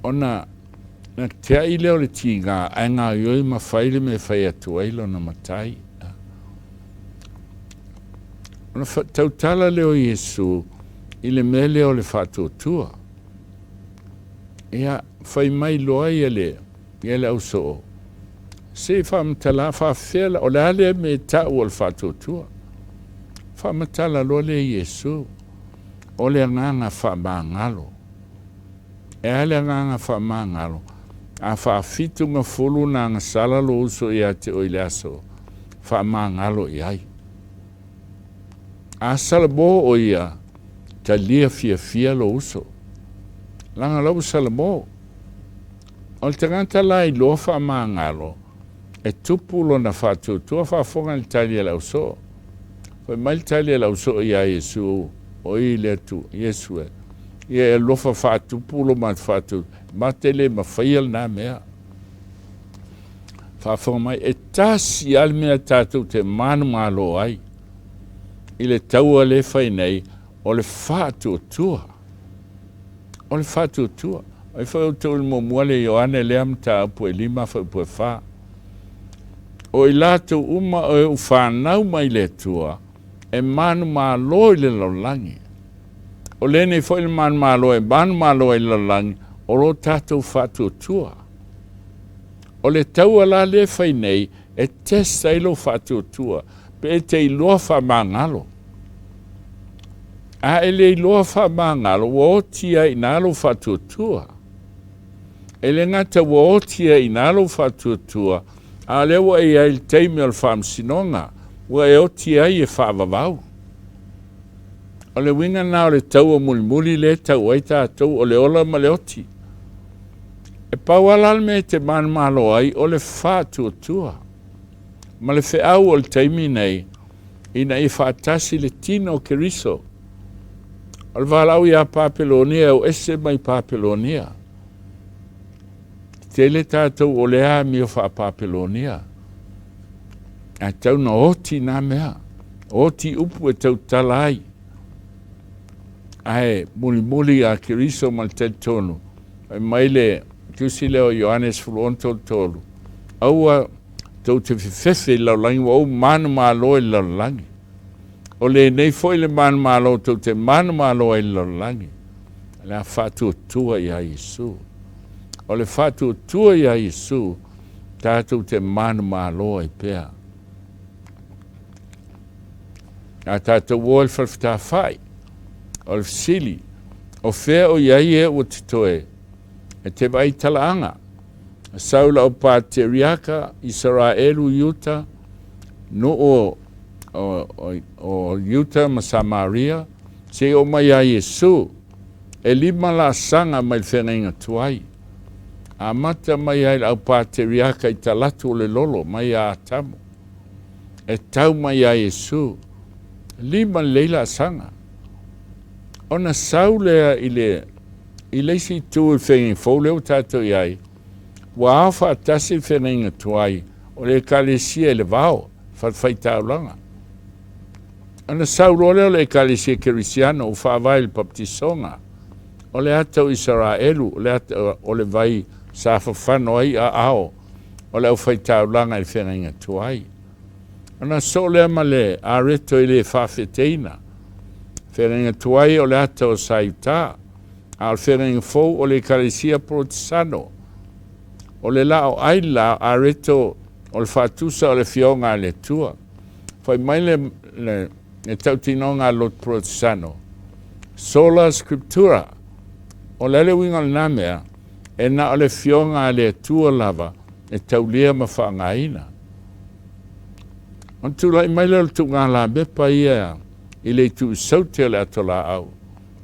ona na tea'i lea o le tiga ae gaoioi ma fai le mea e fai atu ai lona matai. Ona tautala lea o Iesu i le mea lea o le faatuatua. Ia, fai mai loa ia le, ia le ausoo, se i faamatala faafefea la, o le a lea mea e ta'u o le faatuatua? Faamatala loa lea Iesu, o le agaga faamagalo. E a le agaga faamagalo? A faafitugafulu na agasala lou uso ia te oe i le aso, faamagalo i ai. A salamo o ia, talia fiafia lou uso. Leaga la ua salamo. O le tagata la iloa faamagalo, e tupu lona faatuatua faafofoga i le tali a le ausoo. Fai mai le tali a le ausoo iā Iesu, O i le Atua, Iesu e, ia e alofa faatupu lo matou faatuatua, ma te le mafaia lena mea. Faafofoga mai, e tasi lava le mea tatou te manumalo ai. i le taua lea e fai nei, o le faatuatua. O le faatuatua. Ai foi outou i le muamua le Ioane lea mataupu e 5 fuaiupu e 4. O i latou uma o e ua fanau mai le Atua, e manumalo i le lalolagi. O lenei foi le manumalo e manumalo ai i le lalolagi, o lo tatou faatuatua. O le taua la lea e fai nei, e test ai lou faatuatua, pe e te iloa faamagalo. A e le iloa faamagalo, ua oti ai i ina lou faatuatua. E le gata ua oti ai i ina lou faatuatua, a o lea ua e i ai i le taimi o le faamasinoga, ua e oti ai e faavavau. O le uiga lena o le taua mulimuli lea e tau ai tatou, o le ola ma le oti. E pau lava la le mea e te manumalo ai, o le faatuatua. Ma le feau o le taimi nei, ina ia faatasi le tino o Keriso. O le valaau iā Papelonia e o ese mai Papelonia. Tele tatou o lea amio faa-Papelonia. Ae tau na oti nā mea, oti upu e tautala ai. Ae mulimuli a Keriso ma le talitonu, fai mai le tusi lea o Ioane 16:33, Aua tou te fefefe i le lalolagi, ua ou manumalo i le lalolagi. O lenei foi le manumalo tou te manumalo ai i le lalolagi, o le a faatuatua iā Iesu. O le faatuatua iā Iesu, tatou te manumalo ai pea. A tatou o i le falefetafai, o le fesili, o fea o i ai e ua totoe e te vaai talaaga? Sau lau Pateriaka, Isaraelu, Iuta, nuu o, o, o, o Iuta ma Samaria, seia oo mai ia Iesu, e lima laasaga mai le feagaiga tuai. Amata mai ai le au Pateriaka i talaatu o le lolo mai ia Atamu, e tau mai ia Iesu, lima lelei laasaga. Ona sau lea i le I le isi itu i le feagaiga fou lea ua tatou i ai, ua ao faatasi le feagaiga tuai o le Ekalesia i le vao, fatafaitaulaga. Ona sau loa lea o le Ekalesia Kerisiano ua faavae i le papatisoga, o le ata o Isaraelu, o le ata o le vai sa fafano ai aao o le aufaitaulaga i le feagaiga tuai. Ona soo lea ma le areto e le faafeteina. Feagaiga tuai o le ata o Saiutā, a o le feagaiga fou o le Ekalesia Porotesano. O le la o ai la areto o le faatusa o le Afioga a le Atua. Fai mai le, le, le tautinoga a lotu Porotesano, Sola Scriptura. O le a le uiga o lena mea? E na o le Afioga a le Atua lava e taulia ma faaaogaina. Ona tulai mai lea o le tuugalamepa ia i le itu i saute o le atolaau,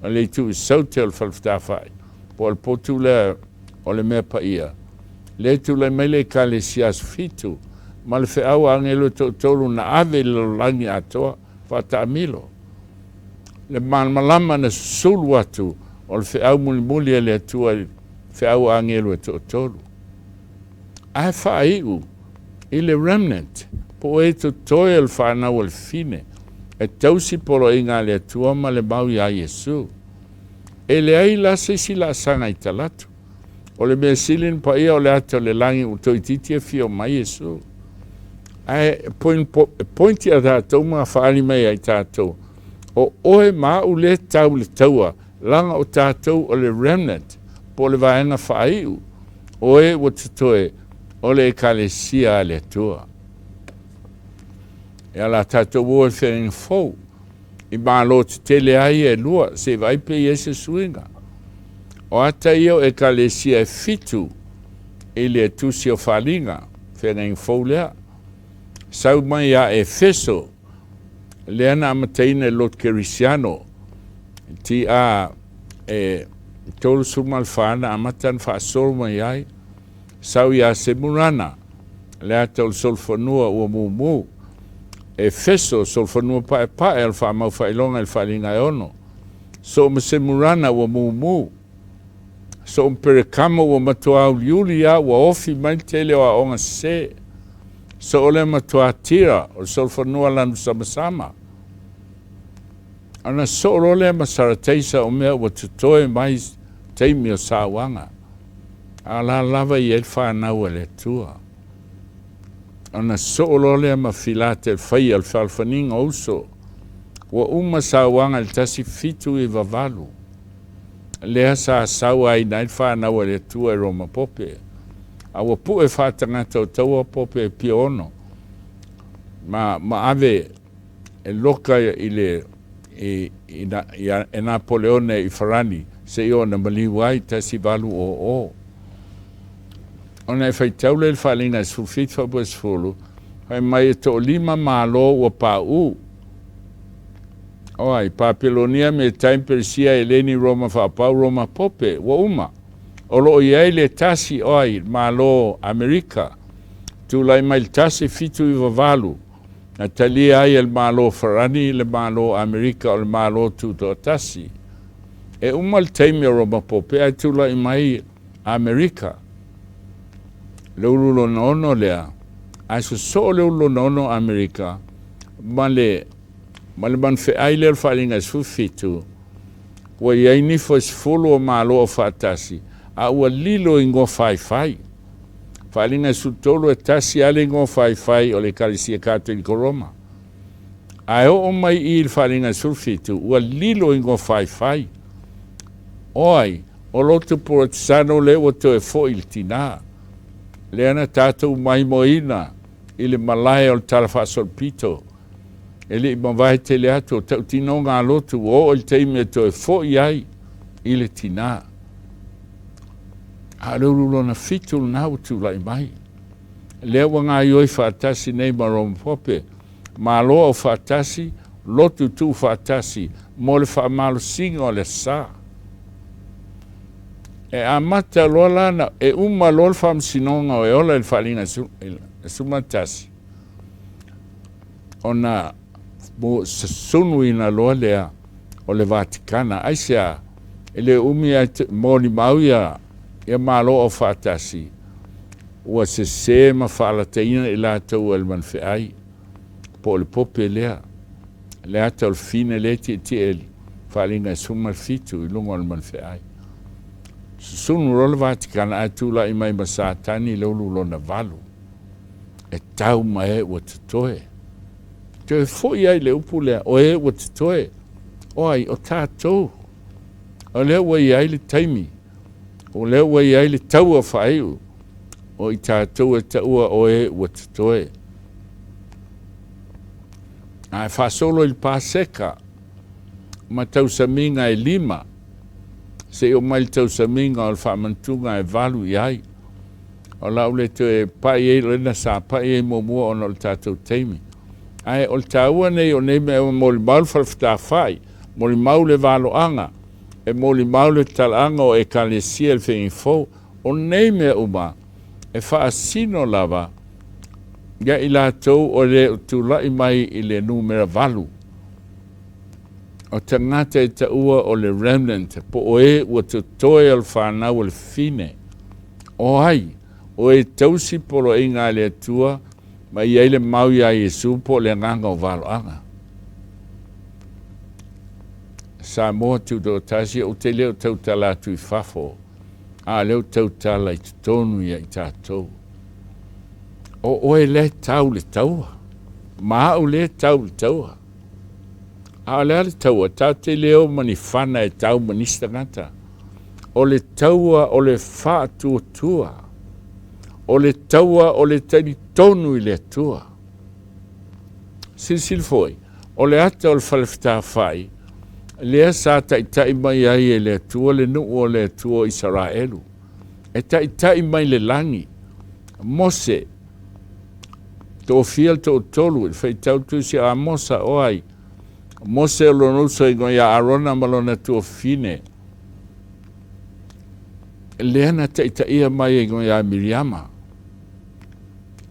o le itu i saute o le falefetafai, po o le potu lea o le mea paia. Lea e tulai mai le Ekalesia Aso Fitu ma le feau a agelu e toatolu na ave i le lalolagi atoa, faataamilo. Le malamalama na susulu atu o le feau mulimuli a le Atua i le feau a agelu e toatolu. Ae faaiu i le remnant, po o e totoe o le fanau a le fine, e tausi poloaiga a le Atua ma le mau iā Iesu. E leai la se isi laasaga i talatu. O le mea sili na paia o le ata o le lagi ua toeitiiti afio mai Iesu. Ae e pointi a tatou ma faaali mai ai tatou, o oe ma au lea tau le taua, laga o tatou o le remnant, po o le vaega faaiu, o e ua totoe o le Ekalesia a le Atua. E ala tatou o i le feagaiga fou, i malo tetele ai e lua, se i vaai pe i ai se suiga. O ata ia o Ekalesia e fitu i le tusi o Faliga, feagaiga fou lea. Sau mai ia Efeso, lea na amataina e lotu Kerisiano, TA e 34 na amata ona faasolo mai ai, sau iā Semurana, le ata o le solofanua ua mumu, Efeso, solofanua paepae o le faamau faailoga i le faaliga e ono, soo ma Semurana ua mumu, soo ma Perekamo ua matuā uliuli a ua ofi mai le tele o aoga sesē, soo lea ma Tuatira o le solofanua lanu samasama. Ona soo loa lea ma Sarataisa o mea ua totoe mai taimi o sauaga, a o la lava i ai le fanau a le Atua. Ona soo loa lea ma Filatelfaia o le fealofaniga o uso. Ua uma sauaga i le 1798, lea sa sauaina ai le fanau a le Atua e Roma Pope, a ua pue faatagata o taua Pope e Pio Ono, ma, ma ave e loka i le i, i, i, e Napoleone i Farani seia oo na maliu ai 1800. Ona e faitau lea i le Faaaliga e 17 faapea 10, fai mai e toalima Malo ua pauu. O ai, Papelonia, Metai, Peresia, Eleni, Roma faapau, Roma Pope, ua uma. O lo o i ai le tasi, o ai, Malo Amerika. Tulai mai le 1798, na talia ai e le Malo Farani le Malo Amerika o le Malo Tutoatasi. E uma le taimi o Roma Pope ae tulai mai Amerika. Le ulu lona ono lea, ae sosoo le ulu lona ono Amerika ma le ma le manufeai lea o le Faaaliga e 17, ua i ai nifo e 10 o Malo Aufaatasi, a ua lilo i igoa faifai. Faaaliga e 13, e tasi lava le igoa faifai o le Ekalesia Katoliko Roma. Ae oo mai i i le Faaaliga e 17, ua lilo i igoa faifai. O ai? O lotu Porotisano lea ua toe foi i le tina. Lea na tatou maimoaina i le malae o le Tala Faasolopito. E le i mavae tele atu o tautinoga a lotu ua oo i le taimi e toe foi ai i le tina. A o le ulu lona fitu lena ua tulai mai. Lea ua gaoioi faatasi nei ma Roma Pope, Malo aufaatasi, lotu tuufaatasi mo le faamalosiga o le sa. E amata loa la na, e uma loa le faamasinoga o e ola i le Faaaliga e 11, ona sunuina loa lea o le Vatikana. Aisea? E le umi ae molimau ia ia Malo Aufaatasi ua sese ma faalataina i latou e le manufeai, po o le pope lea, le ata o le fine lea e tietie i le Faaaliga e 17 i luga o le manufeai. Susunu loa le Vatikana ae tulai mai ma Satani i le ulu lona valu, e tau ma e ua totoe. Toe foi ai le upu lea, o e ua totoe, o ai, o tatou. O lea ua i ai le taimi, o lea ua i ai le taua faaiu, o i tatou e taua o e ua totoe. Ae faasolo i le Paseka ma tausamiga e lima, seia oo mai le tausamiga o le faamanatuga e valu i ai. O la ua le toe pai ai lena sa pai ai muamua ona o le tatou taimi. Ae o le taua nei o nei mea e molimau le falefatafa'i, molimau le valoaga, e molimau le talaaga o Ekalesia i le Feiga Fou. O nei mea uma e faasino lava ia i latou o le o tulai mai i le numera valu o tagata e taua o le remnant po o e ua totoe o le fanau o le fine. O ai? O e tausi poloaiga a le Atua ma i ai le mau iā Iesu po o le agaga o valoaga. Samoa Tutoatasi, ou te le o tautala atu i fafo, a o lea ou tautala i totonu ia i tatou. O oe lea e tau le taua, ma au lea e tau le taua. A o le a le taua? Tatou te le o ma ni fana e tau ma nisi tagata. O le taua o le faatuatua. O le taua o le talitonu i le Atua. Silasila foi, o le ata o le falefetafai, lea sa taitai mai ai e le Atua le nuu o le Atua o Isaraelu, e taitai mai le lagi. Mose, tofia le toatolu i le faitau tusi a Amosa, o ai? Mose o lona uso igoa ia Arona ma lona tuafafine, lea na taitaia mai ai ia Miriama.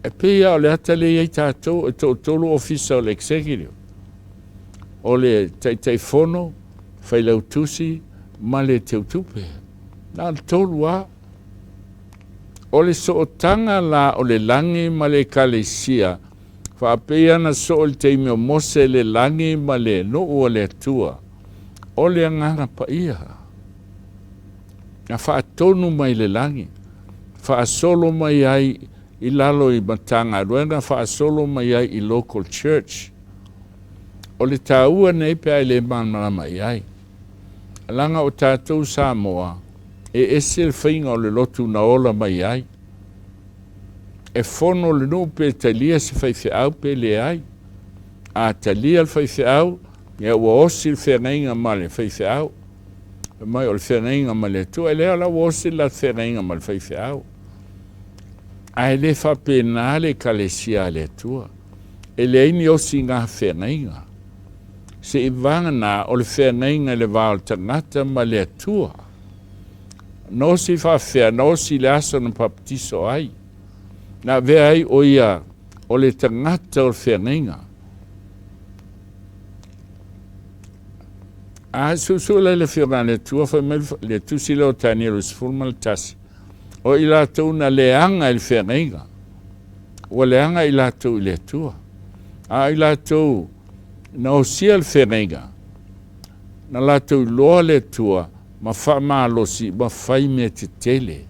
E pei lava o le ata lea i ai tatou, e toatolu ofisa o le executive, o le Taitaifono, Failautusi ma le Teutupe. Na o le tolu lava. O le sootaga la o le lagi ma le Ekalesia, faapei ona soo i le taimi o Mose le lagi ma le nuu o le Atua. O le Agaga Paia na faatonu mai le lagi, faasolo mai ai i lalo i Matagaluega, faasolo mai ai i local church. O le taua nei pe a e le malamalama i ai. Leaga o tatou Samoa, e ese le faiga o le lotu na ola mai ai. E fono le nuu pe talia se faifeau pe leai. A talia le faifeau, ia ua osi le feagaiga ma le faifeau. Fai mai o le feagaiga ma le Atua, e leai o la ua osi le latou feagaiga ma le faifeau. Ae le faapena le Ekalesia a le Atua. E leai ni osiga feagaiga. Seiavagana o le feagaiga i le va o le tagata ma le Atua. Na osi faafefea? Na osi i le aso na papatiso ai. Na avea ai o ia o le tagata o le feagaiga. A suesue la i le Afioga a le Atua, fai mai le tusi lea o Tanielo 11, o i latou na leaga i le feagaiga, ua leaga i latou i le Atua. A o i latou na osia le feagaiga, na latou iloa le Atua ma faamalosi ma fai mea tetele.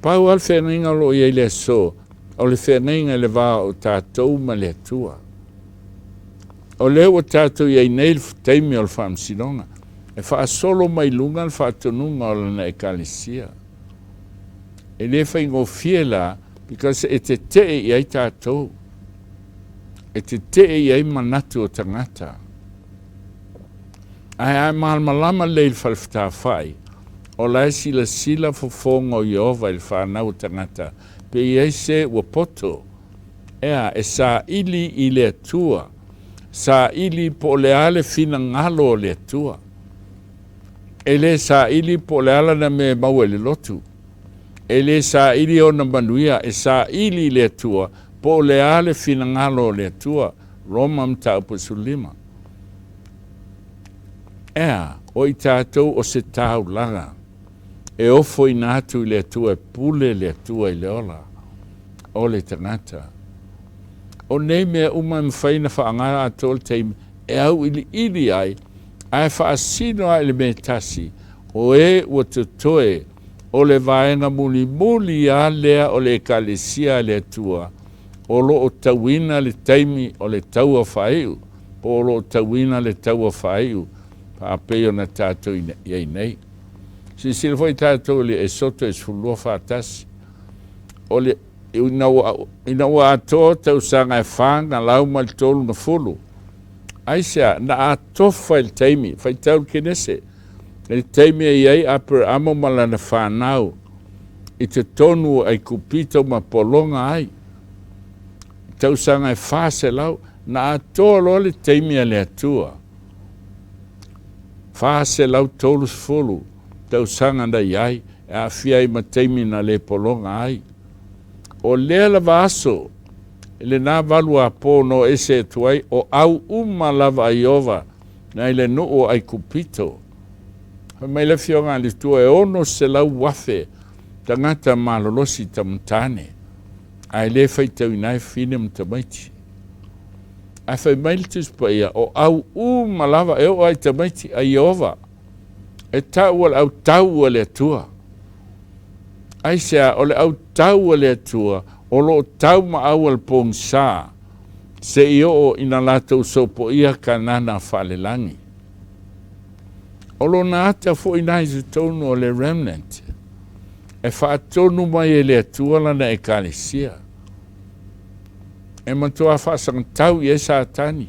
Pau lava le feagaiga o lo o i ai i le aso, o le feagaiga i le va o tatou ma le Atua. O lea ua tatou i ai nei i le taimi o le faamasinoga, e faasolo mai luga le faatonuga o Lana Ekalesia. E le faigofie la, because e tetee i ai tatou. E tetee i ai manatu o tagata. Ae a e malamalama lelei i le falefetafai, o la e silasila fofoga o Ieova i le fanau o tagata, pe i ai se ua poto, ea, e saili i le Atua, saili po o le a le finagalo o le Atua. E le saili po o le a lana mea e maua i le lotu. E le saili ona manuia, e saili i le Atua po o le a le finagalo o le Atua. Roma Mataupu 15. Ea, o i tatou o se taulaga e ofoina atu i le Atua e pule le Atua i le ola o le tagata. O nei mea uma e mafai ona faaaoga atoa le taimi e auiliili ai ae faasino lava i le mea tasi, o e ua totoe o le vaega mulimuli lava lea o le Ekalesia a le Atua o lo o tauina le taimi o le taua faaiu, po o lo o tauina le taua faaiu faapei ona tatou i ai nei. Silasila foi tatou i le Esoto e 12 faatasi, o le ina ua, ina ua atoa tausaga e fa na lau ma le tolu na fulu. Aisea, na atofa i le taimi, faitau le Kenese, i le taimi e i ai Aperamo ma lana fanau i totonu o Aikupito ma pologa ai, tausaga e 400, na atoa loa le taimi a le Atua. 430 tausaga na i ai, e aafia ai ma taimi na le pologa ai. O lea lava aso, i lena valuapō na o ese atu ai, o au uma lava a Ieova nai le nuu o Aikupito. Fai mai le Afioga a le Atua, e 600,000 tagata malolosi tamatane, ae le faitauina ai fafine ma tamaiti. Ae fai mai le Tusi Paia, o au uma lava e oo lava i tamaiti a Ieova, e tau o le autau a le Atua. Aisea? O le autau a le Atua o lo o tau ma au a le pogisa seia oo ina latou sopoia Kanana faalelagi. O lona ata foi na i totonu o le remnant e faatonu mai e le Atua lana Ekalesia. E matua faasagatau i ai Satani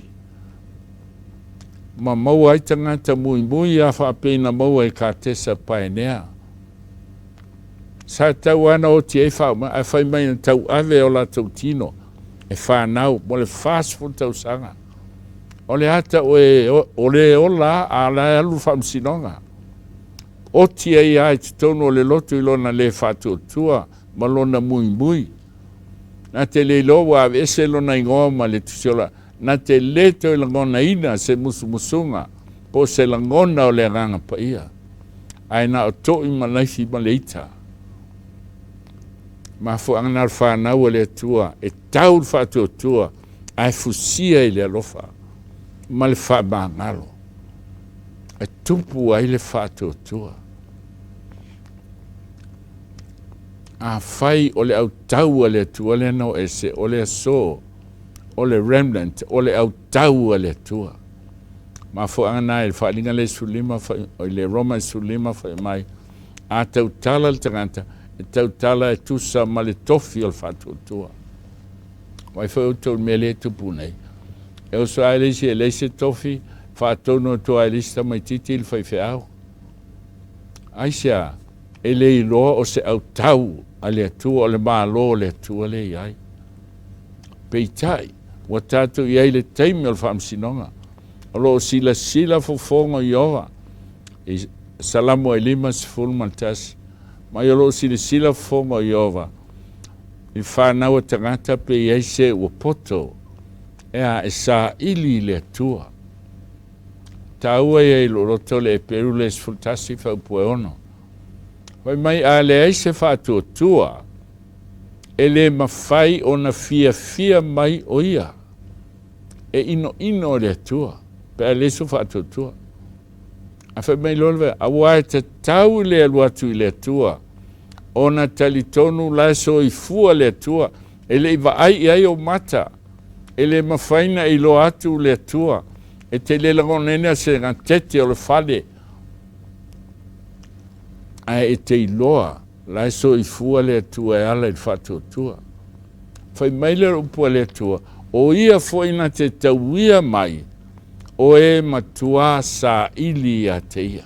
ma maua ai tagata muimui a faapei na maua e Katesa Paenea. Sa tau lava na oti ai faauma ae fai mai na tauave o latou tino e fanau mo le 40 tausaga. O le ata oe o le ola a la e alu le faamasinoga. Oti ai lava i totonu o le lotu i lona le faatuatua ma lona muimui. Na te le iloa ua aveese lona igoa ma le tusiola, na te le toe lagonaina se musumusuga po o se lagona o le Agaga Paia, ae na o to'i ma naifi ma le ita. Mafuaaga na o le fanau a le Atua e tau le faatuatua ae fusia i le alofa ma le faamagalo. E tupu ai le faatuatua. Afai o le autau a le Atua lea na o ese, o le aso, o le remnant, o le autau a le Atua. Mafuaaga na i le faaaliga lea 15 fai, i le Roma 15 fai mai, a tautala le tagata, e tautala e tusa ma le tofi o le faatuatua. Vaai foi outou i le mea lea e tupu nei. E oso lava le isi e leai se tofi, faatonu atu lava e le isi tamaitiiti le faifeau. Aisea? E le iloa o se autau a le Atua, o le Malo o le Atua lea e i ai. Peitai, ua tatou i ai i le taimi o le faamasinoga. O lo o silasila fofoga o Ieova i Salamo e 51, mai o lo o silasila fofoga o Ieova i fanau a tagata pe i ai se ua poto, e a, e saili i le Atua. Taua ia i lou loto le Eperu le 11 faaupu e 6. Fai mai a leai se faatuatua, e le mafai ona fiafia mai o ia e inoino e le Atua, pe a leai so faatuatua. Ae fai mai loa le aua e tatau i le alu atu i le Atua, ona talitonu la e soifua le Atua, e le i vaai i ai ou mata, e le mafai na iloa atu le Atua, e te le lagonaina se gatete o le fale, ae e te iloa la e soifua le Atua e ala i le faatuatua. Fai mai le upu a le Atua, o ia foi na te tauia mai, o e matuā saili ia te ia.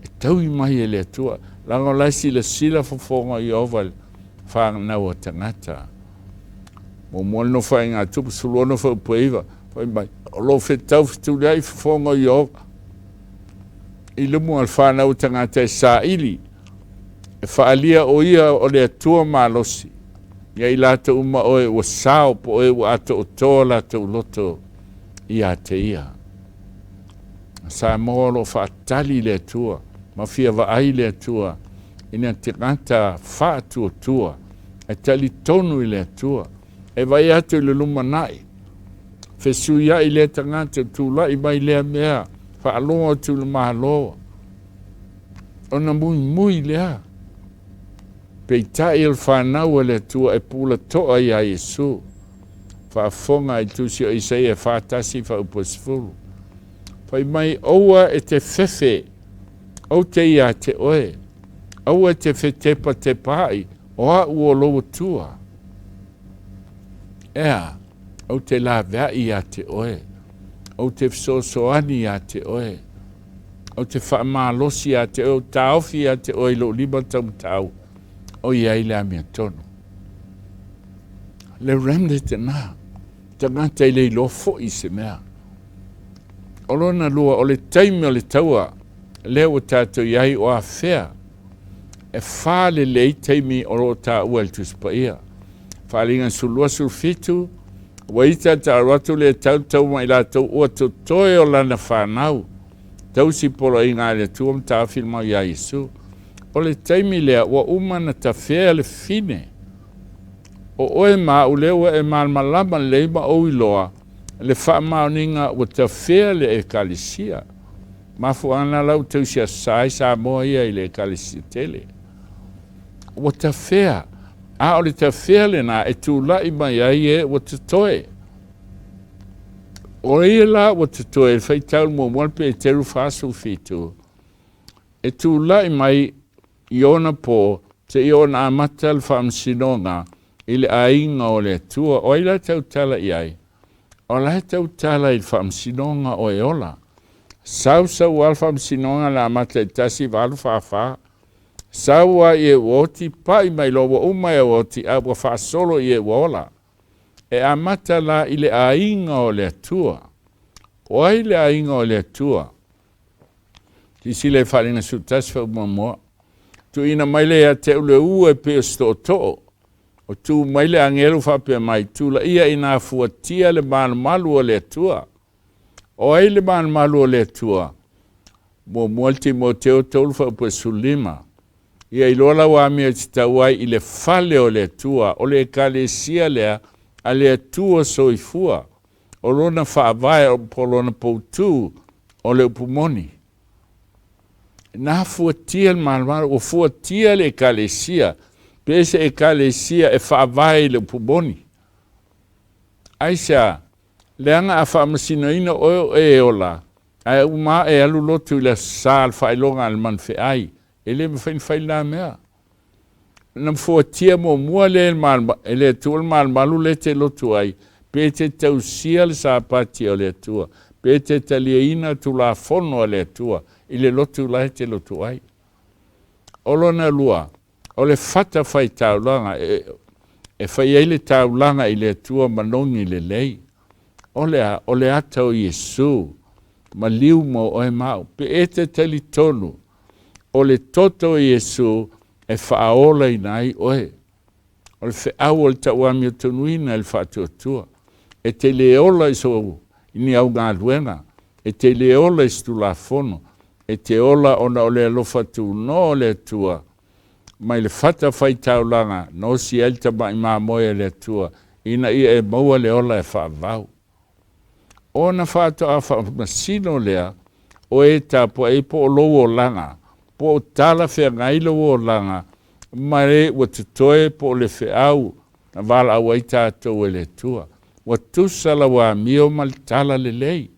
E taui mai e le Atua, leaga o la e silasila fofoga o Ieova i le fanau a tagata. Muamua le Nofoaiga Tupu 16 fuaiupu e 9, fai mai, o lo o fetau fetuliai fofoga o Ieova i luma o le fanau a tagata e saili, e faaalia o ia o le Atua malosi, ia i latou uma oe ua sao po o e ua atoatoa latou loto ia te ia. Samoa o lo o faatali le Atua ma fia vaai le Atua i na tagata faatuatua e talitonu i le Atua, e vaai atu i le lumanai, fesuiai lea tagata, tulai mai lea mea, faalogo atu i le Malo, ona muimui lea. Peitai o le fanau a le Atua e pula toa iā Iesu. Faafofoga i tusi o Isaia 41 faaupu 10. Fai mai, Aua e te fefe, ou te iā te oe. Aua e te fetepatepaai, o a'u o lou Atua. Ea, ou te laveai iā te oe. Ou te fesoasoani iā te oe. Ou te faamalosi iā te oe, ou taofi iā te oe i lou lima taumatau, o i ai le amiotonu. Le remnant lena, tagata e le iloa foi se mea. O lona lua, o le taimi o le taua, lea ua tatou i ai o afea, e fa lelei taimi o lo o taua e le Tusi Paia. Faaaliga 12 17, ua ita ta alu atu le tau tau ma i latou ua totoe o lana fanau, tausi poloaiga a le Atua ma taofi le mau iā Iesu. O le taimi lea ua uma na tafea le fine. O oe ma au lea ua e malamalama lelei ma ou iloa le faamaoniga ua tafea le Ekalesia. Mafuaaga na la ua tausi asa ai Samoa ia i le Ekalesia tele. Ua tafea, a o le tafea lena e tulai mai ai e ua totoe. O ia la ua totoe, e faitau muamua le Peteru 47, e tulai mai i ona po seia ona amata le faamasinoga i le aiga o le Atua. O ai la e tautala i ai? O la e tautala i le faamasinoga o e ola. Sau sau lava le faamasinoga na amata i 1844. Sau lava i e ua oti, pai mai loa ua uma e ua oti, a ua faasolo i e ua ola. E amata la i le aiga o le Atua. O ai le aiga o le Atua? Silasila i Faaaliga 11 faamuamua. Tuuina mai lea ia te au le ua e pei o se tootoo. O tu mai le agelu faapea mai, Tulaia ina fuatia le malumalu o le Atua. O ai le malumalu o le Atua? Muamua le Timoteo 3 faaupu 15. Ia iloa lau amio e tatau ai i le fale o le Atua, o le ekalesia lea a le Atua soifua. O lona faavae po o lona poutū, O le upu moni, na fuatia le malumalu, ua fuatia le ekalesia, pe se ekalesia e faavae i le upu moni. Aisea? Leaga a faamasinoina oe o e ola, ae uma ae alu lotu i le Aso Sa le faailoga a le manufeai, e le mafai ona fai lena mea. Na fuatia muamua lea e le Atua le malumalu lea e te lotu ai, pe te tausia le Sapati o le Atua, pe te taliaina Tulafono a le Atua i le lotu la e te lotu ai. O lona lua, o le fata faitaulaga e fai ai le taulaga i le Atua manogi lelei. O le a? O le ata o Iesu, maliu mo oe ma au. Pe e te talitonu o le toto o Iesu e faaolaina ai oe. O le feau o le tauamiotonuina i le faatuatua. E te le ola i sou i ni au galuega, e te le ola i se tulafono, e te ola ona o le alofa tunoa o le Atua mai le fata faitaulaga na osi ai le tamai mamoe a le Atua ina ia e maua le ola e faavavau. Ona faatoa faamasino lea o e tapuai po o lou olaga, po o talafeagai lou olaga ma e ua totoe po o le feau na valaau ai tatou e le Atua. Ua tusa lau amio ma le tala lelei.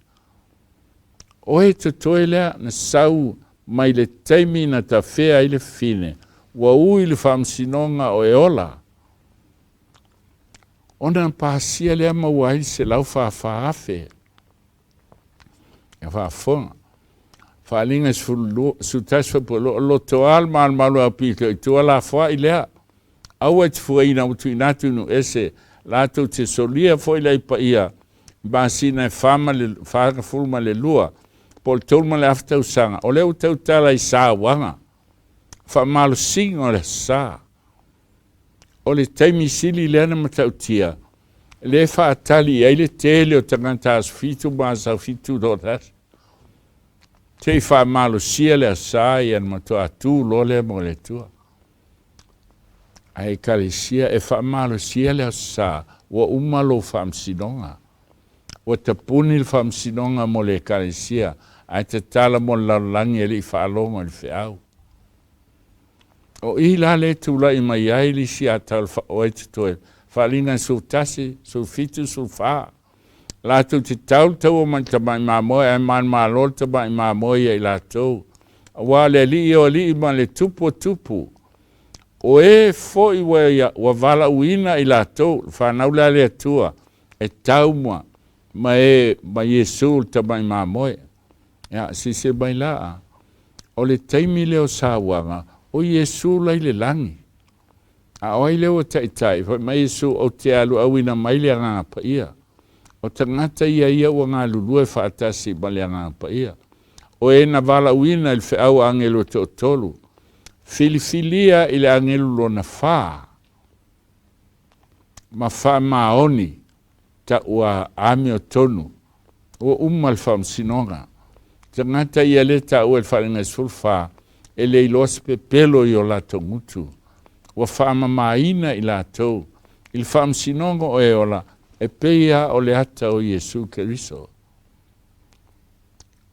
O e totoe lea na sau mai le taimi na tafea ai le fine, ua ui le faamasinoga o e ola. Ona pasia lea maua ai le 144,000. Ia faafofoga. Faaaliga 11 fuaipua lua, lotoa le malumalu au pito i tua lafoai lea. Aua e te fuaina ua tuuina atu i nuu ese, latou te solia foi le ai paia i masina e fa ma le 42 po o le 3.5 tausaga. O lea ua tautala i sauaga, faamalosiga o le Aso Sa. O le taimi sili lea na matautia, lea e faatali i ai le tele o tagata aso 7 ma aso 7 toatasi. Se i faamalosia le Aso Sa ia na matua tu loa lea mo le Atua. Ae Ekalesia e faamalosia le Aso Sa, ua uma lou faamasinoga. Ua tapuni le faamasinoga mo le Ekalesia, ae tatala mo le lalolagi e le i faalogo i le feau. O i la lea e tulai mai ai le isi ata o le oe totoe, faaaliga e 11, 17, 14. Latou te tau le taua mai le tamai mamoe ae manumalo le tamai mamoe ia i latou. Aua o le alii o alii ma le tupu o tupu. O e foi ua, ua valaauina i latou, le fanau lea a le Atua, e tau ma, ma e, ma Iesu le tamai mamoe. Ia, silasila mai la, o le taimi lea o sauaga, o Iesu la i le lagi. A o ai lea ua taitai? Fai mai Iesu, Ou te alu auina mai le Agaga Paia. O tagata ia ia ua galulue faatasi ma le Agaga Paia. O e na valaauina i le feau a agelu e toatolu, filifilia i le agelu lona fa, ma faamaoni taua amiotonu, ua uma le faamasinoga. Tagata ia lea taua i le faaliga 14, e le iloa se pepelo i o latou gutu. Ua faamamaina i latou i le faamasinoga o e ola e pei lava o le ata o Iesu Keriso.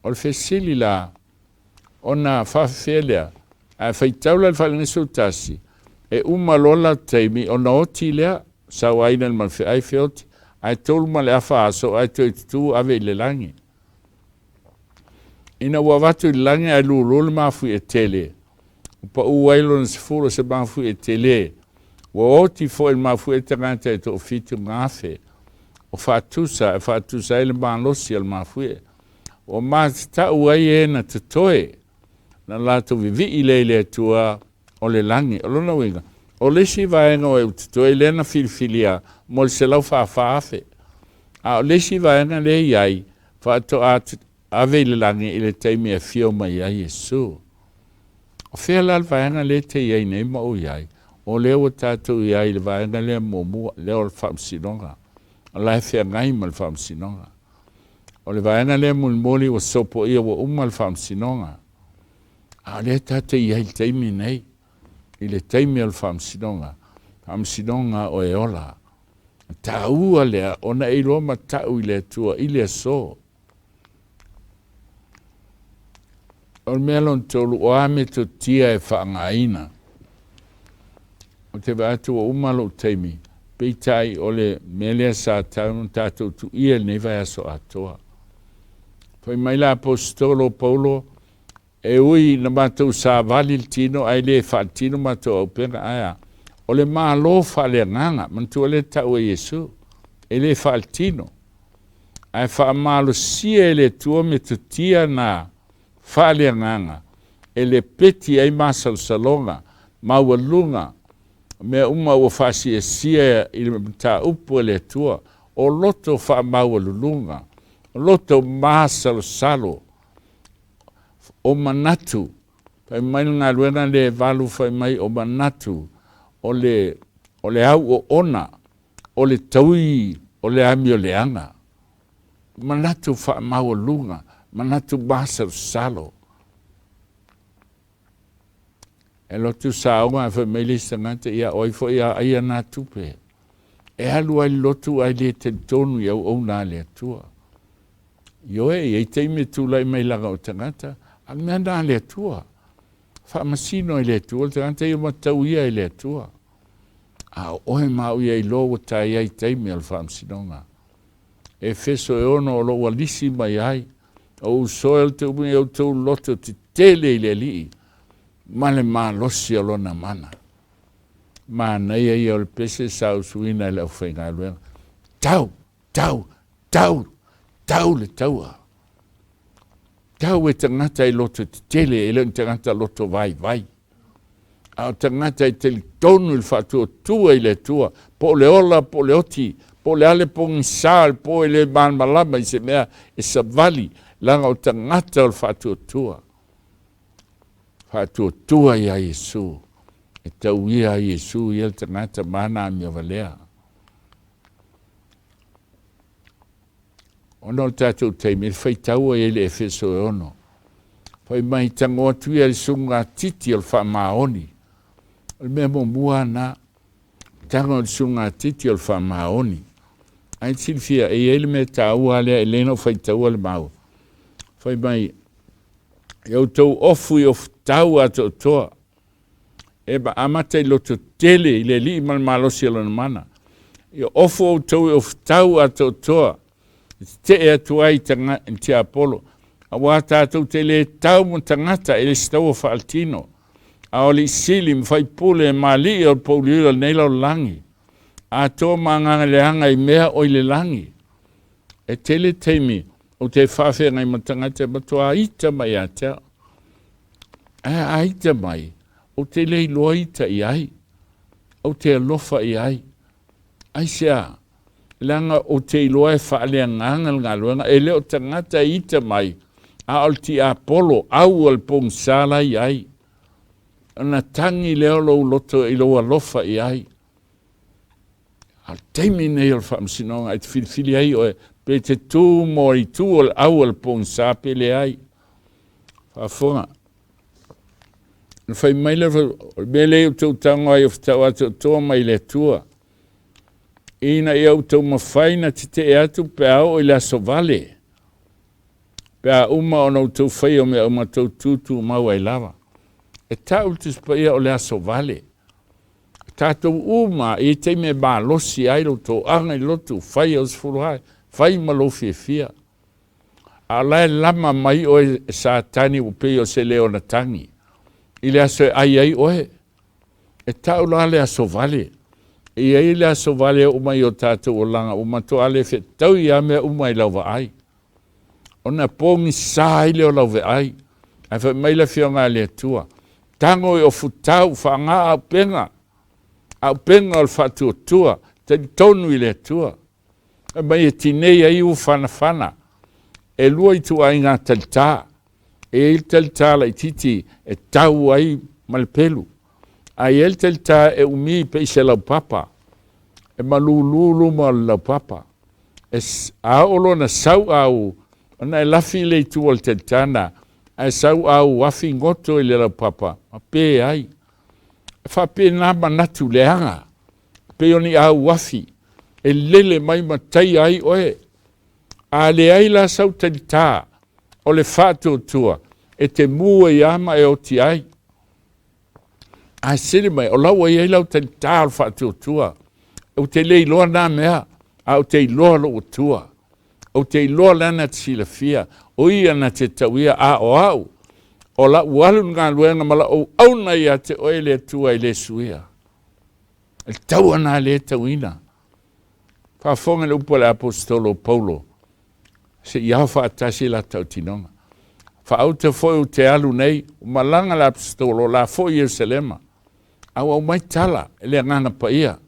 O le fesili la, ona faafefea lea? Ae faitau la i le faaliga 11, e uma loa la taimi ona oti lea, sauaina i le malofeai feoti, ae tolu ma le afa aso ae toe tutu ave i le lagi. Ina ua avatu i le lagi ae lulu le mafuie tele, ua pau ai lona sefulu o se mafuie tele, ua oti foi le mafuie tagata e toafitu gafe, o faatusa e faatusa ai le malosi o le mafuie. Ua matatau ai e na totoe, na latou vivii lea i le Atua o le lagi. O lona uiga, o le isi vaega o e ua totoe lea na filifilia mo le 144,000. A o le isi vaega lea e i ai, faatoa ave i le lagi i le taimi e afio mai ai Iesu. O fea la le vaega lea e te i ai nei ma ou i ai? O lea ua tatou i ai i le vaega lea muamua, lea o le faamasinoga. O la e feagai ma le faamasinoga. O le vaega lea mulimuli ua sopoia ua uma le faamasinoga. A o lea tatou te i ai i le taimi nei, i le taimi o le faamasinoga, faamasinoga o e ola. E taua lea ona e iloa matau i le Atua i le aso. O le mea lona tolu, o a metotia e faaaogaina? Ou te vaai atu ua uma lou taimi, peitai o le mea lea sa tatau ona tatou tuuia i lenei vaiaso atoa. Fai mai le Aposetolo o Paulo, E ui ina matou savali le tino ae le faaletino matou auupega, ae a? O le Malo faaleagaga, manatua lea tau e Iesu, e le faaletino, ae faamalosia e le Atua metotia na faaleagaga e lepeti ai masalosaloga, maualuga, mea uma ua faasiasia i le mataupu a le Atua, o loto faamaualuluga, loto masalosalo, o manatu, fai mai le galuega lea e valu fai mai o manatu, o le, o le au oona, o le taui o le amio leaga. Manatu faamaualuga, manatu masalosalo. E lotu saoga ae fai mai le isi tagata, ia o ai foi a aia nā tupe. E alu ai le lotu ae le talitonu i auauna a le Atua. Ioe, e i ai taimi e tulai mai laga o tagata, a le mea na a le Atua. Faamasino e le Atua le tagata ia matau ia e le Atua. A o oe ma au ia iloa ua tai ai taimi o le faamasinoga. Efeso e ono o lo ua lisi mai ai, o usoe o le te umi e outou loto tetele i le Alii, ma le malosi o lona mana. Manaia ia o le pese sa usuina e le aufaigaluega. Tau! Tau! Tau! Tau le taua! Tau e tagata e loto tetele, e le o ni tagata loto vaivai. A o tagata e talitonu i le faatuatua i le Atua, po o le ola, po o le oti, po o le a le pogisa o le po e le malamalama i se mea e savali, leaga o tagata o le faatuatua. Faatuatua iā Iesu. E tauia ai Iesu ia le tagata ma ana amiovalea. Ona o le tatou taimi, le faitaua i ai le Efeso e ono. Fai mai, tago atu ia i le sulugatiti o le faamaoni. O le mea muamua na, tago i le sulugatiti o le faamaoni. Ae silafia, e i ai le mea taua lea e le na faitaua le mau. Fai mai, e outou ofu i ofutau atoatoa, e amata i loto tele i le Alii ma le malosi o lona mana. Ia ofo outou i ofutau atoatoa e tetee atu ai i tiapolo, aua tatou te le tau ma tagata e le se taua faaletino, a o alii sili ma faipule ma alii o le pouliuli o lenei lalolagi, atoa ma agaga leaga i mea o i le lagi. E tele taimi ou te faafeagai ma tagata e matua ita mai ia te au. Ae a ita mai, ou te le iloa ita i ai, ou te alofa i ai. Aisea? Leaga ou te iloa e faaleagaga le galuega, e le o tagata e ita mai, a o le tiapolo, au o le pogisa la i ai. Ona tagi lea o lou loto i lou alofa i ai. A o le taimi nei o le faamasinoga e te filifili ai oe pe te tu mo le itu o le au o le pogisa pe leai. Faafofoga. Na fai mai le, o le mea lea ou te utago ai o fetau atoatoa mai le Atua, ina ia outou mafai na tetee atu pe a oo i le aso vale, pe a uma ona outou faia o mea uma tou tutumau ai lava. E tau le Tusi Paia o le aso vale. Tatou uma i taimi e malosi ai lou toaga i lotu, fai au sefulu hae, fai ma lou fiafia. A o la e lama mai oe e Satani ua pei o se leo na tagi i le aso e ai ai oe. E tau la le aso vale. E i ai le aso vale e oo mai i o tatou olaga ua matuā le fetaui lava mea uma i lau vaai. Ona pogisa ai lea o lau veai. Ae fai mai le Afioga a le Atua, Tago i ofutau, faaga auupega, auupega o le faatuatua, talitonu i le Atua. Fai mai e tinei ai ua fanafana. E lua ituaiga talitā. E i ai le talitā laitiiti e tau ai ma le pelu. Ae i ai le talitā e umi pei se laupapa, e malūlū luma o le laupapa. E, a oo loa na sau au, ona e lafi i le itu o le talitā na, ae sau au afi goto i le laupapa ma pē ai. E faapena manatu leaga. Pei o ni auafi e lele mai ma taia ai oe. A leai la sau talitā o le faatuatua, E te mū ai lava ma e oti ai. Ae sili mai, o la ua i ai lau talitā o le faatuatua. Ou te le iloa na mea, a ou te iloa lou Atua. Ou te iloa lea na te silafia, o ia na te tauia, a o au, o la'u alu i le galuega ma la'u auauna ia te oe le Atua e le suia. Le taua na le tauina. Faafofoga i le upu a le Aposetolo o Paulo, se i ao faatasi la tautinoga. Faauta foi ou te alu nei, ua malaga le Aposetolo, o la foi Ierusalema. A ua aumai tala e le Agaga Paia,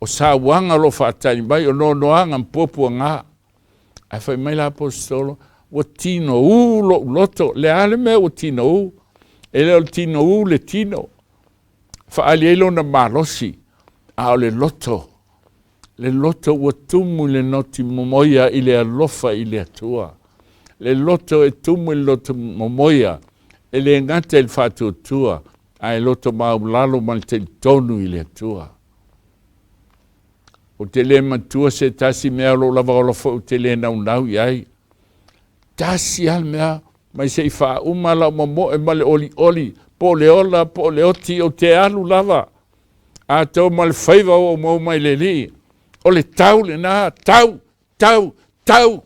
o sauaga o lo o faatali mai, o noanoaga ma puapuaga. Ae fai mai le Aposetolo, ua tinoū lou loto. Le a le mea ua tinoū? E le o le tinoū le tino. Faaali ai lona malosi, a o le loto, le loto ua tumu i le noti momoia i le alofa i le Atua. Le loto e tumu i le loto momoia, e le gata i le faatuatua, ae loto maualalo ma le talitonu i le Atua. Ou te le matua se tasi mea o lou lava ola foi ou te le naunau i ai. Tasi lava le mea, mai se i faauma lau momoe ma le olioli, po o le ola po o le oti, ou te alu lava. Atoa ma le faiva ua ou maua mai le Alii. O le tau lena, tau, tau, tau.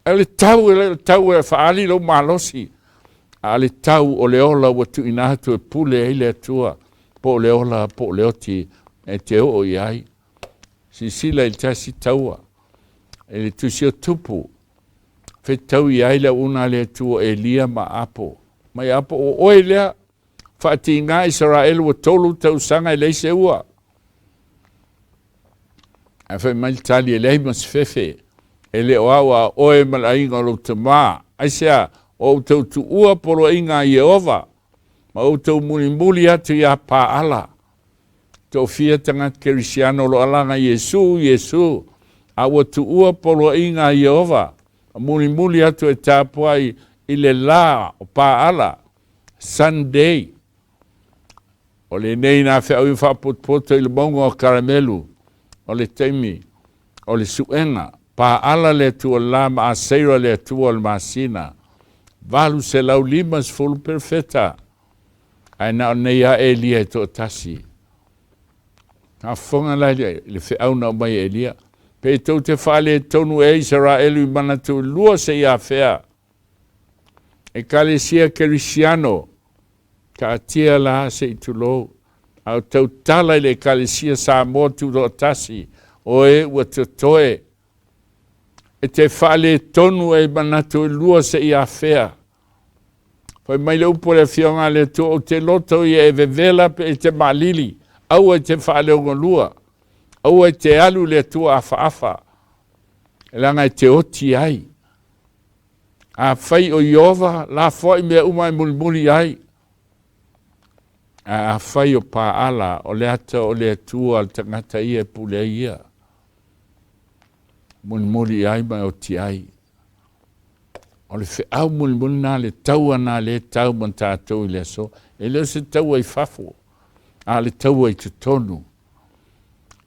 O le tau, e le o le tau e faaali lou malosi, a o le tau o le ola ua tuuina atu e pule ai le Atua, po o le ola po o le oti e te oo i ai. Silasila i le tasi taua, i le tusi o Tupu, fetaui ai le auauna a le Atua o Elia ma Apo. Mai Apo, o oe lea, faatiga Isaraelu ua tolu tausaga e leai se ua. Ae fai mai le tali, e leai ma se fefe, e le o au a o oe ma le aiga o lou tamā. Aisea? Ua outou tuua poloaiga a Ieova, ma outou mulimuli atu iā Paala. Toafia tagata Kerisiano o lo o alaga i Iesu, Iesu, a ua tuua poloaiga a Ieova, ma mulimuli atu e tapuai i le lā o Paala, Sunday. O lenei na feauina faapotopoto i le mauga o Karamelu, o le taimi o le suega, Paala le Atua o le la ma Aseira le Atua o le masina, 850 perofeta, ae na o nei lava Elia e toatasi. Faafofoga la i le feau na aumai e Elia, Pe tou te faaletonu ea Isaraelu i manatu e lua seia afea? Ekalesia Kerisiano, taatia la se i tulou, a o tautala i le Ekalesia Samoa Tutoatasi, o e ua totoe, e te faaletonu ai manatu e lua seia afea? Fai mai le upu a le Afioga a le Atua, Ou te loto ia e vevela pe e te maalili, aua e te faaleogalua, aua e te alu i le Atua afaafa, leaga e te oti ai. Afai o Ieova, lafoai mea uma e mulimuli ai. Ae afai o Paala, o le ata o le Atua a le tagata ia e pule ai ia, mulimuli ai ma e oti ai. O le feau mulimuli na, le taua na lea e tau ma tatou i le aso. E le o se taua i fafo, a o le taua i totonu,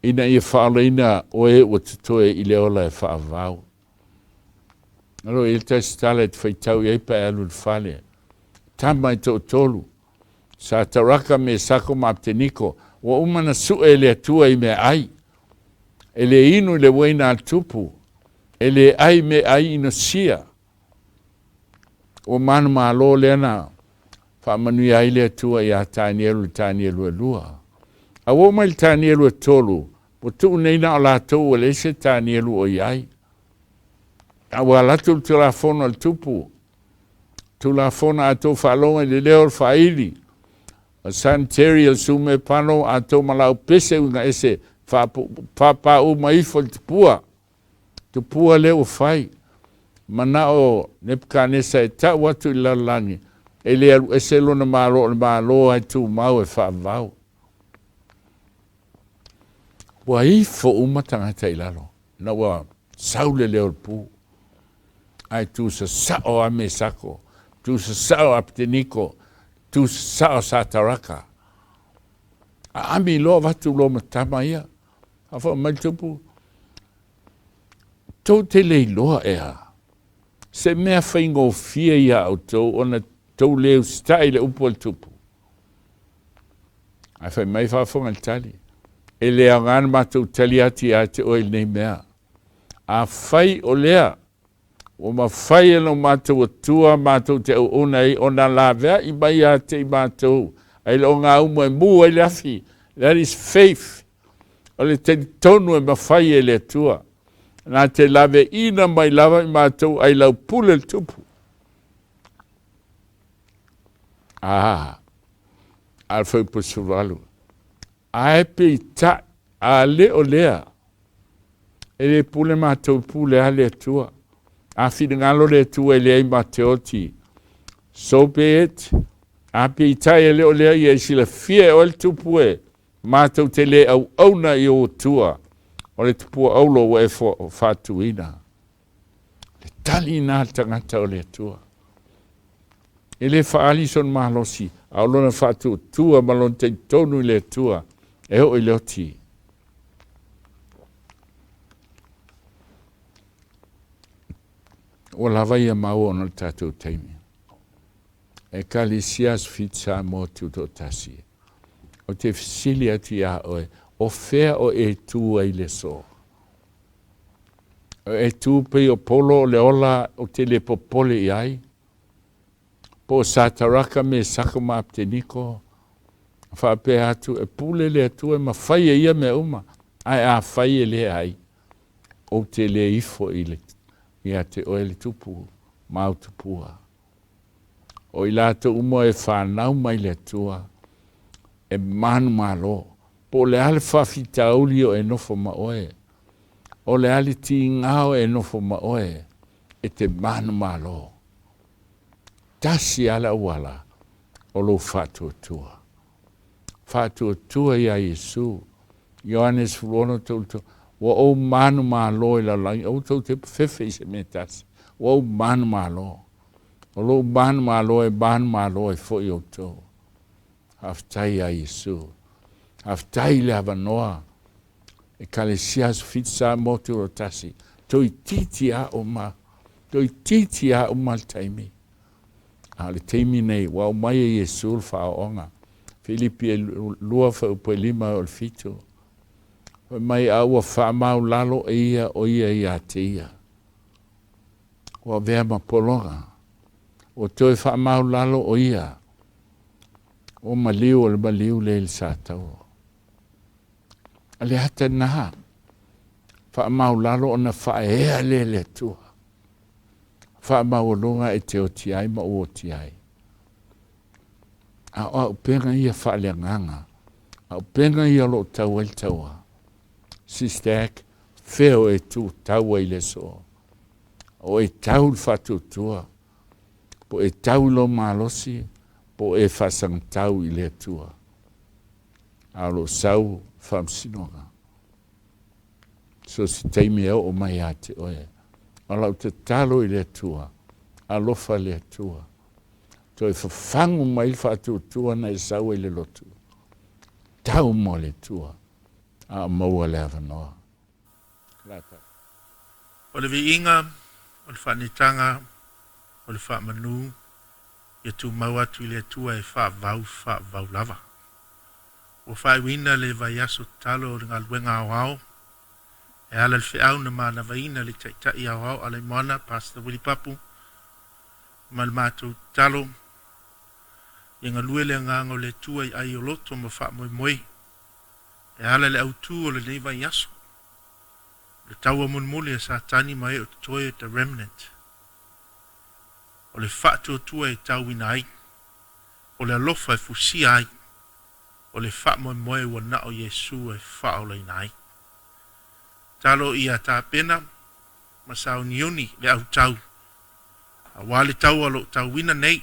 ina ia faaolaina oe ua totoe i le ola e faavavau. Alo i le tasi tala e te faitau i ai pe a e alu i le fale. Tama e toatolu, Sataraka, Mesako ma Apeteniko, ua uma na sue e le Atua i meaai. E le inu i le uaina a le tupu, e le ai meaai inosia. Ua manumalo lea na faamanuia ai le Atua iā Tanielu i le Tanielu e lua. A ua oo mai i le Tanielu e tolu, ua tuu nei na o latou ua leai se Tanielu o i ai. A ua alu atu le Tulafono a le Tupu, Tulafono a tou faalogo i le leo o le faaili, o Sanitary o le Sumepano a tou malau pese uiga ese faapauu mai ifo i le tupua. Tupua lea ua fai. Manao Nepukanesa e tau atu i le lalolagi, e le alu ese lona malo o le Malo lava e tumau e faavavau. Ua ifo uma tagata i lalo, ina ua sau le leo o le pu. Ae tu sasao a Mesako, tu sasao Apeteniko, tu sasao Sataraka. Aami loa avatu loa ma tama ia. A fai mai le tupu, tou te le iloa ea. Se mea faigofie iā outou ona tou le usitai i le upu a le Tupu. Ae fai mai faafofoga i le tali, E le aoga le matou tali atu ia te oe i lenei mea. Afai o lea, ua mafai e lo matou Atua matou te auauna ai ona laveai mai ia te i matou ai le ogaumu e mu ai le afi. That is faith. O le talitonu e mafai e le Atua. Na te laveaiina mai lava i matou ai lau pule le Tupu. Ah, a le fuaiupu 18. Ae peitai, a le o lea, e le pule matou pule a le Atua. A finagalo le Atua e leai ma te oti. So be it. A peitai e le o lea ia e silafia e oe le Tupu e, matou te le auauna i ou Atua, o le tupua auro ua e faatuina. Le tali na le tagata o le Atua. E le faaali sona malosi, a o lona faatuatua ma lona talitonu i le Atua e oo i le oti. Ua lava ia maua ona o le tatou taimi. Ekalesia Aso Fiti Samoa Tutoatasi. Ou te fesili atu iā oe, o fea o e tū ai i le aso? O e tū pei o Polo o le ola ou te le popole i ai? Po o Sataraka, Mesaka ma Apeteniko? Faapea atu, e pule le Atua e mafai e ia mea uma, ae afai e leai, ou te le ifo i le, ia te oe le tupu ma au tupua. O i latou uma e fanau mai le Atua, e manumalo, po o le a le faafitauli o e nofo ma oe, o le a le tiga o e nofo ma oe, e te manumalo. Tasi lava le auala o lou faatuatua. Faatuatua iā Iesu. Ioane 16, 33, Ua ou manumalo i lalolagi, aua tou te fefe i se mea e tasi. Ua ou manumalo. O lou manumalo e manumalo ai foi outou. Faafetai iā Iesu. Faafetai i le avanoa. Ekalesia Aso Fiti Samoa Tutoatasi, toeitiiti lava uma, toeitiiti lava uma le taimi. A o le taimi nei, ua aumai e Iesu le faaooga. Filipi e 2 fuaiupu e 5 e oo i le 7. Fai mai, a ua faamaulalo e ia o ia ia te ia. Ua avea ma pologa. Ua toe faamaulalo o ia. Ua maliu o le maliu lea i le sataua. A le ata na, faamaulalo ona faaea lea le Atua. Faamaualuga e te oti ai ma u oti ai. A o auupega ia faaleagaga, auupega ia o lo o tau ai le taua. Sister Ack, fea o e tu tau ai le aso? O e tau le faatuatua, po e tau i lou malosi, po e faasagatau i le Atua. A o lo o sau faamasinoga. So se taimi e oo mai ia te oe. O lau tatalo i le Atua, alofa le Atua, toe fafagu mai le faatuatua na e sau ai le lotu. Tau mo le Atua, a o maua le avanoa. Lata. O le viiga, o le faanitaga, o le faamanu, ia tumau atu i le Atua e faavau faavau lava. Ua faaiuina le vaiaso tatalo o le galuega aoao e ala i le feau na manavaina le Taitai Aoao Alaimoana, Pastor Willie Papu, ma le matou tatalo ia galue le agaga o le Atua i ai o loto ma faamoemoe e ala i le autu o lenei vaiaso, le taua mulimuli a Satani ma e o totoe the remnant, o le faatuatua e tauina ai, o le alofa e fusia ai, o le faamoemoe ua na o Iesu e faaolaina ai. Talo ia tapena ma sauniuni le autau, aua le taua o lo o tauina nei,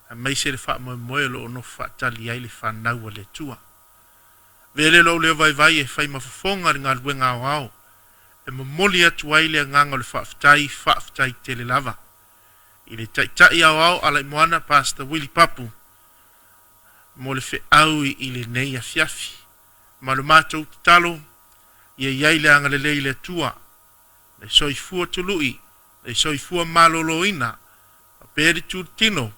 aemaise le faamoemoe o lo o nofo faatali ai le fanau a le Atua. Avea lea lou leo vaivai e fai ma fofoga le galuega aoao, e momoli atu ai le agaga o le faafetai, faafetai tele lava i le Taitai Aoao Alaimoana Pastor Willie Papu mo le feau i lenei afiafi. Ma lo matou tatalo, ia i ai le agalelei i le Atua, le soifua tului. Le soifua maloloina, faapea le tulitino,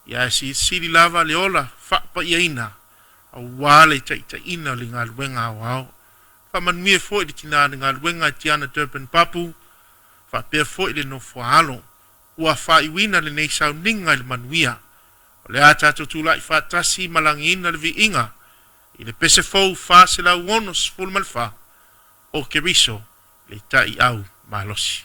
ia ae silisili lava le ola faapaiaina aua le taitaiina o le galuega aoao. Faamanuia foi i le tina o le galuega Tiana Durban Papu, faapea foi le nofo a alo ua faaiuina lenei sauniga i le manuia. O le a tatou tulai faatasi ma lagiina le viiga i le pese fou 464 o Keriso le Taiau Malosi.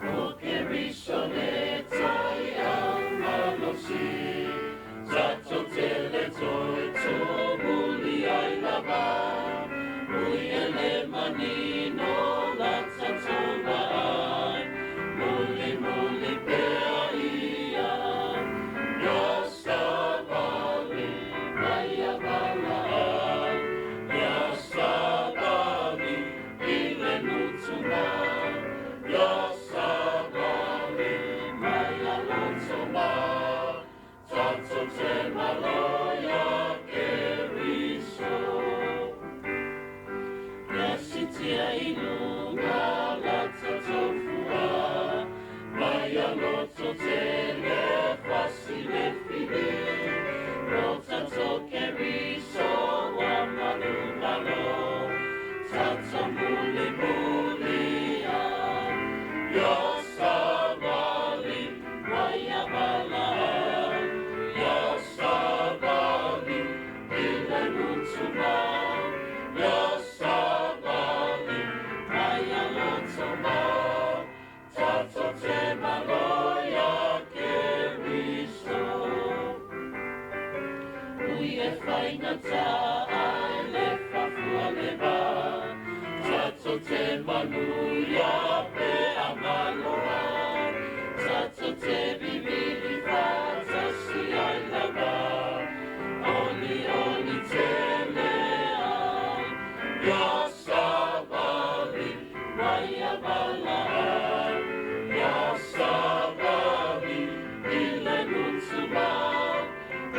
O Keriso le Taiau Malosi, tatou te le toe tumuli ai lava, ui e le manino la tatou vaai, muli muli pea ia, ia savali mai ia valaau, ia savali i le gutuma, ia savali mai ia lotoma, tatou te malo ia Keriso. Ia siitia i luga la tatou fua, mai ia lototele fasilefili, lo tatou Keriso ua manumalo, tatou mulimuli ai, ia savali mai ia valaau, ia savali i le gutuma, ia savali mai ia lotoma, tatou te malo ia Keriso. Ui e faigata ai le faafua le va, tatou te manuia pe a maloa, tatou te vivili faatasi ai lava, olioli tele ai, ia savali mai ia valaau, ia savali i le gutuma,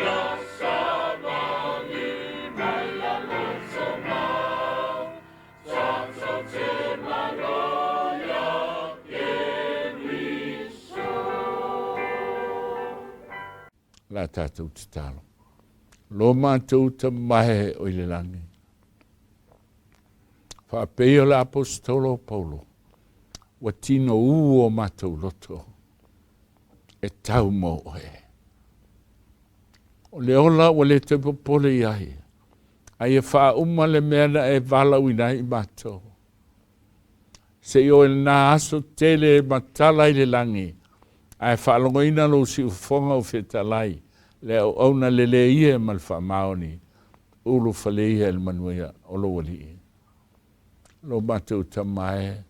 ia savali mai ia lotoma, tatou te malo ia Keriso. La tatou tatalo. Lo matou Tama e o i le lagi. Faapei o le Aposetolo o Paulo, ua tino ū o matou loto e tau mo oe. O le ola ua le toe popole i ai, a ia faauma le mea na e valaauina ai i matou. Se i oo i lena aso tele e matala ai le lagi, ae faalogoina lou siufofoga o fetalai, le auauna lelei ia ma le faamaoni, ulufale ia i le manuia o lou Alii. Lo matou Tama e,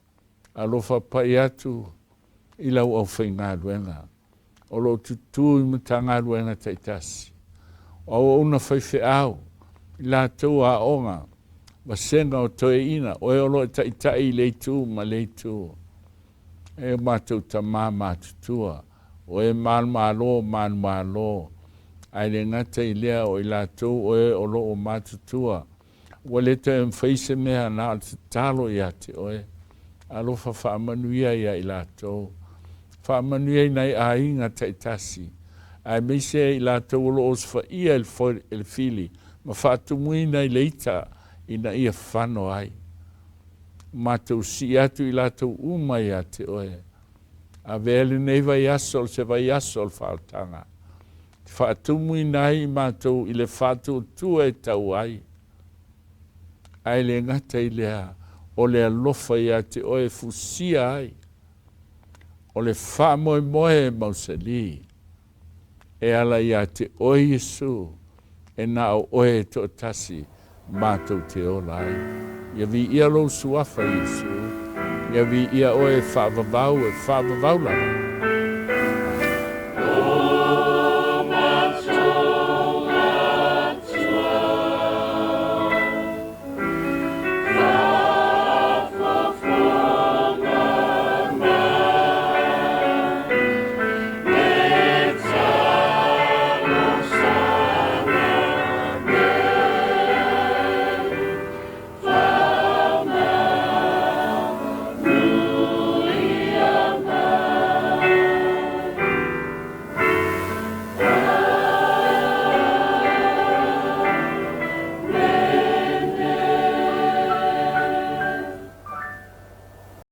alofa pai atu i lau aufaigaluega o lo o tutū i Matagaluega taitasi, o auauna faifeau, i latou aoga, vasega o toeaiina, oe o lo o e taitai i le itu ma le itu. E o matou tama matutua, o e malomalo manumalo, ae le gata i lea o i latou oe o lo o matutua, ua le toe mafai se mea na o le tatalo ia te oe. Alofa faamanuia ia i latou. Faamanuia i nai aiga taitasi, aemaise i latou o lo o osofaia e le fili ma faatumuina i le ita ina ia fano ai. Matou sii atu i latou uma ia te oe. Avea lenei vaiaso o se vaiaso o le faaolataga, te faatumuina ai i matou i le faatuatua e tau ai. Ae le gata i lea, o le alofa ia te oe e fusia ai, o le faamoemoe e mausali, e ala ia te oe Iesu, e na o oe e toatasi matou te ola ai. Ia viia lou suafa Iesu, ia viia oe e faavavau e faavavau lava.